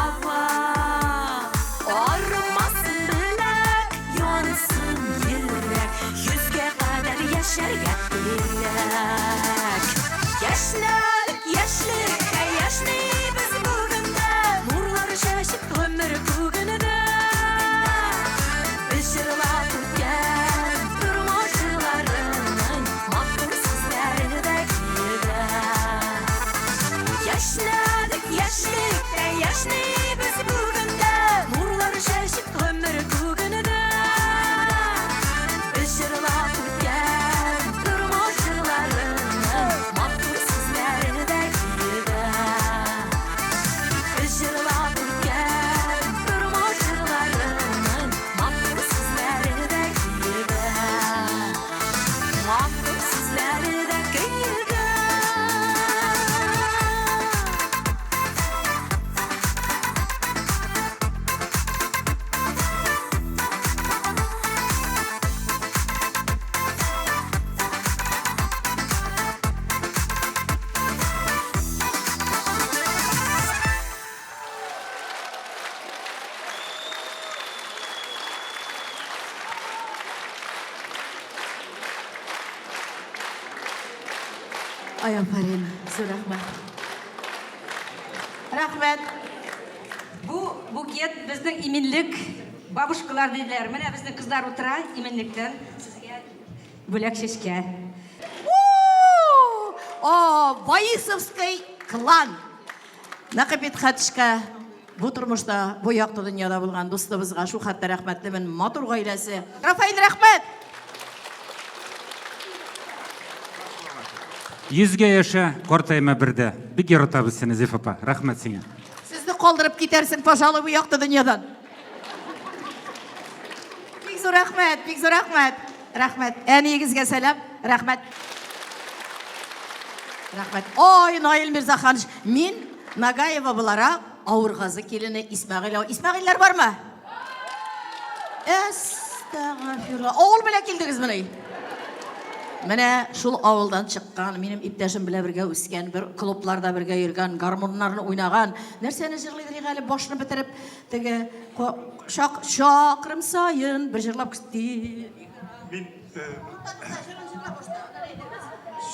Ай, афәрин, зур рәхмәт. Рәхмәт. Бу букет безнең иминлек бабушкалар диделәр. Менә безнең кызлар утыра иминлектән. Сезгә бүләк чәчкә. О, Баисовский клан. Нәкый Мидхәтшка бу тормышта, бу якты дөньяда булган дустыбызга шул хәтле рәхмәтлемен. Матур гаиләсе. Рафаэль, рәхмәт! Йөзгә яшә, картайма бер дә. Бик яратабыз сине, Зифа апа. Рәхмәт сиңа. Сезне калдырып китәрсең, пожалуй, бу якты дөньядан. Бик зур рәхмәт, бик зур рәхмәт. Рәхмәт. Әниегезгә сәлам. Рәхмәт. Рәхмәт. Ой, Наил Мирзаханович, мин Нагаева буларак Авыргазы килене Исмәгыйль. Исмәгыйльләр бармы? Әстәгъфирулла. Авыл белән килдегезмени? Менә шул авылдан чыккан, минем иптәшем белән бергә үскән, бер клубларда бергә йөргән, гармуннарны уйнаган. Нәрсәне җырлыйдыр әле башны бетереп, теге чак чакрым саен бер җырлап Мин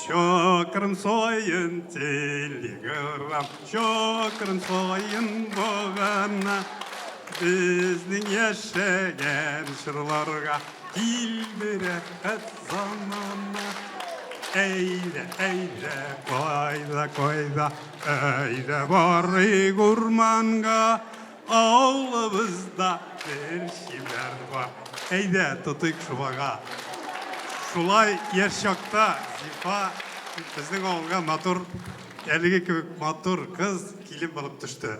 Чакрым саен телеграм, чакрым саен багана. Безнең яшәгән чорларга килде рәхәт замана. Әйдә, әйдә, кайда, кайда, әйдә барыйк урманга. Авылыбызда бер чибәр бар. Әйдә, тотыйк шобага. Шулай яшь чакта Зифа безнең авылга матур, әлеге кебек матур кыз килен булып төште.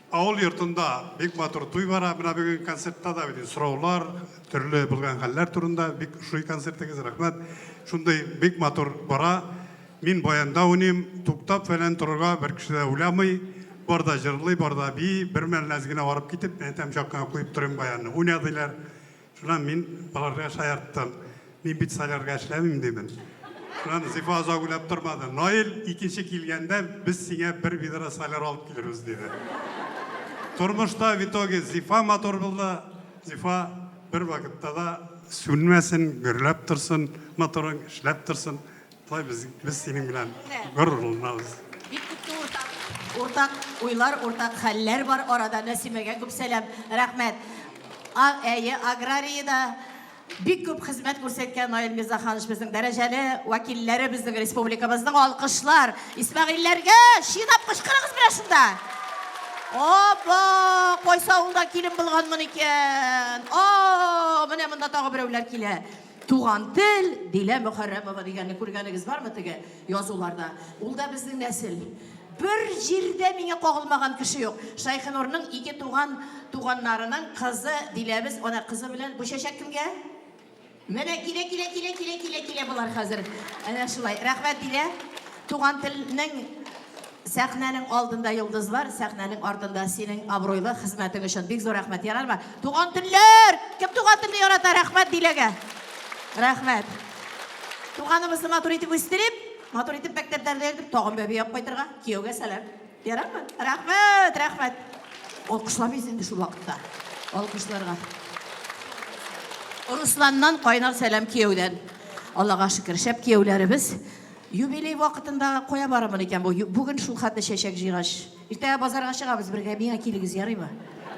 Авыл йортында бик матур туй бара. Менә бүген концертта да бит сораулар, төрле булган хәлләр турында бик ошый концертыгыз, рәхмәт. Шундый бик матур бара. Мин баянда уйныйм, туктап-фәлән торырга бер кеше дә уйламый. Бар да җырлый, бар да бии. Бер мәлне әз генә арып китеп, мин әйтәм, чак кына куеп торыйм баянны. Уйна, диләр. Шуннан мин аларга шаярттым. Мин бит солярга эшләмим, димен. Шуннан Зифа озак уйлап тормады. Наил, икенче килгәндә без сиңа бер ведра соляр алып килербез, диде. Тормышта в итоге Зифа матур булды. Зифа бер вакытта да сүнмәсен, гөрләп торсын, моторың эшләп торсын. Шулай без, без синең белән горурланабыз. Бик күп уртак, уртак уйлар, уртак хәлләр бар арада. Нәсимәгә күп сәлам. Рәхмәт. А, әйе, аграриядә бик күп хезмәт күрсәткән Наил Мирзаханович безнең дәрәҗәле вәкилләре безнең республикабызның алкышлар. Исмәгыйльләргә чинап кычкырыгыз менә шунда. Опа, кайсы авылда килен булганмын икән? О, менә монда тагы берәүләр килә. Туган тел, Дилә Мөхәррәмова дигәнне күргәнегез бармы теге язуларда? Ул да безнең нәсел. Бер җирдә миңа кагылмаган кеше юк. Шәйхенурның ике туган туганнарының кызы Диләбез, ана кызы белән бу чәчәк кемгә? Менә килә, килә, килә, килә, килә, килә болар хәзер. Әнә шулай. Рәхмәт, Дилә. Туган телнең Сәхнәнең алдында йолдызлар, сәхнәнең артында синең абруйлы хезмәтең өчен бик зур рәхмәт. Ярармы? Туган телләр! Кем туган телне ярата? Рәхмәт Диләгә. Рәхмәт. Туганыбызны матур итеп үстереп, матур итеп мәктәпләрдә йөртеп, тагын бәби алып кайтырга, кияүгә сәлам. Ярармы? Рәхмәт, рәхмәт. Алкышламыйбыз инде шул вакытта. Алкышларга. Русланнан кайнар сәлам кияүдән. Аллага шөкер, шәп кияүләребез. Юбилей вакытында кая барырмын икән бу? Бүген шул хәтле чәчәк җыйгач. Иртәгә базарга чыгабыз бергә, миңа килегез, ярыймы?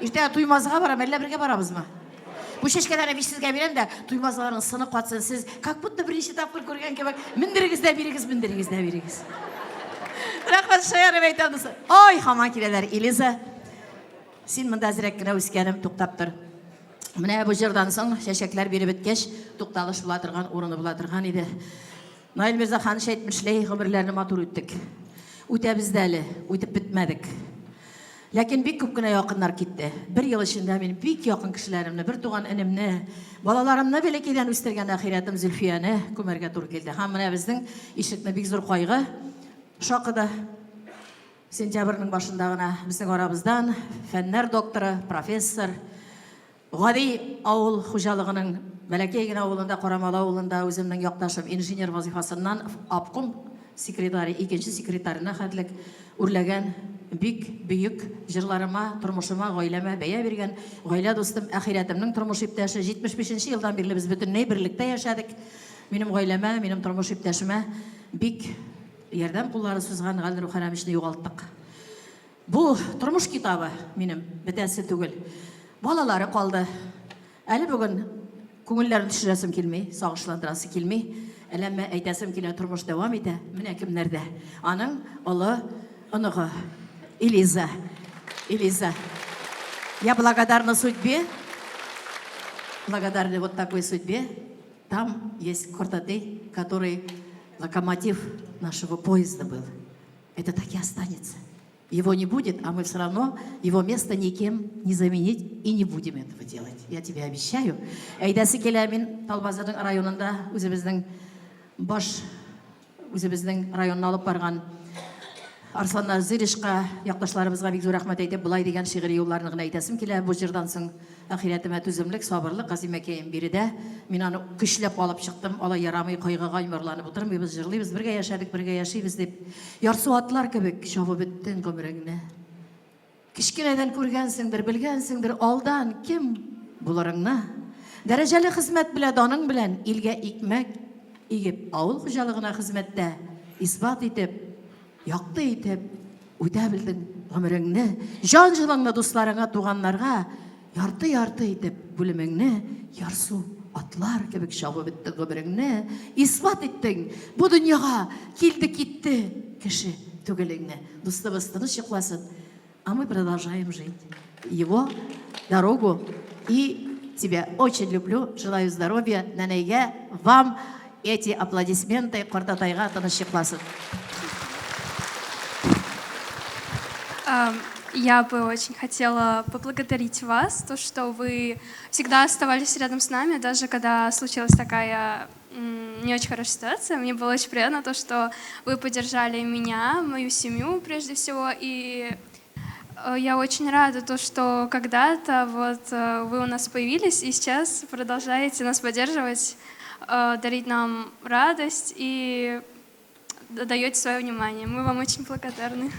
Иртәгә Туймазыга барам, әллә бергә барабызмы? Бу чәчкәләрне мин сезгә бирәм дә, Туймазыларның сыны катсын, сез как будто беренче тапкыр күргән кебек, мендерегез дә бирегез, мендерегез дә бирегез. Рәхмәт, шаярып әйтәм, дуслар. Ой, һаман киләләр, Элиза. Син монда әзрәк кенә үскәнем, туктап тор. Менә бу җырдан соң чәчәкләр биреп беткәч, тукталыш була торган урыны була торган иде. Наил Мирзаханович әйтмешли, гомерләрне матур үттек. Үтәбез дә әле, үтеп бетмәдек. Ләкин бик күп кенә якыннар китте. Бер ел эчендә мин бик якын кешеләремне, бер туган энемне, балаларымны бәләкәйдән үстергән ахирәтем Зөлфияне күмәргә туры килде. Һәм менә безнең ишекне бик зур кайгы шакыды. Сентябрьнең башында гына безнең арабыздан фәннәр докторы, профессор, Гади авыл хуҗалыгының бәләкәй генә авылында, Карамалы авылында үземнең якташым инженер вазыйфасыннан обком секретаре, икенче секретарена хәтлек үрләгән бик бөек җырларыма, тормышыма, гаиләмә бәя биргән гаилә дустым, әхирәтемнең тормыш иптәше. 75 нче елдан бирле без бөтенләй берлектә яшәдек. Минем гаиләмә, минем тормыш иптәшемә бик. ярдәм куллары сузган Галнур Хәрәмичне югалттык. Бу тормыш китабы минем бетәсе түгел. Балалары калды. Әле бүген күңелләрен төшерәсем килми, сагышландырасы килми. Әләммә әйтәсем килә, тормыш дәвам итә. Менә кемнәрдә. Аның олы оныгы Элиза. Элиза. Я благодарна судьбе. Благодарна вот такой судьбе. Там есть Кортатей, который локомотив нашего поезда был. Это так и останется. Его не будет, а мы все равно его место никем не заменить и не будем этого делать. Я тебе обещаю. Әйдәсе килә мин Талбазарның районында үзебезнең баш үзебезнең районны алып барган Арслан Назиришка, якташларыбызга бик зур рәхмәт әйтеп, болай дигән шигъри юлларны гына әйтәсем килә. Бу җырдан соң ахирәтемә түземлек, сабырлык, Газимәкәем биредә. Мин аны көчләп алып чыктым. Алай ярамый, кайгыга йомарланып утырмыйбыз, җырлыйбыз, бергә яшәдек, бергә яшибез дип. Ярсу атлар кебек чабып беттең гомереңне. Кечкенәдән күргәнсеңдер, белгәнсеңдер алдан кем булырыңны. Дәрәҗәле хезмәт белә даның белән илгә икмәк игеп, авыл хуҗалыгына хезмәттә исбат итеп, якты итеп үтә белдең гомереңне. Җан җылыңны дусларыңа, туганнарга ярты-ярты итеп бүлемеңне ярсу атлар кебек чабып беттең гомереңне. Исбат иттең бу дөньяга килде-китте кеше түгелеңне. Дустыбыз тыныч йокласын, а мы продолжаем жить его дорогу. И тебя очень люблю, желаю здоровья, нәнәйгә, вам эти аплодисменты, картатайга тыныч йокласын. Я бы очень хотела поблагодарить вас, то, что вы всегда оставались рядом с нами, даже когда случилась такая не очень хорошая ситуация. Мне было очень приятно то, что вы поддержали меня, мою семью прежде всего, и я очень рада то, что когда-то вот вы у нас появились и сейчас продолжаете нас поддерживать, дарить нам радость и даете свое внимание. Мы вам очень благодарны.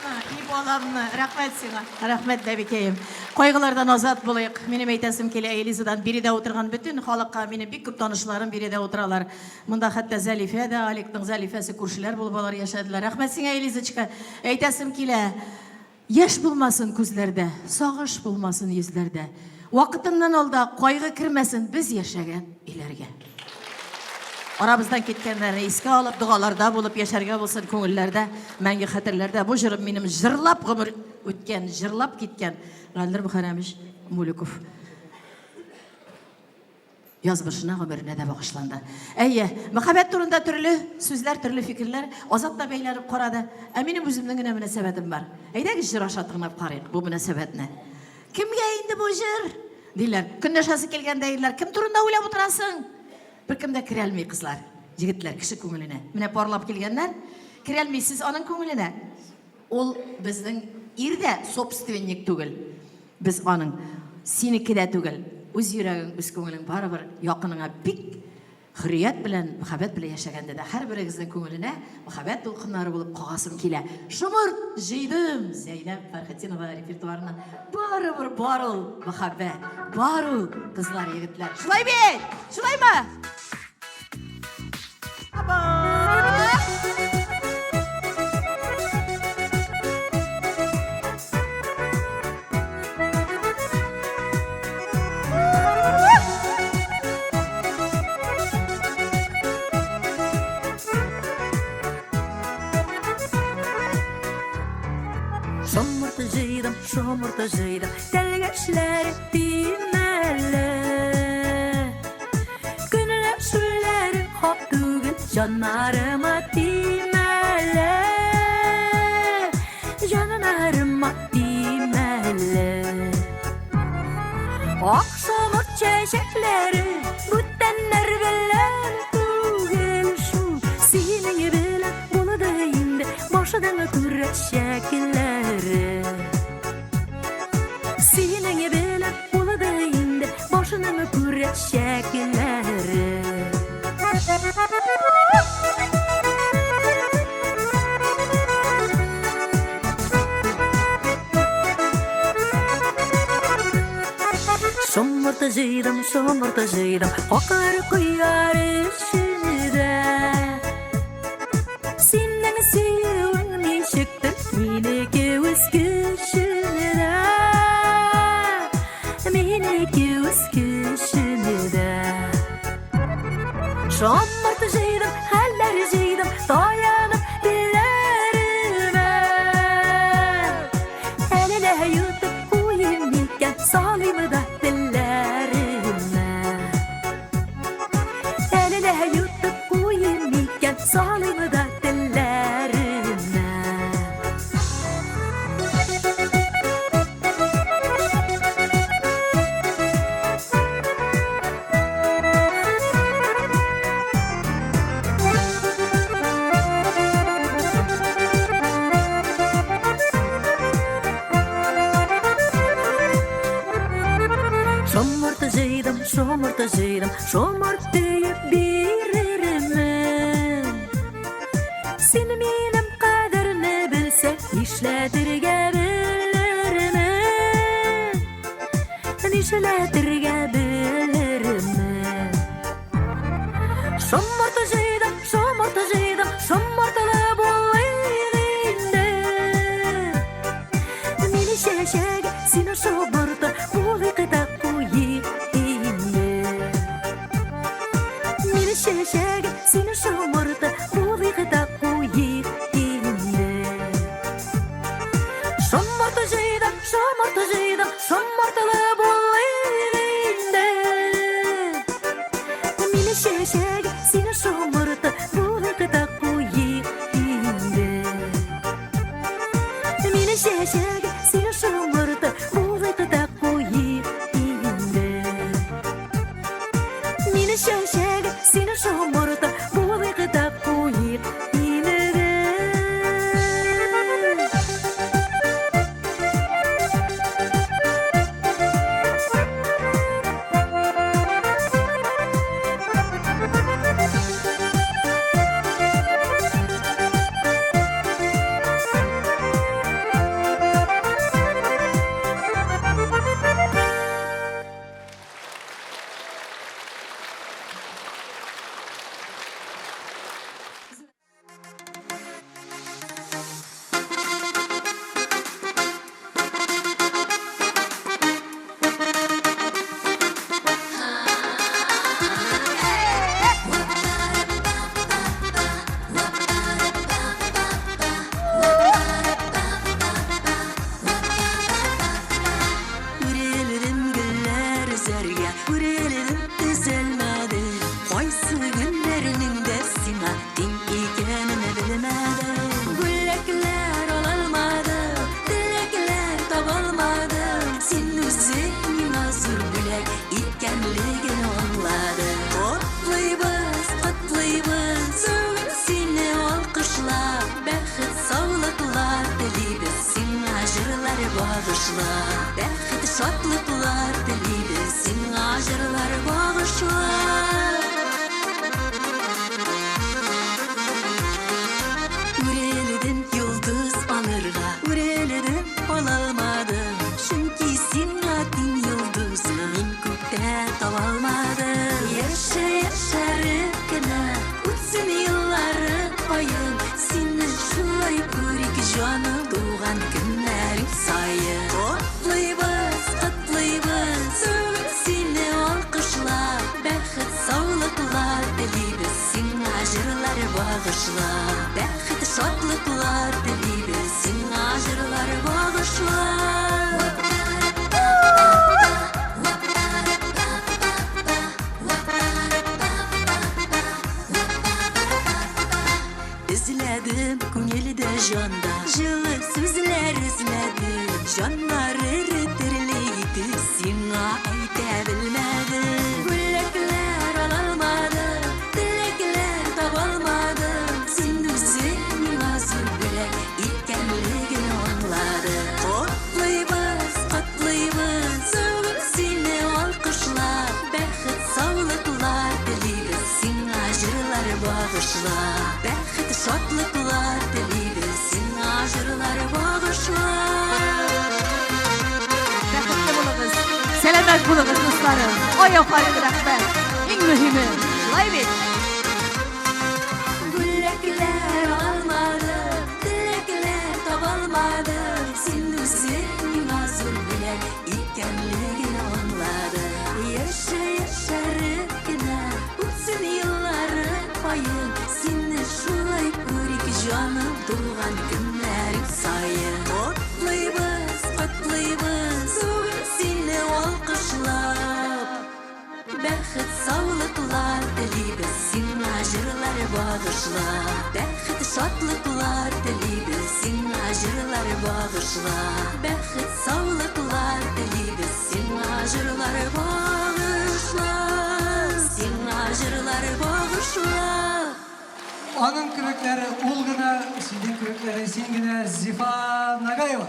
И баламны, рәхмәт сиңа. Рәхмәт, бәбикәем. Кайгылардан азат булыйк. Минем әйтәсем килә Элизадан биредә утырган бөтен халыкка, минем бик күп танышларым биредә утыралар. Монда хәтта Зәлифә дә, Аликның Зәлифәсе күршеләр булып алар яшәделәр. Рәхмәт сиңа, Элизочка. Әйтәсем килә, Яшь булмасын күзләрдә, сагыш булмасын йөзләрдә. Вакытыннан алда кайгы кермәсен без яшәгән өйләргә. Арабыздан киткәннәрне искә алып, догаларда булып яшәргә булсын күңелләрдә, мәңге хәтерләрдә. Бу җырым минем җырлап гомер үткән, җырлап киткән Галнур Мөхәррәмович Мулюков. Язмышына, гомеренә дә багышланды. Әйе, мәхәббәт турында төрле сүзләр, төрле фикерләр. Азат та бәйләнеп карады. Ә минем үземнең генә мөнәсәбәтем бар. Әйдәгез җыр аша тыңлап карыйк бу мөнәсәбәтне. Кемгә инде бу җыр? Диләр. Көнләшәсе килгәндә ирләр, кем турында уйлап утырасың? Беркем дә керәлми, кызлар, егетләр, кеше күңеленә. Менә парлап килгәннәр, керәлмисез аның күңеленә. Ул безнең ир дә собственник түгел. Без аның синеке дә түгел. Үз йөрәгең, үз күңелең барыбер якыныңа бик хөррият белән, мәхәббәт белән яшәгәндә дә һәрберегезнең күңеленә мәхәббәт дулкыннары булып кагасым килә. Шомырт җыйдым! Зәйнәб Фәрхетдинова репертуарына барыбер бар ул мәхәббәт, бар ул кызлар, егетләр. Шулай бит? Шулаймы? Шомырты җыйдым, шомырты җыйдым, тәлгәшләре тимәле. Көнләшүләре хак түгел, җаннарыма тимәле. Җаннарыма тимәле. Ак шомырт чәчәкләре бүтәннәр белән түгел шул. Синең белән булды инде башының күрәчәкләре. Синең белән булды инде башының күрәчәкләре. Шомырты җыйдым, шомырты җыйдым, акыр куяр эчендә. Шомырт җыйдым, хәлләр җыйдым, таянып билләремә. Әле дә йотып куйыйм микән, салыйм да телләремә. Әле дә йотып куйыйм микән, салыйм да телләремә. Шомырт җыйдым, шомырт җыйдым, шомырт төеп бирермен. Син минем кадерне белсәң, нишләтергә белермен. Нишләтергә белермен. Шомырт җыйдым, шомырт җыйдым, шомыртлы булыйк инде. Мине чәчәк, сине шомырты, булыйк та куйыйк инде. Мине чәчәк, сине шомырты, булыйк та куйыйк инде. Шомырт җыйдым, шомырт җыйдым, шомыртлы булыйк инде. Мине чәчәк, сине шомырты, булыйк та куйыйк инде. Мине чәчәк, сине шомырты, булыйк та куйыйк инде. Мине чәчәк, сине шомырты, булыйк та куйыйк инде. Үрелдем гөлләр өзәргә, үрелдем төзәлмәде. Кайсы гөлләрнең дә сиңа тиң икәнен белмәдем. Бүләкләр алалмадым, теләкләр табалмадым. Син үзең миңа зур бүләк икәнлеген аңладым. Котлыйбыз, котлыйбыз, бүген сине алкышлап, бәхет, саулыклар телибез сиңа җырлар багышлап. Бәхет, шатлыклар телибез сиңа җырлар багышлап. Үрелдем йолдыз алырга, үрелдем алалмадым. Чөнки сиңа тиң йолдызны мин күктә таба алмадым. Яшә, яшәреп кенә, үтсен еллары аем. Сине шулай күрик, җаным, туган көннәрең саен. Котлыйбыз, котлыйбыз, бүген сине алкышлап, бәхет, саулыклар телибез сиңа җырлар багышлап. Бәхет, шатлыклар телибез сиңа җырлар багышлап. Эзләдем күңелдә, җанда җылы сүзләр эзләдем. Җаннар эретерлек итеп сиңа әйтә белмәдем. Бүләкләр алалмадым, теләкләр табалмадым. Син үзең миңа зур бүләк икәнлеген аңладым. Котлыйбыз, котлыйбыз, бүген сине алкышлап, бәхет, саулыклар телибез сиңа җырлар багышлап. Бәхет, шатлыклар телибез сиңа җырлар багышлап. Бәхетле булыгыз, сәламәт булыгыз, дусларым. Ай, афәрин, рәхмәт. Иң мөһиме, шулай бит? Бүләкләр алмадым, теләкләр табалмадым. Син үзең миңа зур бүләк икәнлеген аңладым. Яшә, яшәреп кенә, үтсен еллар. багышла. Бәхет, шатлыклар телибез сиңа җырлар багышла. Бәхет, саулыклар телибез сиңа җырлар багышла. Сиңа җырлар багышла. Аның кебекләре ул гына, синең кебекләре син генә, Зифа Нагаева.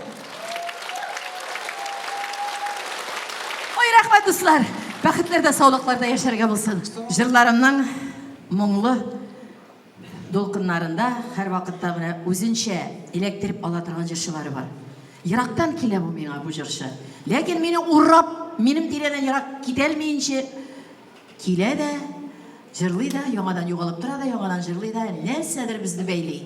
Ой, рәхмәт, дуслар! Бәхетләрдә, саулыкларда яшәргә булсын. Җырларымның моңлы дулкыннарында һәрвакытта менә үзенчә эләктереп ала торган җырчылары бар. Ерактан килә бу миңа бу җырчы. Ләкин мине урап, минем тирәдән ерак китәлмиенче килә дә, җырлый да, яңадан югалып тора да, яңадан җырлый да, нәрсәдер безне бәйли.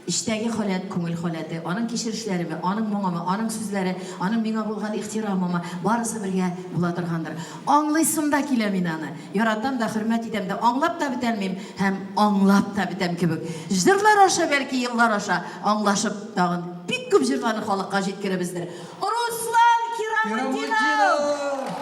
Эчтәге халәт, күңел халәте, аның кичерешләреме, аның моңымы, аның сүзләре, аның миңа булган ихтирамымы, барысы бергә була торгандыр. Аңлыйсым да килә мин аны. Яратам да, хөрмәт итәм дә, аңлап та бетәлмим һәм аңлап та бетәм кебек. Җырлар аша, бәлки, еллар аша аңлашып тагын бик күп җырларны халыкка җиткеребездер. Руслан Кираметдинов!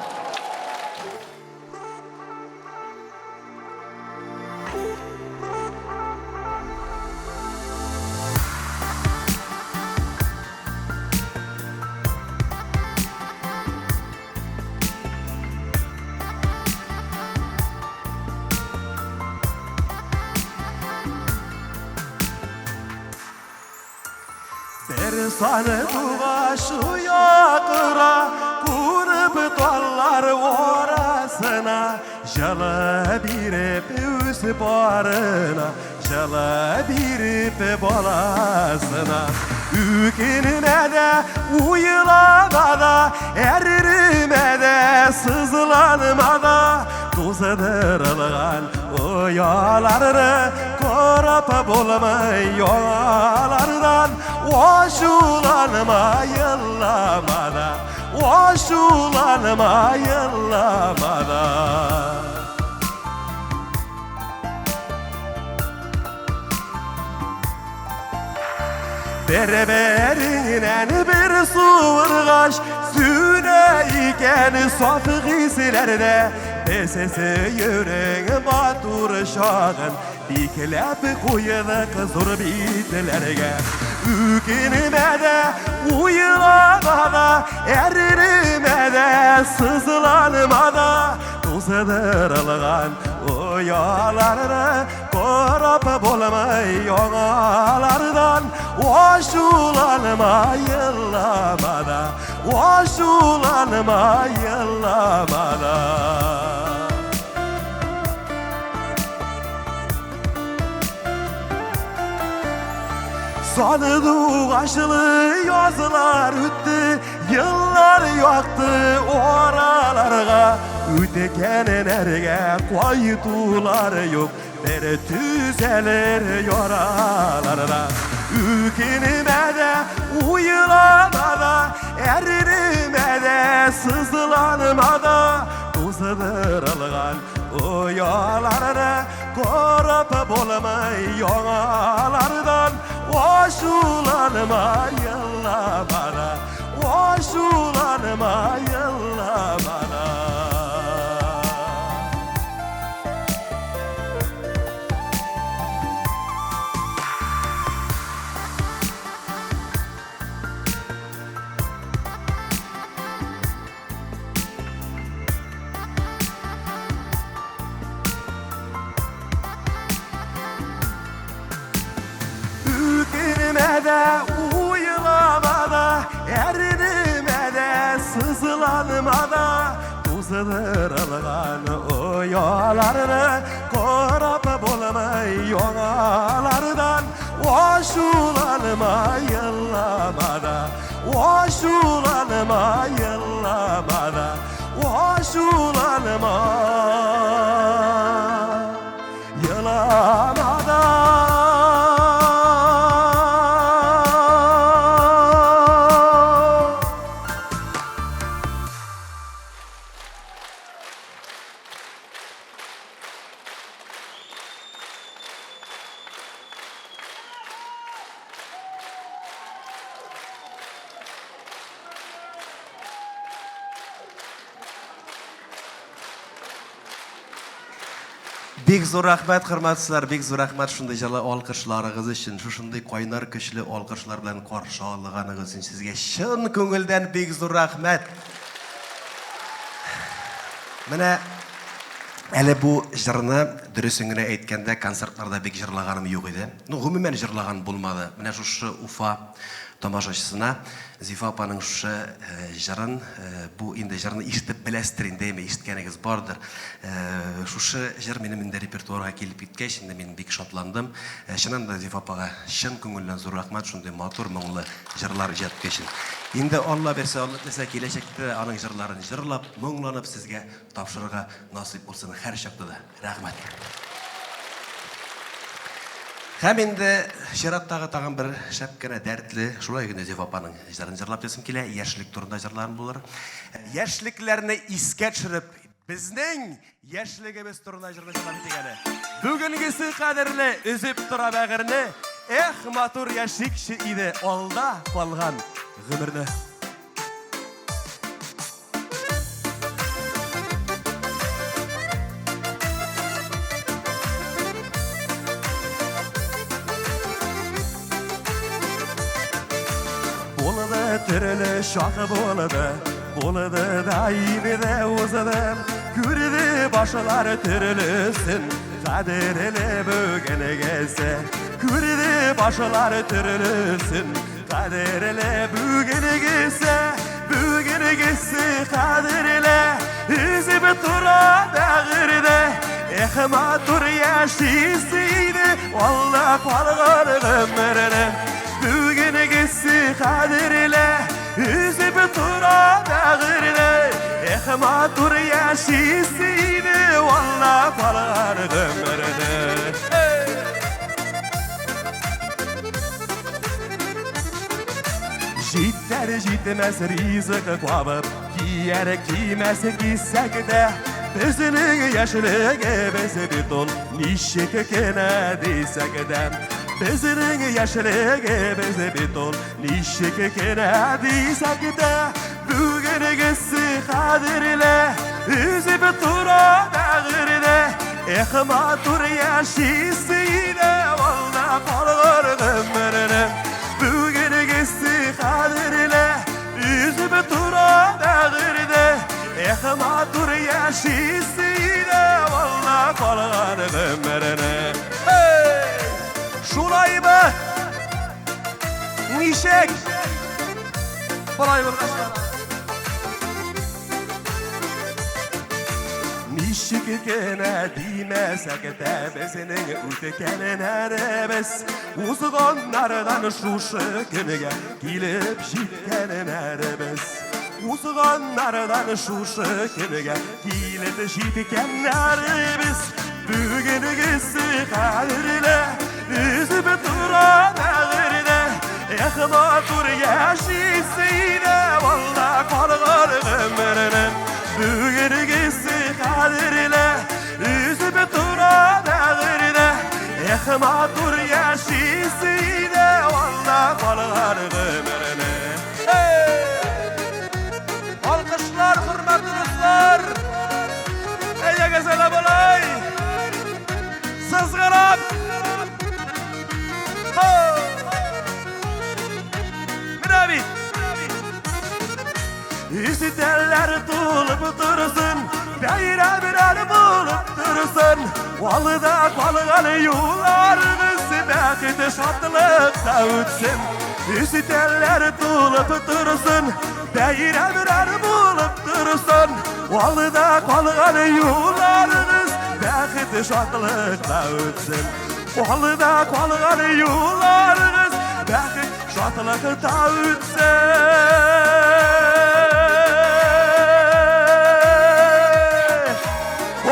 Бер сандугач оя күреп таллар арасына, җылы биреп үз барына, җылы биреп баласына. Үкенмә дә, уйлама да, әрнемә дә, сызланма да, туздырылган ояларны корып булмый яңалардан, ачуланма, елама да, ачуланма, елама да. Бер-береңнән бер суыргач, сүнә икән саф хисләрдә, без сөюнең матур чагын бикләп куйдык зур битләргә. Үкенмә дә, уйлама да, әрнемә дә, сызланма да, туздырылган ояларны корып булмый яңалардан, ачуланма, елама да, ачуланма, елама да. Сандугачлы язлар үтте, еллар якты ораларга, үткәннәргә кайтулар юк, бер төзәлер яраларда. Үкенмә дә, уйлама да, әрнемә дә, сызланма да, туздырылган ояларны корып булмый яңалардан, ачуланма, елама да, ачуланма, елама да. Үкенмә дә, уйлама да, әрнемә дә, сызланма да, туздырылган ояларны корып булмый яңалардан, ачуланма, елама да, ачуланма, елама да, ачуланма, елама да. Бик зур рәхмәт, хөрмәтлеләр, бик зур рәхмәт шундый җылы алкышларыгыз өчен, шушындый кайнар көчле алкышлар белән каршы алганыгыз өчен сезгә чын күңелдән бик зур рәхмәт. Менә әле бу җырны дөресен генә әйткәндә концертларда бик җырлаганым юк иде. Ну, гомумән җырлаган булмады. Менә шушы Уфа тамашачысына Зифа апаның шушы җырын, бу инде җырны ишетеп беләсездер инде, әйме, ишеткәнегез бардыр. Шушы җыр минем инде репертуарга килеп киткәч, инде мин бик шатландым. Чыннан да Зифа апага чын күңелдән зур рәхмәт, шундый матур, моңлы җырлар иҗат иткән өчен. Инде Алла бирсә, Алла теләсә, киләчәктә дә аның җырларын җырлап, моңланып сезгә тапшырырга насыйп булсын һәрчакта да. Рәхмәт. Һәм инде чираттагы тагын бер шәп кенә дәртле, шулай генә Зифа апаның җырын җырлап китәсем килә. Яшьлек турында җырларым булыр. Яшьлекләрне искә төшереп, безнең яшьлегебез турында җырны җырлап китик әле. Бүгенгесе кадерле, өзеп тора бәгырьне. Эх, матур яшикче иде алда калган гомерне. Булды төрле чак булды, булды да инде узды. Күрде башлар төрлесен, кадерле бүгенгесе. Күрде башлар төрлесен, Кадерле бүгенгесе, бүгенгесе кадерле, Өзеп тора бәгырьдә. Эх, матур яшисе иде, Алла калган гомерне. Бүгенгесе кадерле, өзеп тора бәгырьдә. Эх, матур яшисе иде, Алла калган гомерне. Җитәр җитмәс ризык кабып, кияр кимәс кисәк тә, безнең яшьлегебез бит ул ничек кенә дисәк тә. Безнең яшьлегебез бит ул ничек кенә дисәк тә, бүгенгесе кадерле, өзеп тора бәгырьдә. Эх, матур яшисе иде алда калган гомерне. Бүгенгесе кадерле, өзеп тора бәгырьдә. Эх, матур яшисе иде алда калган гомерне. Эй! Шулаймы? Ничек? Болай булгач Ничек кенә димәсәк тә безнең үткәннәребез узганнардан шушы көнгә килеп җиткәннәребез. Узганнардан шушы көнгә килеп җиткәннәребез. Бүгенгесе кадерле, өзеп тора бәгырьдә. Эх, матур яшисе иде алда калган гомерне. Бүгенгесе кадерле, өзеп тора бәгырьдә. Эх, матур яшисе иде алда калган гомерне. Алкышлар, хөрмәтле дуслар! Әйдәгез әле болай! Сызгырып! Менә бит! Өстәлләр тулып торсын, бәйрәмнәр булып торсын. Алда калган юлларыбыз бәхет шатлыкта үтсен. Өстәлләр тулып торсын, бәйрәмнәр булып торсын. Алда калган юлларыбыз бәхет шатлыкта үтсен. Алда калган юлларыбыз бәхет шатлыкта үтсен.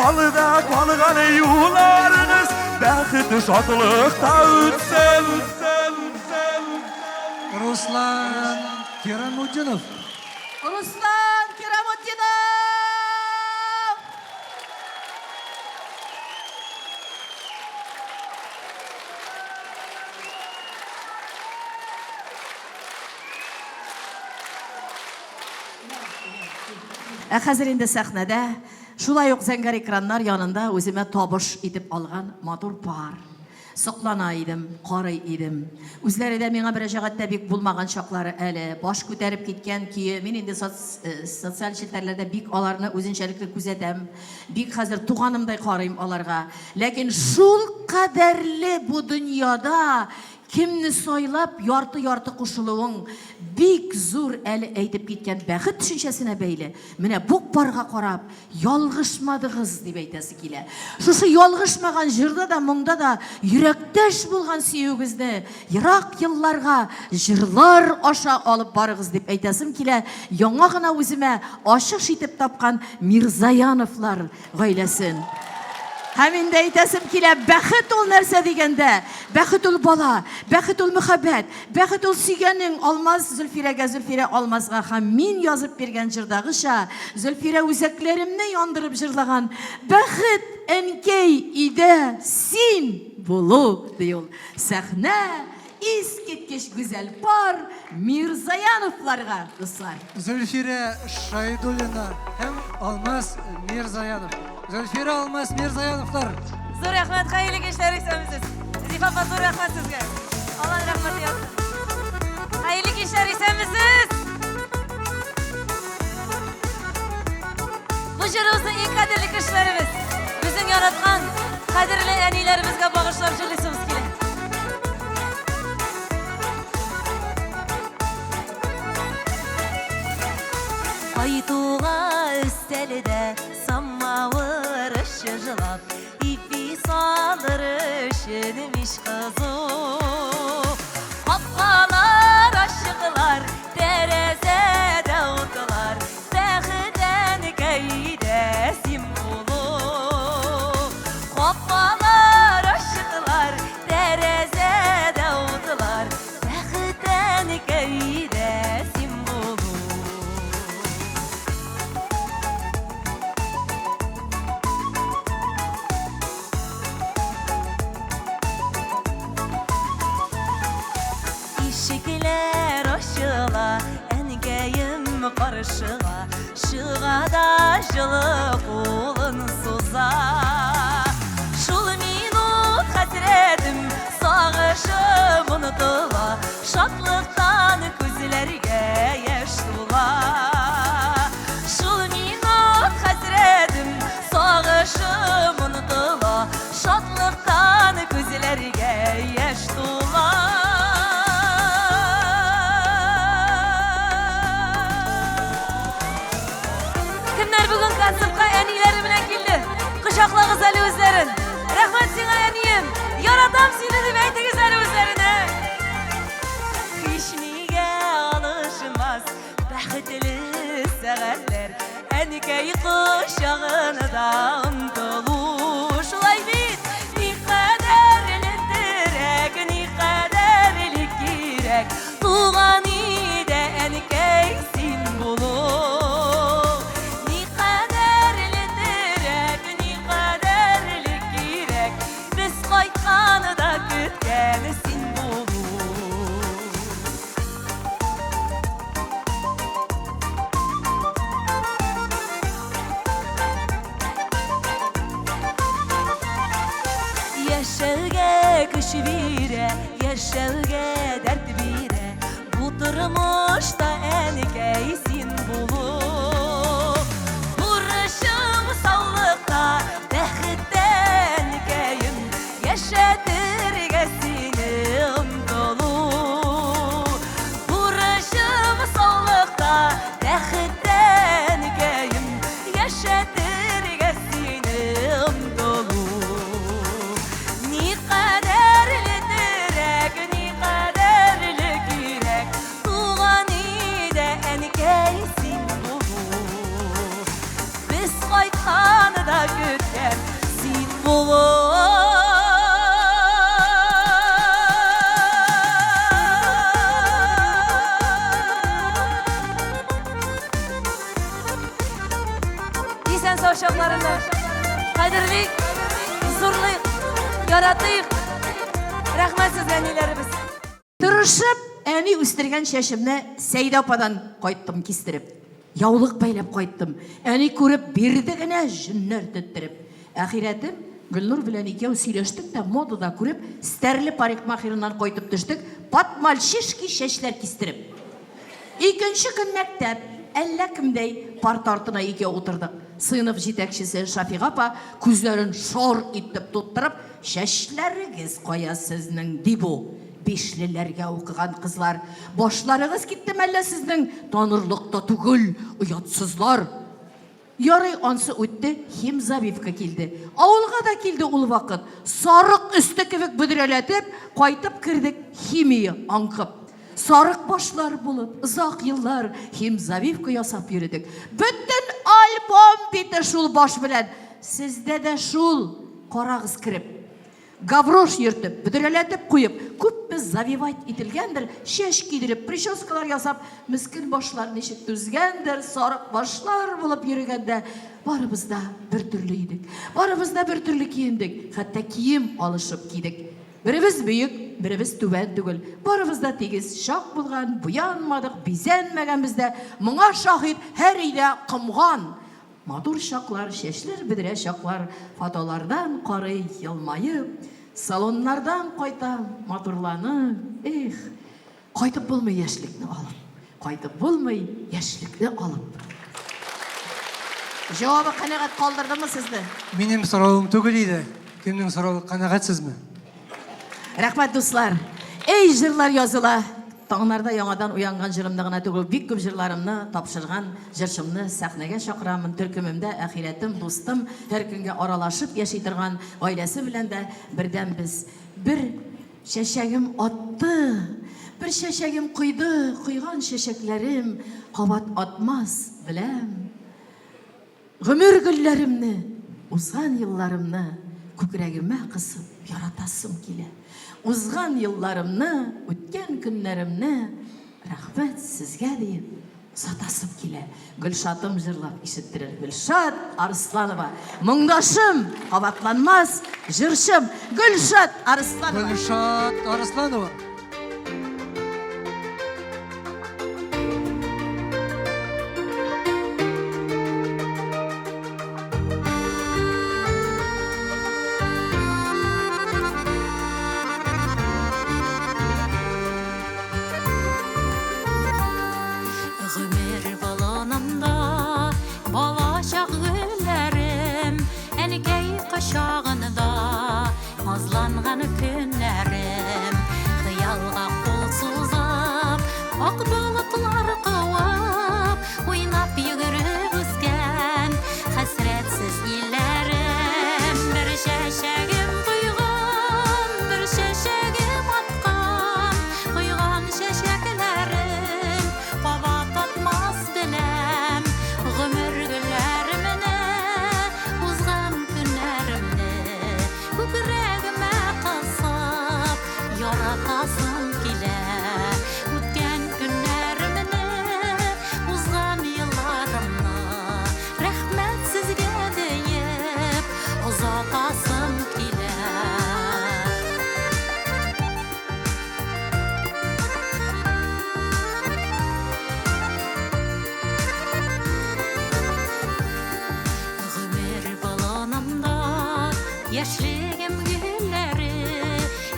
Алда калган юлларыбыз бәхет шатлыкта үтсен. Руслан Кирамутдинов. Руслан Кирамутдинов! Ә хәзер инде сәхнәдә Шулай ук зәңгәр экраннар янында үземә табыш итеп алган матур пар. Соклана идем, карый идем. Үзләре дә миңа мөрәҗәгатьтә бик булмаган чаклары әле. Баш күтәреп киткән көе. Мин инде соц, э, социаль челтәрләрдә бик аларны үзенчәлекле күзәтәм. Бик хәзер туганымдай карыйм аларга. Ләкин шул кадәрле бу дөньяда кемне сайлап ярты-ярты кушылуың бик зур әле әйтеп киткән бәхет төшенчәсенә бәйле. Менә бу парга карап, ялгышмадыгыз дип әйтәсе килә. Шушы ялгышмаган җырда да, моңда да йөрәктәш булган сөюегезне ерак елларга җырлар аша алып барыгыз дип әйтәсем килә. Яңа гына үземә ачыш итеп тапкан Мирзаяновлар гаиләсен. Һәм инде әйтәсем килә, бәхет ул нәрсә дигәндә, бәхет ул бала, бәхет ул мөхәббәт, бәхет ул сөйгәнең Алмаз Зөлфирәгә, Зөлфирә Алмазга һәм мин язып биргән җырдагыча, Зөлфирә үзәкләремне яндырып җырлаган Бәхет, әнкәй, өйдә син булу, ди ул. Сәхнә Искиткеч гүзәл пар Мирзаяновларга, дуслар! Зөлфирә Шайдуллина һәм Алмаз Мирзаянов. Зөлфирә, Алмаз Мирзаяновлар! Зур рәхмәт, хәерле кичләр, исәнмесез. Зифа апа, зур рәхмәт сезгә. Алланың рәхмәте яусын. Хәерле кичләр, исәнмесез. Бу җырыбызны иң кадерле кешеләребез, безнең яраткан кадерле әниләребезгә багышлап җырлыйсыбыз килә. Кайтуга өстәлдә самавыр чыжлап, ипи салыр өчен мич кызу. Капкалар ачыклар, тәрәзәдә утлар, Бәхет әнкәйдә син булу. Капкалар ачыклар, тәрәзәдә утлар, Бәхет әнкәйдә син булу. Ишекләр ачыла, әнкәем каршыга чыга да җылы кулын суза. Шул минут хәсрәтем, сагышым онытыла, шатлыктан күзләргә яшь тула. Шул минут хәсрәтем, сагышым онытыла, Шатлыктан күзләргә яшь тула. Кемнәр бүген концертка әниләре белән килде? Кочаклагыз әле үзләрен. Рәхмәт сиңа, әнием. Яратам сине дип әйтегез әле үзләренә. Һич нигә алышмас бәхетле сәгатьләр. Әнкәй кочагында омтылу. Шулай бит, никадәрле терәк, никадәрле кирәк. Туган өйдә әнкәй син булу. Никадәрле терәк, никадәрле кирәк. Без кайтканда көткән син булу. Яшәүгә көч бирә, яшәүгә дәрт бирә. Бу тормышта әнкәй син булу. Бурычым саулыкта, бәхеттә әнкәем. Яшәтергә сине омтылу. Бурычым саулыкта, бәхеттә әнкәем. Яшәтергә сине омтылу. Никадәрле терәк, никадәрле кирәк. Туган өйдә әнкәй син булу. Без кайтканы да көткән син булу. Исән сау чакларында кадерлик, зурлыйк, яратыйк. Рәхмәт сезгә, әниләребез. Тырышып, әни үстергән чәчемне Сәйдә ападан кайттым кистереп. Яулык бәйләп кайттым. Әни күреп бирде генә, җеннәр теттереп. Әхирәтем Гөлнур белән икәү сөйләштек тә, модада күреп, Стәрле парикмахерыннан кайтып төштек, под мальчишки чәчләр кистереп. Икенче көн мәктәп, әллә кемдәй парта артына икәү утырдык. Сыйныф җитәкчесе Шафига апа күзләрен шар итеп тоттырып, Чәчләрегез кая сезнең, ди бу. Бишлеләргә укыган кызлар, башларыгыз китте мәллә сезнең, танырлык та түгел, оятсызлар! Ярый, ансы үтте, химзавивка килде. Авылга да килде ул вакыт. Сарык өсте кебек бөдрәләтеп, кайтып кердек химия аңкып. Сарык башлар булып, озак еллар химзавивка ясап йөредек. Бөтен альбом бите шул баш белән. Сездә дә шул, карагыз кереп. Гаврош йөртеп, бөдрәләтеп куеп, күпме завивать ителгәндер, чәч кидереп, прическалар ясап, мескен башлар ничек түзгәндер, сарык башлар булып йөрегәндә, барыбыз да бер төрле идек. Барыбыз да бер төрле киендек, хәтта кием алышып кидек. Беребез бөек, беребез түбән түгел. Барыбыз да тигез чак булган, буянмадык, бизәнмәгәнбез дә. Моңа шаһит һәр өйдә комган. Матур чаклар, чәчләр бөдрә чаклар, Фотолардан карый елмаеп, Салоннардан кайтам, матурланып, Эх, кайтып булмый яшьлекне алып, Кайтып булмый яшьлекне алып. Җавабы канәгать калдырдымы сезне? Минем соравым түгел иде. Кемнең соравы, канәгатьсезме? Рәхмәт, дуслар! Эй, җырлар языла! Таңнарда яңадан уянган җырымны гына түгел, бик күп җырларымны тапшырган җырчымны сәхнәгә чакырамын. Төркемемдә әхирәтем, дустым, һәр көнгә аралашып яши торган гаиләсе белән дә бердәм без. Бер чәчәгем атты, бер чәчәгем койды, койган чәчәкләрем кабат атмас, беләм. Гомер гөлләремне, узган елларымны күкрәгемә кысып яратасым килә. Узган елларымны, үткән көннәремне рәхмәт сезгә диеп озатасым килә. Гөлшатым җырлап ишеттерер. Гөлшат Арысланова, моңдашым, кабатланмас җырчым Гөлшат Арысланова. Гөлшат Арысланова. Гомер болынымда балачак гөлләрем, әнкәй кочагында Назланган көннәрем, хыялга кул сузып, ак болытлар куып, уйнап йөгереп үскән хәсрәтсез илләрем. Бер чәчәгем койган, бер чәчәгем аткан, койган чәчәкләрем кабат атмас беләм. Гомер гөлләремне, узган көннәремне Күкрәгемә кысып, яратасым килә. Үткән көннәремне, узган елларымны, рәхмәт сезгә диеп, озатасым килә. Гомер болынымда яшьлегем гөлләре,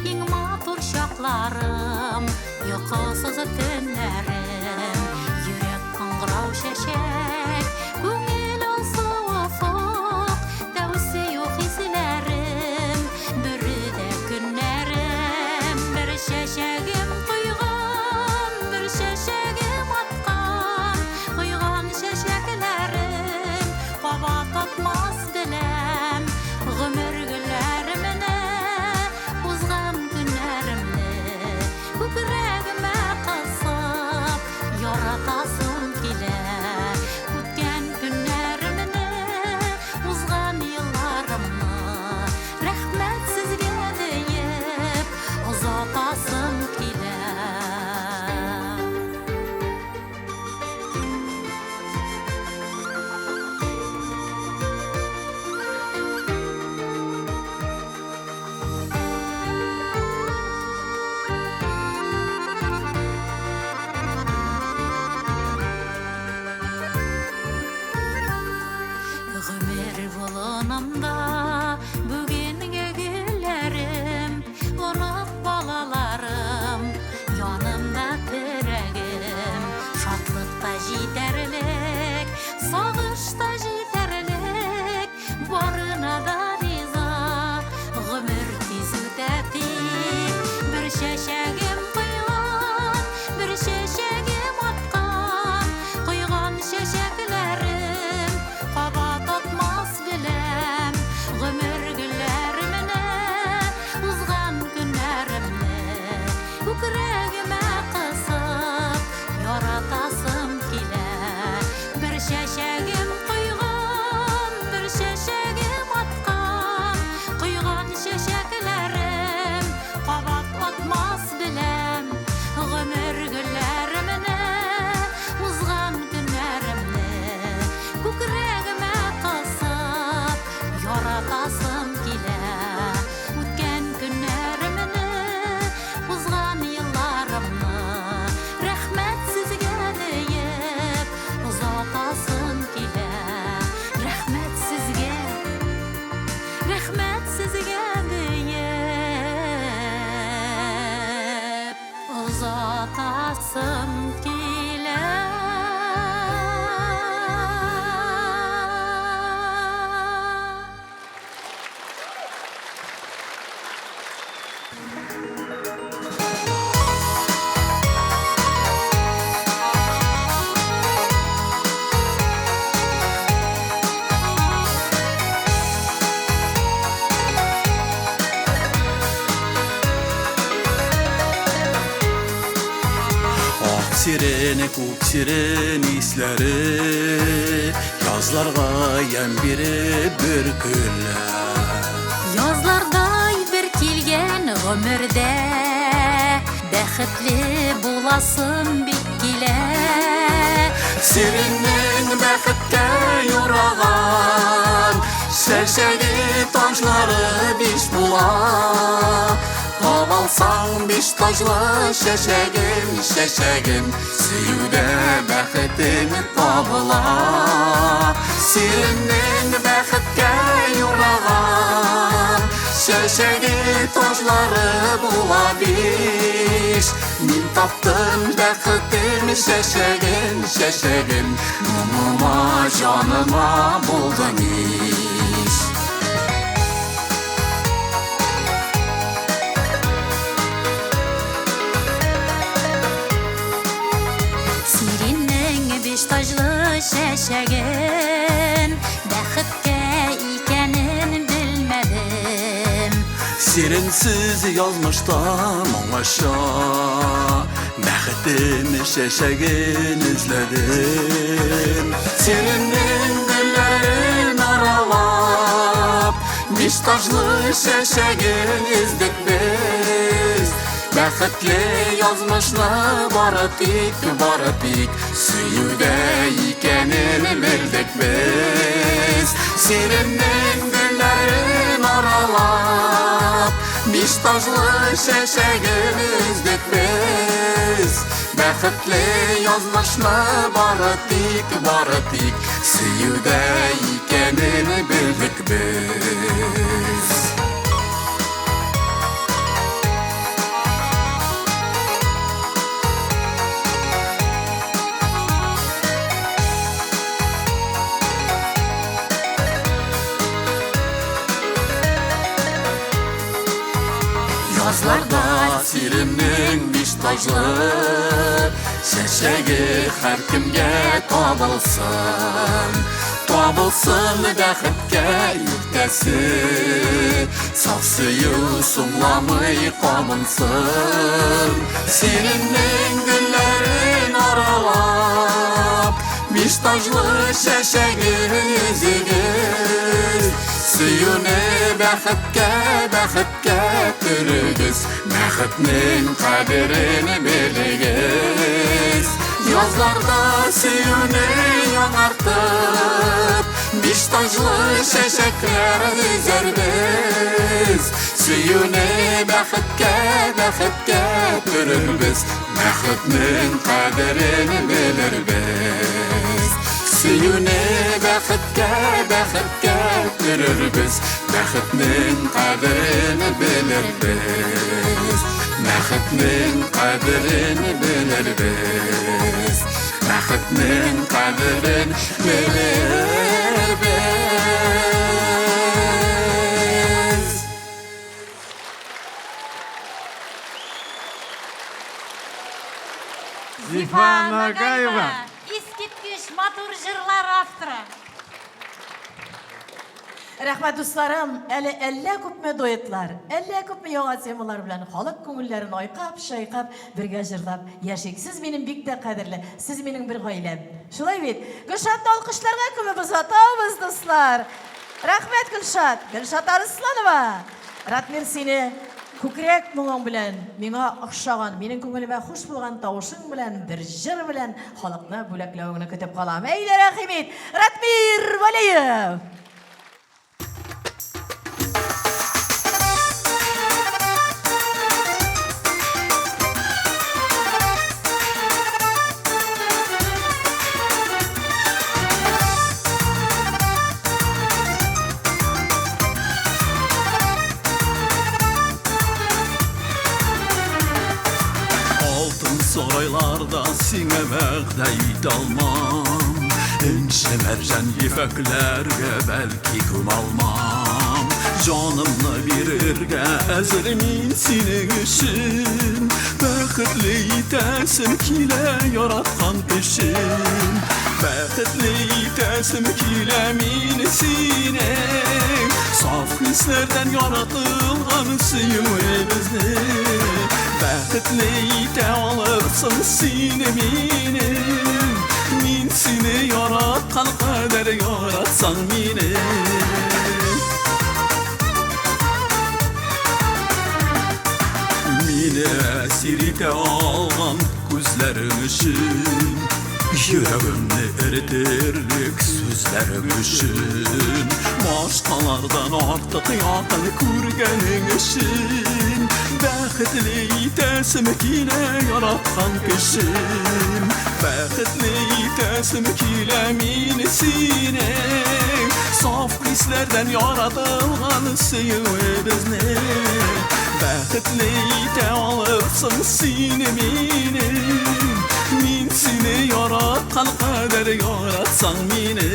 иң матур чакларым, йокысыз төннәрем. Йөрәк кыңгырау чәчәк, күңел алсу офык, тәү сөю хисләрем, бөредә көннәрем. Бер чәчәгем койган, бер чәчәгем аткан, койган чәчәкләрем кабат атмас беләм. Гомер гөлләремне, узган көннәремне күкрәгемә кысып яратасым килә. Үткән көннәр. Болынымда бүгенге гөлләрем, онык балаларым, янымда терәгем. Шатлык та җитәрлек, сагыш та җитәрлек, барына да риза. Гомер тиз үтә тик, бер чәчәгем койган, бер чәчәгем аткан, койган чәчәкләрем кабат атмас беләм. Гомер гөлләремне, узган көннәремне күкрәгемә кысып яратасым килә. Бер чәчәгем койган, бер чәчәгем аткан, койган чәчәкләрем кабат атмас беләм. Гомер гөлләремне, узган көннәремне күкрәгемә кысып яратасым килә. Үткән көннәремне, узган елларымны рәхмәт сезгә диеп озатасым килә. Рәхмәт сезгә, рәхмәт сезгә диеп озатасым килә. Ак сирен, күк сирен исләре Язларга ямь биреп бер көлә. Язлардай бер килгән гомердә бәхетле буласым бик килә. Сиреннең бәхеткә юраган Чәчәге таҗлары биш була. Табалсаң биш таҗлы чәчәген, чәчәген, Сөюдә бәхетең табыла. Сиреннең бәхеткә юраган Чәчәге таҗлары була биш. Мин таптым бәхетем чәчәген, чәчәген, Моңыма, җаныма булдың иш. Сиреннең биш таҗлы чәчәген бәхеткә икәнен белмәдем. Сиренсез язмышта моңаша Бәхетем чәчәген эзләдем. Сиреннең гөлләрен аралап, Биш таҗлы чәчәген эздек без. Бәхетле язмышны бары тик, бары тик Сөюдә икәнен белдек без. Сиреннең гөлләрен аралап, Биш таҗлы чәчәген эздек без. Бәхетле язмышны бары тик, бары тик Сөюдә икәнен белдек без. Язларда сиреннең биш таҗлы Чәчәге һәркемгә табылсын. Табылсын бәхеткә иртәсе, Саф сөю соңламый кабынсын. Сиреннең гөлләрен аралап, Биш таҗлы чәчәген өзегез. Сөюне бәхеткә, бәхеткә төрегез, Бәхетнең кадерен белегез. Язларда сөюне яңартып, Биш таҗлы чәчәкләр өзәрбез. Сөюне бәхеткә, бәхеткә төрербез, Бәхетнең кадерен белербез. Сөюне бәхеткә, бәхеткә төрербез, Бәхетнең кадерен белербез. Бәхетнең кадерен белербез. Бәхетнең кадерен белербез. Зифа Нагаева. Искиткеч матур җырлар авторы. Рәхмәт, дусларым, әле әллә күпме дуэтлар, әллә күпме яңа темалар белән халык күңелләрен айкап, чайкап, бергә җырлап яшик. Сез минем бик тә кадерле, сез минем бер гаиләм. Шулай бит? Гөлшатны алкышларга күмеп озатабыз, дуслар. Рәхмәт, Гөлшат. Гөлшат Арысланова. Ратмир, сине күкрәк моңың белән, миңа охшаган, минем күңелемә хуш булган тавышың белән, бер җыр белән халыкны бүләкләвеңне көтеп калам. Әйдә, рәхим ит, Ратмир Вәлиев! Алтын сарайларда сиңа вәгъдә итә алмам, Энҗе мәрҗән ефәкләргә бәлки күмалмам. Җанымны бирергә әзер мин синең өчен, Бәхетле итәсем килә яраткан кешем. Бәхетле итәсем килә мин сине, Саф хисләрдән яратылган сөюебезне. Бәхетле итә алырсың син мине, Мин сине яраткан кадәр яратсаң мине. Мине әсир итә алган күзләрең өчен, Йөрәгемне эретерлек сүзләрең өчен, Башкалардан артык якын күргәнең өчен, Бәхетле итәсем килә яраткан кешем. Бәхетле итәсем килә мин сине, Саф хисләрдән яратылган сөюебезне. Бәхетле итә алырсың син мине, Мин сине яраткан кадәр яратсаң мине.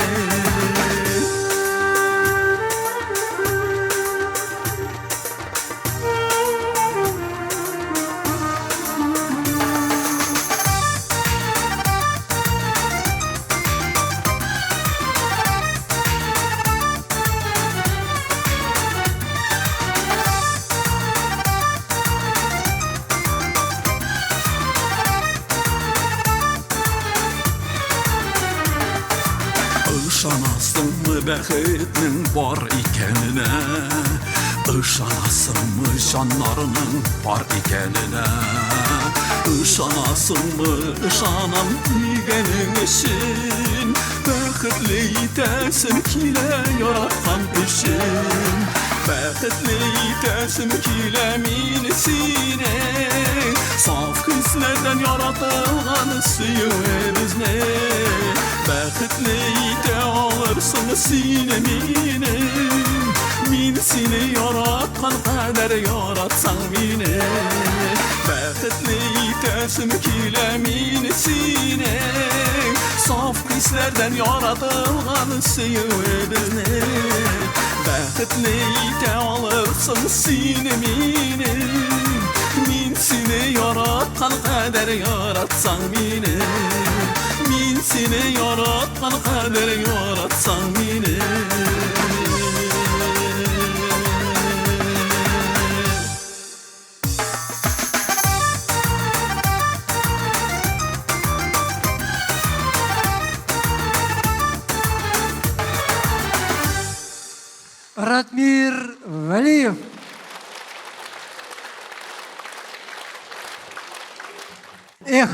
Ышанасыңмы бәхетнең бар икәненә? Ышанасыңмы җаннарның бар икәненә? Ышанасыңмы, ышанам дигәнең өчен, Бәхетле итәсем килә яраткан өчен. Бәхетле итәсем килә мин сине, Саф хисләрдән яратылган сөюебезне. Бәхетле итә алырсың син мине, Мин сине яраткан кадәр яратсаң мине. Бәхетле итәсем килә мин сине, Саф хисләрдән яратылган сөюебезне. Бәхетле итә алырсың син мине, Мин сине яраткан кадәр яратсаң мине. Мин сине яраткан кадәр яратсаң мине. Ратмир Вәлиев. Эх,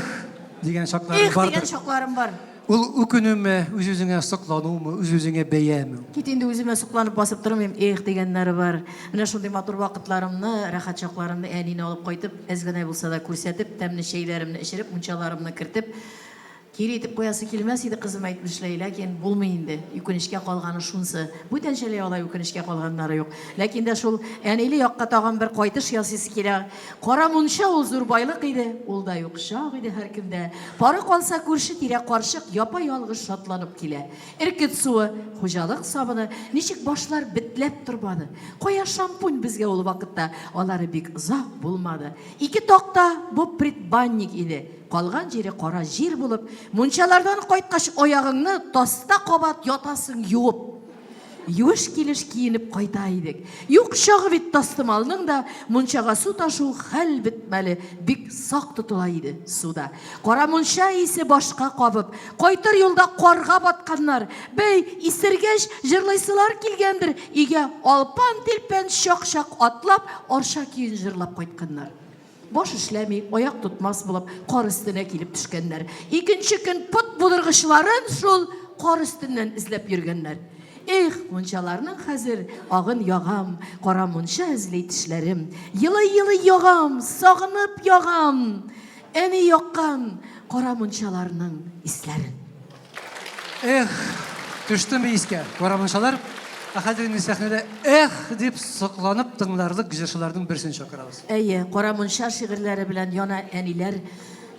дигән чакларым Эх, бардыр. дигән чакларым бар. Ул үкенүме, үз-үзеңә сокланумы, үз-үзеңә бәяме? Кит инде үземә сокланып басып тормыйм, эх дигәннәре бар. Менә шундый матур вакытларымны, рәхәт чакларымны әнине алып кайтып, әз генә булса да күрсәтеп, тәмле чәйләремне эчереп, мунчаларымны кертеп, Кире итеп куясы килмәс иде, кызым әйтмешләй, ләкин булмый инде. Үкенечкә калганы шунсы. Бүтәнчәләй алай үкенечкә калганнары юк. Ләкин дә шул әниле якка тагын бер кайтыш ясыйсы килә. Кара мунча ул зур байлык иде, ул да юк чак иде һәркемдә. Пары калса күрше-тирә карчык япа-ялгыз шатланып килә. Эркет суы, хуҗалык сабыны, ничек башлар бетләп тормады. Кая шампунь безгә ул вакытта, алары бик озак булмады. Ике такта бу предбанник иде. Калган җире кара җир булып, мунчалардан кайткач аягыңны таста кабат ятасың юып. Юеш килеш киенеп кайта идек. Юк чагы бит тастымалның да, мунчага су ташу хәл бетмәле, бик сак тотыла иде суда. Кара мунча исе башка кабып, кайтыр юлда карга батканнар. Бәй, исергәч, җырлыйсылар килгәндер, өйгә алпан-тилпән чак-чак атлап, Арча көен җырлап кайтканнар. Баш эшләми, аяк тотмас булып, кар өстенә килеп төшкәннәр. Икенче көн пот будыргычларын шул кар өстеннән эзләп йөргәннәр. Эх, мунчаларның хәзер агын ягам, кара мунча эзли тешләрем. Елый-елый ягам, сагынып ягам, әни яккан кара мунчаларның исләрен. Эх, төштеме искә, кара мунчалар. Ә хәзер инде сәхнәдә эх дип сокланып тыңларлык җырчыларның берсен чакырабыз. Әйе, кара мунча шигырьләре белән яна әниләр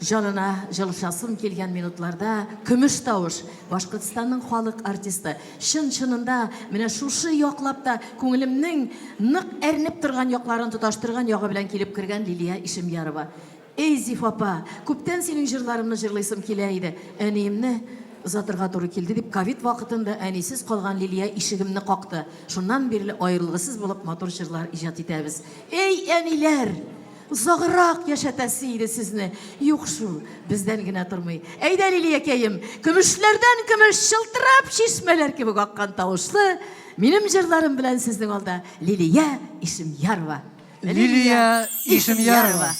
җанына җылышасым килгән минутларда көмеш тавыш, Башкортстанның халык артисты, чын-чынында менә шушы яклап та күңелемнең нык әрнеп торган якларын тоташтырган ягы белән килеп кергән Лилия Ишемьярова. Эй, Зифа апа, күптән синең җырларыңны җырлыйсым килә иде. Әниемне озатырга туры килде, дип, ковид вакытында әнисез калган Лилия ишегемне какты. Шуннан бирле аерылгысыз булып матур җырлар иҗат итәбез. Эй, әниләр! Озаграк яшәтәсе иде сезне. Юк шул, бездән генә тормый. Әйдә, Лилиякәем, көмешләрдән көмеш чылтырап чишмәләр кебек аккан тавышлы минем җырларым белән сезнең алда Лилия Ишемьярова. Лилия Ишемьярова.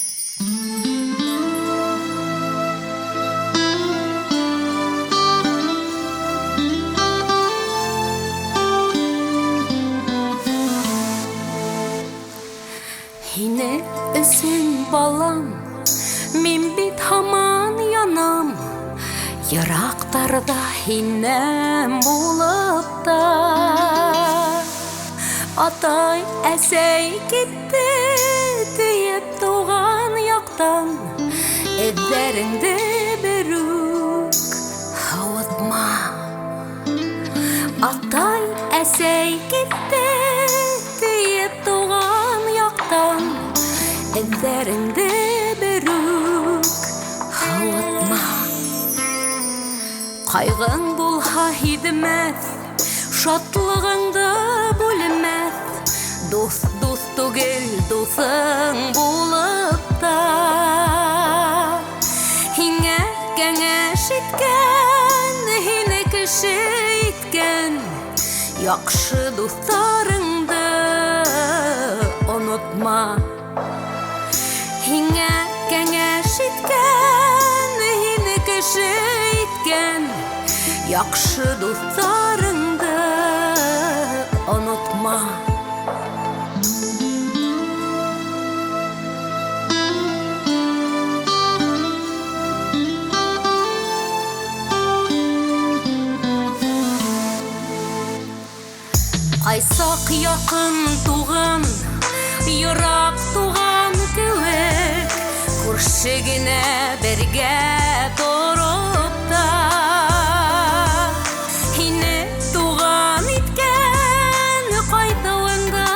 Һине өчен, балам, мин бит һаман янам. Ерактарда һиннән булып та. Атай, әсәй китте, диеп туган яктан Эзләреңде берүк һавытма. Атай, әсәй китте, диеп туган яктан Эзләреңде берүк һавытма. Кайгың булһа һидемәс, Шатлыгыңды бүлмәс, Дус дус түгел, дусың булып та. Һиңә кәңәш иткән, һине кеше иткән Яхшы дусларыңды онытма. Һиңә кәңәш иткән, һине кеше иткән Яхшы дусларыңды онытма. Кайсак якын туган, ерак туган кебек, күрше генә бергә торып та. Һине туган иткән, кайтуыңды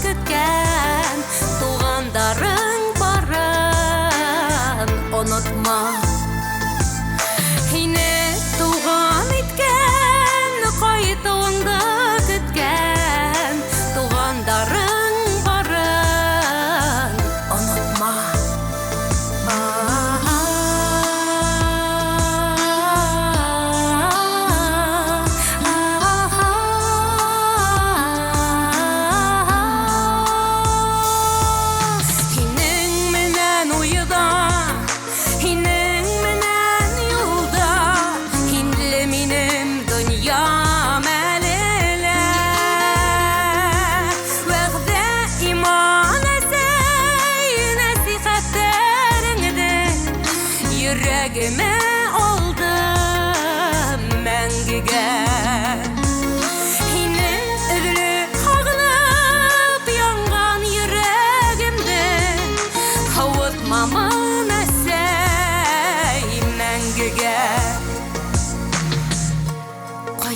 көткән, тугандарың барын онытма. Һине туган иткән, кайтуыңды көткән, тугандарың барын онытма.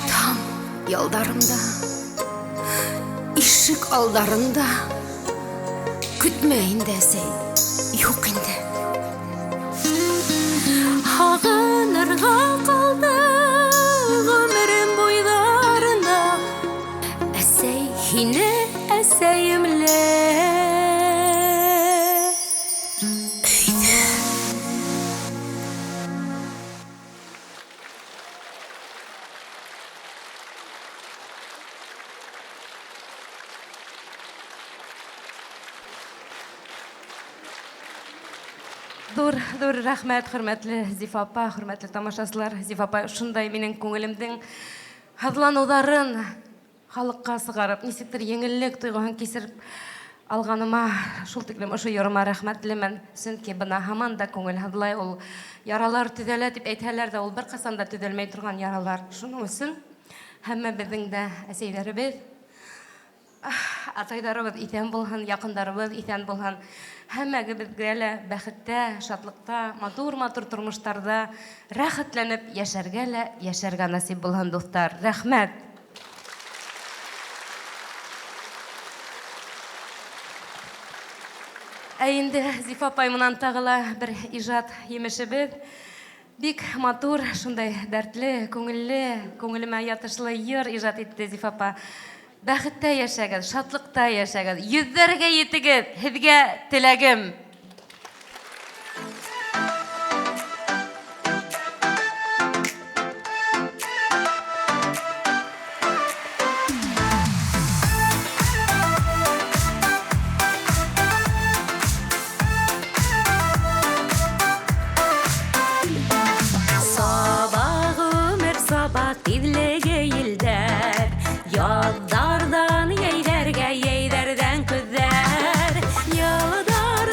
Кайтам ялдарымда, ишек алдарында. Көтмә инде, әсәй, юк инде. Һагынырга калды гомерем буйларында. Әсәй, һине әсәемле. Зур, зур рәхмәт, хөрмәтле Зифа апа, хөрмәтле тамашачылар. Зифа апа шундай минем күңелемнең һызлануларын халыкка сыгарып, ничектер еңеллек тойгыһын кисереп алганыма шул тиклем ошо йырыма рәхмәтлемен. Чөнки бына һаман да күңел һызлай ул. Яралар төзәлә дип әйтһәләр дә, ул беркайчан да төзәлмәй торган яралар. Шуның өчен һәммәбезнең дә әсәйләребез, атайдарыбыз исән булһын, якындарыбыз исән булһын. Һәммәгебезгә лә бәхеттә, шатлыкта, матур-матур тормыштарда рәхәтләнеп яшәргә лә яшәргә насыйп булһын, дуслар. Рәхмәт! Ә инде Зифа апай моннан тагы ла бер иҗат емешебез. Бик матур, шундай дәртле, күңелле, күңелемә ятышлы йыр иҗат итте Зифа апа. Бәхеттә яшәгез, шатлыкта яшәгез, йөзләргә етегез, һеҙгә теләгем. Саба гомер саба тизлеге елдәр Язлардан йәйләргә, йәйләрдән көзләр Елдар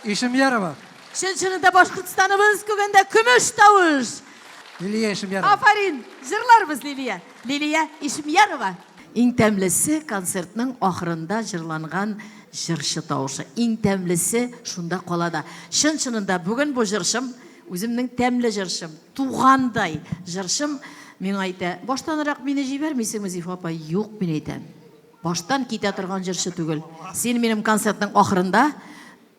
Ишемьярова. Чын-чынында Башкортстаныбыз күгендә көмеш тавыш. Лилия Ишемьярова. Афәрин! Җырларбыз, Лилия. Лилия Ишемьярова. Иң тәмлесе концертның ахырында җырланган җырчы тавышы. Иң тәмлесе шунда кала да. Чын-чынында бүген бу җырчым, үземнең тәмле җырчым, тугандай җырчым миңа әйтә, баштанрак мине җибәрмисеңме, Зифа апа? Юк, мин әйтәм. Баштан китә торган җырчы түгел. Син минем концертның ахырында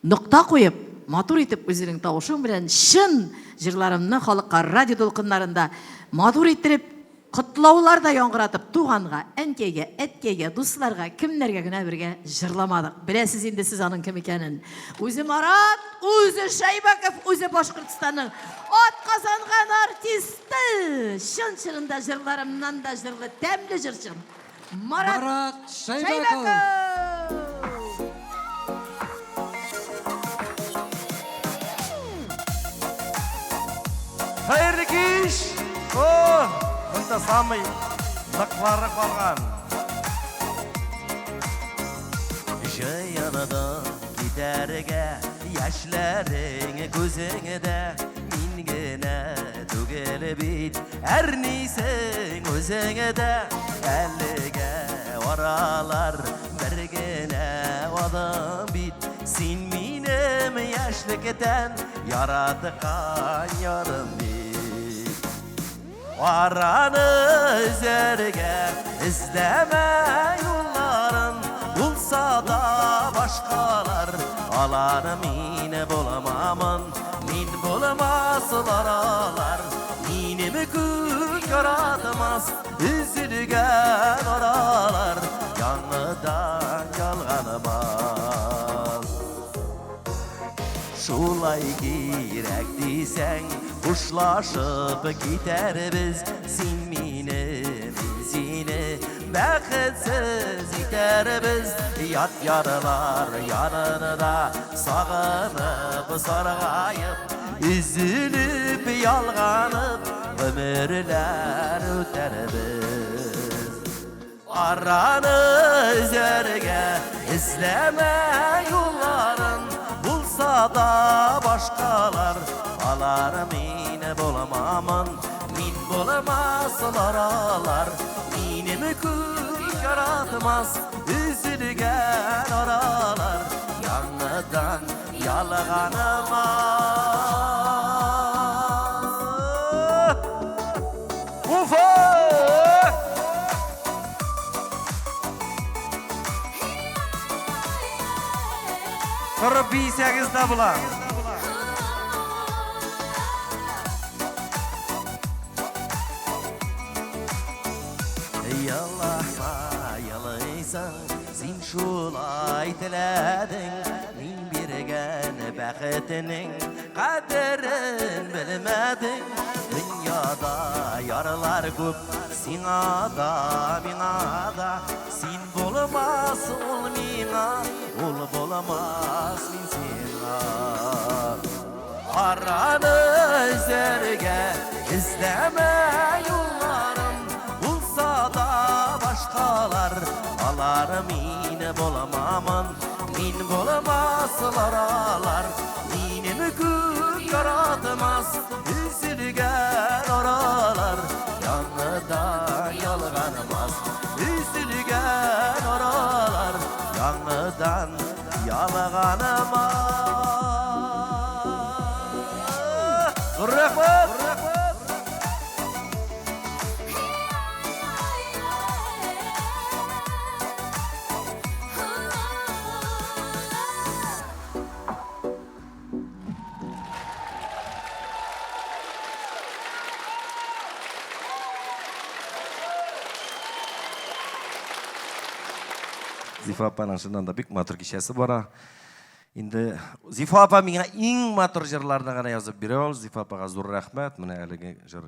нокта куеп, матур итеп үзенең тавышың белән чын җырларымны халыкка радио дулкыннарында матур иттереп, котлаулар да яңгыратып, туганга, әнкәйгә, әткәйгә, дусларга, кемнәргә генә бергә җырламадык. Беләсез инде сез аның кем икәнен. Үзе Марат, үзе Шәйбәков, үзе Башкортстанның атказанган артисты! Чын-чынында җырларымнан да җырлы, тәмле җырчым. Марат, Марат Шәйбәков! Хәерле кич! О, монда самый ныклары калган. Җыенды китәргә яшьләрең күзеңдә мин генә түгел бит әрнисең үзеңдә әлегә аралар бер генә адым бит син минем яшьлектән яраткан ярым бит Араны өзәргә эзләмә юлларын, булса да башкалар, алар мин булмамын, мин булмаслар алар. Минем күк яратмас, өзелгән аралар, яңадан ялганмас. Шулай кирәк дисәң, хушлашып китәрбез. Син мине, мин сине бәхетсез итәрбез. Ят ярлар янында сагынып, саргаеп, өзелеп, ялганып, гомерләр үтәрбез. Араны өзәргә эзләмә юлларын, булса да башкалар, алар мин булмамын, мин булмаслар алар. Минем күк яратмас, өзелгән аралар, яңадан ялганыма. Уфа! Торып биесәгез дә була. Елама, елыйсың, син шулай теләдең, мин биргән бәхетнең кадерен белмәдең. Дөньяда ярлар күп, сиңа да, миңа да. Син булмас ул миңа, ул булмас мин сиңа. Араны өзәргә эзләмә юлларын, булса да башкалар, алар мин булмамын, мин булмаслар алар. Минем күк яратмас, өзелгән аралар, яңадан ялганмас. Өзелгән аралар, яңадан ялганмас. Рәхмәт! Зифа апаның чыннан да бик матур кичәсе бара. Инде Зифа апа миңа иң матур җырларны гына язып бирә ул. Зифа апага зур рәхмәт. Менә әлеге җыр,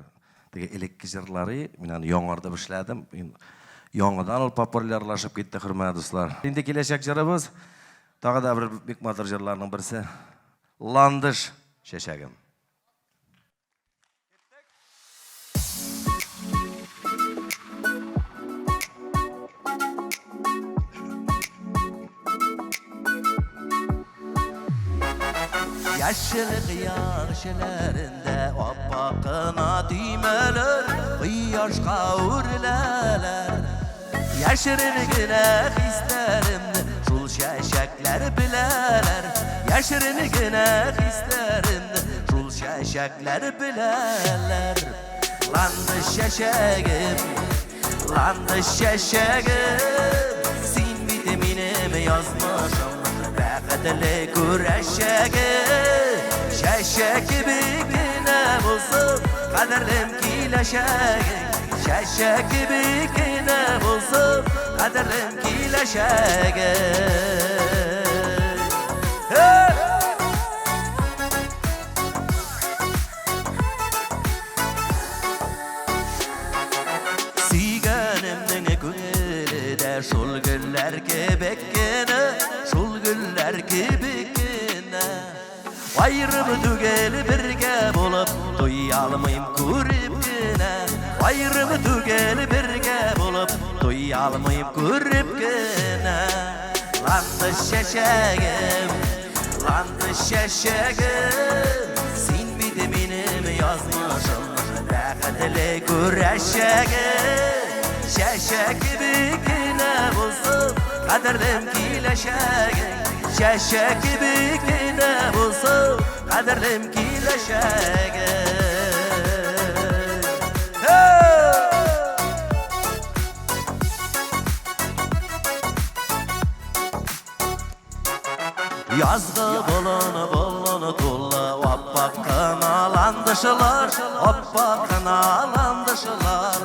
теге элекке җырлары, мин аны яңартып эшләдем. Яңадан ул популярлашып китте, хөрмәтле дуслар. Инде киләчәк җырыбыз тагы да бер бик матур җырларның берсе. Ландыш чәчәгем. Яшел кыяр челәрендә аппак кына төймәләр кояшка үреләләр. Яшерен генә хисләремне шул чәчәкләр беләләр. Яшерен генә хисләремне шул чәчәкләр беләләр. Ландыш чәчәгем, ландыш чәчәгем, син бит минем язмышым, бәхетле күрәчәгем. Чәчәк кебек кенә булсын, кадерлем киләчәгең. Чәчәк кебек кенә булсын, кадерлем киләчәгең. Hey! Сөйгәнемнең күңеле дә шул гөлләр кебек кенә, шул гөлләр кебек кенә. Аерым түгел бергә булып, туя алмыйм күреп кенә. Аерым түгел бергә булып, туя алмыйм күреп кенә. Ландыш чәчәгем, ландыш чәчәгем, син бит минем язмышым, бәхетле күрәчәгем. Чәчәк кебек кенә булсын, кадерлем киләчәгең. Чәчәк кебек кенә булсын, кадерлем киләчәгең. Язгы болын болын тулы аппак кына ландышлар, аппак кына ландышлар.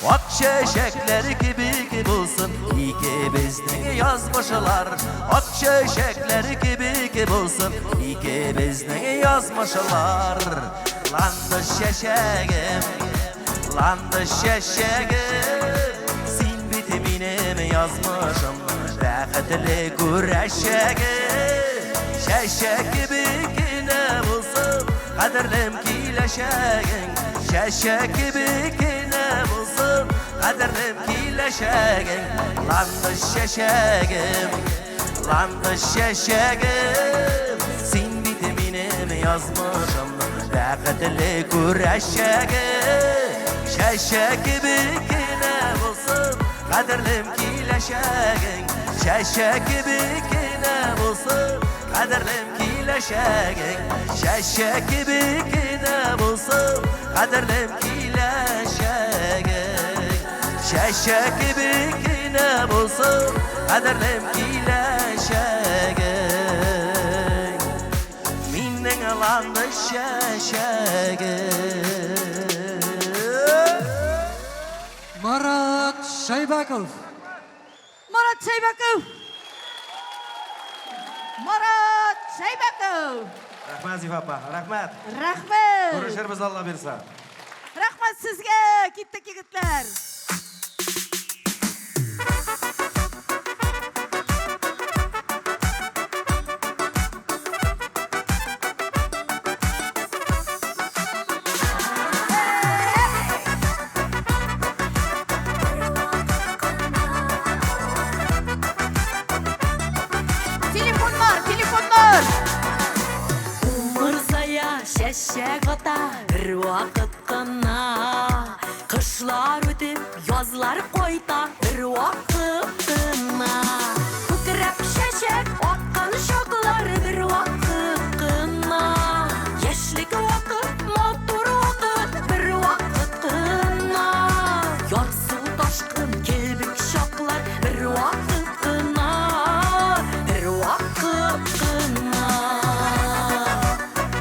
Ак чәчәкләр кебек булсын икебезнең язмышлар. Ак чәчәкләр кебек булсын икебезнең язмышлар. Ландыш чәчәгем, ландыш чәчәгем, син бит минем язмышым, бәхетле күрәчәгем. Чәчәк кебек кенә булсын, кадерлем киләчәгең. Чәчәк кебек кенә булсын, кадерлем киләчәгең. Ландыш чәчәгем, ландыш чәчәгем, син бит минем язмышым, бәхетле күрәчәгем. Чәчәк кебек кенә булсын, кадерлем киләчәгең. Чәчәк кебек кенә булсын, кадерлем киләчәгең. Чәчәк кебек кенә булсын, кадерлем киләчәгең. Чәчәк кебек кенә булсын, кадерлем киләчәгең. Минең ландыш чәчәгем. Марат Шайбаков. Марат Шайбаков! Марат Шайбаков! Рәхмәт, Зифа апа, рәхмәт. Рәхмәт! Күрешербез, Алла бирса. Рәхмәт сезгә! Киттек, егетләр! Телефоннар, телефоннар! Умырзая чәчәк ата бер вакыт кына. Кышлар үтеп, язлар кайта бер вакыт кына. Күкрәп чәчәк аткан чаклар бер вакыт кына. Яшьлек вакыт, матур вакыт бер вакыт кына. Ярсу ташкын кебек чаклар бер вакыт кына. Бер вакыт кына.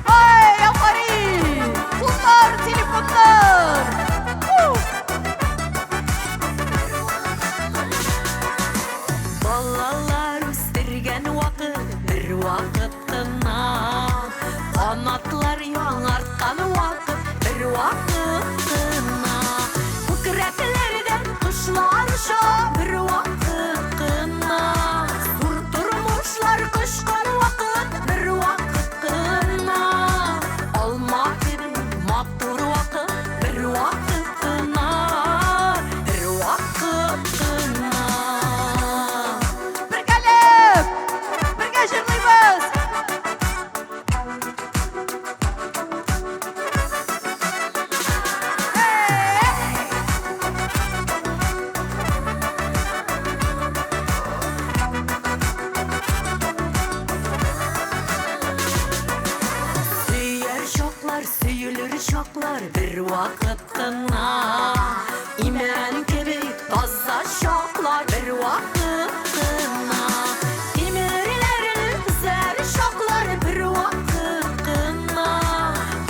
Ай, афарин! Куллар, телефоннар! Балалар үстергән вакыт бер вакыт кына. Канатлар яңарткан вакыт бер вакыт кына. Күкрәкләрдән кошлар оча бер вакыт кына. Зур тормышлар кочкан вакыт бер вакыт кына. Алма кебек матур вакыт бер вакыт кына. Бер вакыт кына. Бергәләп! Бергә җырлыйбыз! бер вакыт кына. Имән кебек таза чаклар бер вакыт кына. Тимерләрне төзәр чаклар бер вакыт кына.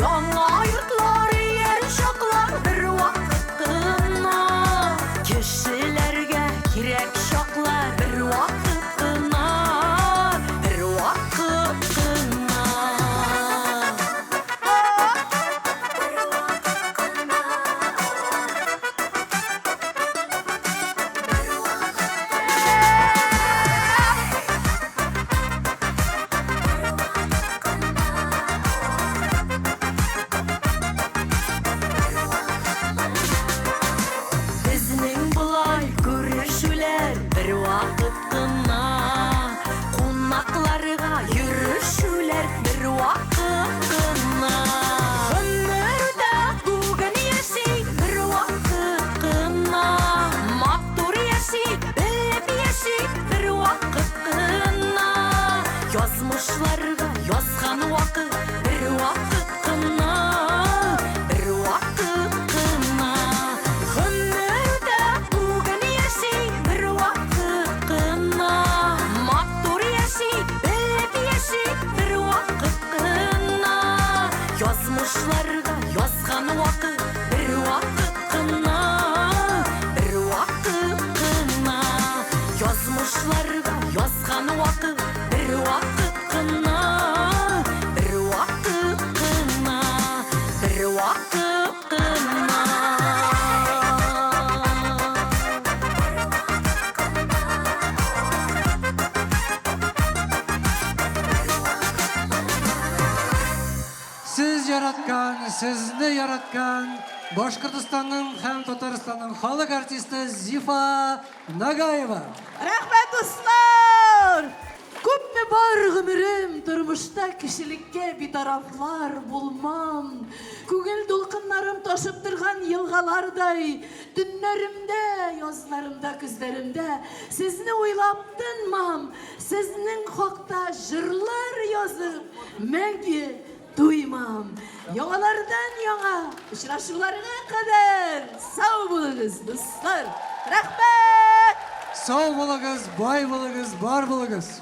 Яңа йортлар өяр чаклар бер вакыт кына. Кешеләргә кирәк чаклар бер вакыт кына. Бер вакыт кына. Безнең болай күрешүләр бер вакыт кына. Кунакларга йөрешүләр бер вакыт кына. Гомер үтә, бүген яшик бер вакыт кына. Матур яшик, белеп яшик бер вакыт кына. Язмышларга язган вакыт бер вакыт кына. Бер вакыт кына. Гомер үтә, бүген яшик бер вакыт кына. Матур яшик, белеп яшик бер вакыт кына. Язмышларга язган вакыт бер вакыт кына. Бер вакыт кына. Язмышларга язган вакыт бер вакыт кына. Бер вакыт кына. Бер вакыт кына. Сез яраткан, сезне яраткан Башкортостанның һәм Татарстанның халык артисты Зифа Нагаева. Рәхмәт, дуслар! Күпме бар гомерем, тормышта кешелеккә битарафлар булмам. Күңел дулкыннарым ташып торган елгалардай, төннәремдә, язларымда, көзләремдә сезне уйлап тынмам, сезнең хакта җырлар язып, мәңге туймам. Яңалардан яңа очрашуларга кадәр сау булыгыз, дуслар! Рәхмәт! Сау булыгыз, бай булыгыз, бар булыгыз!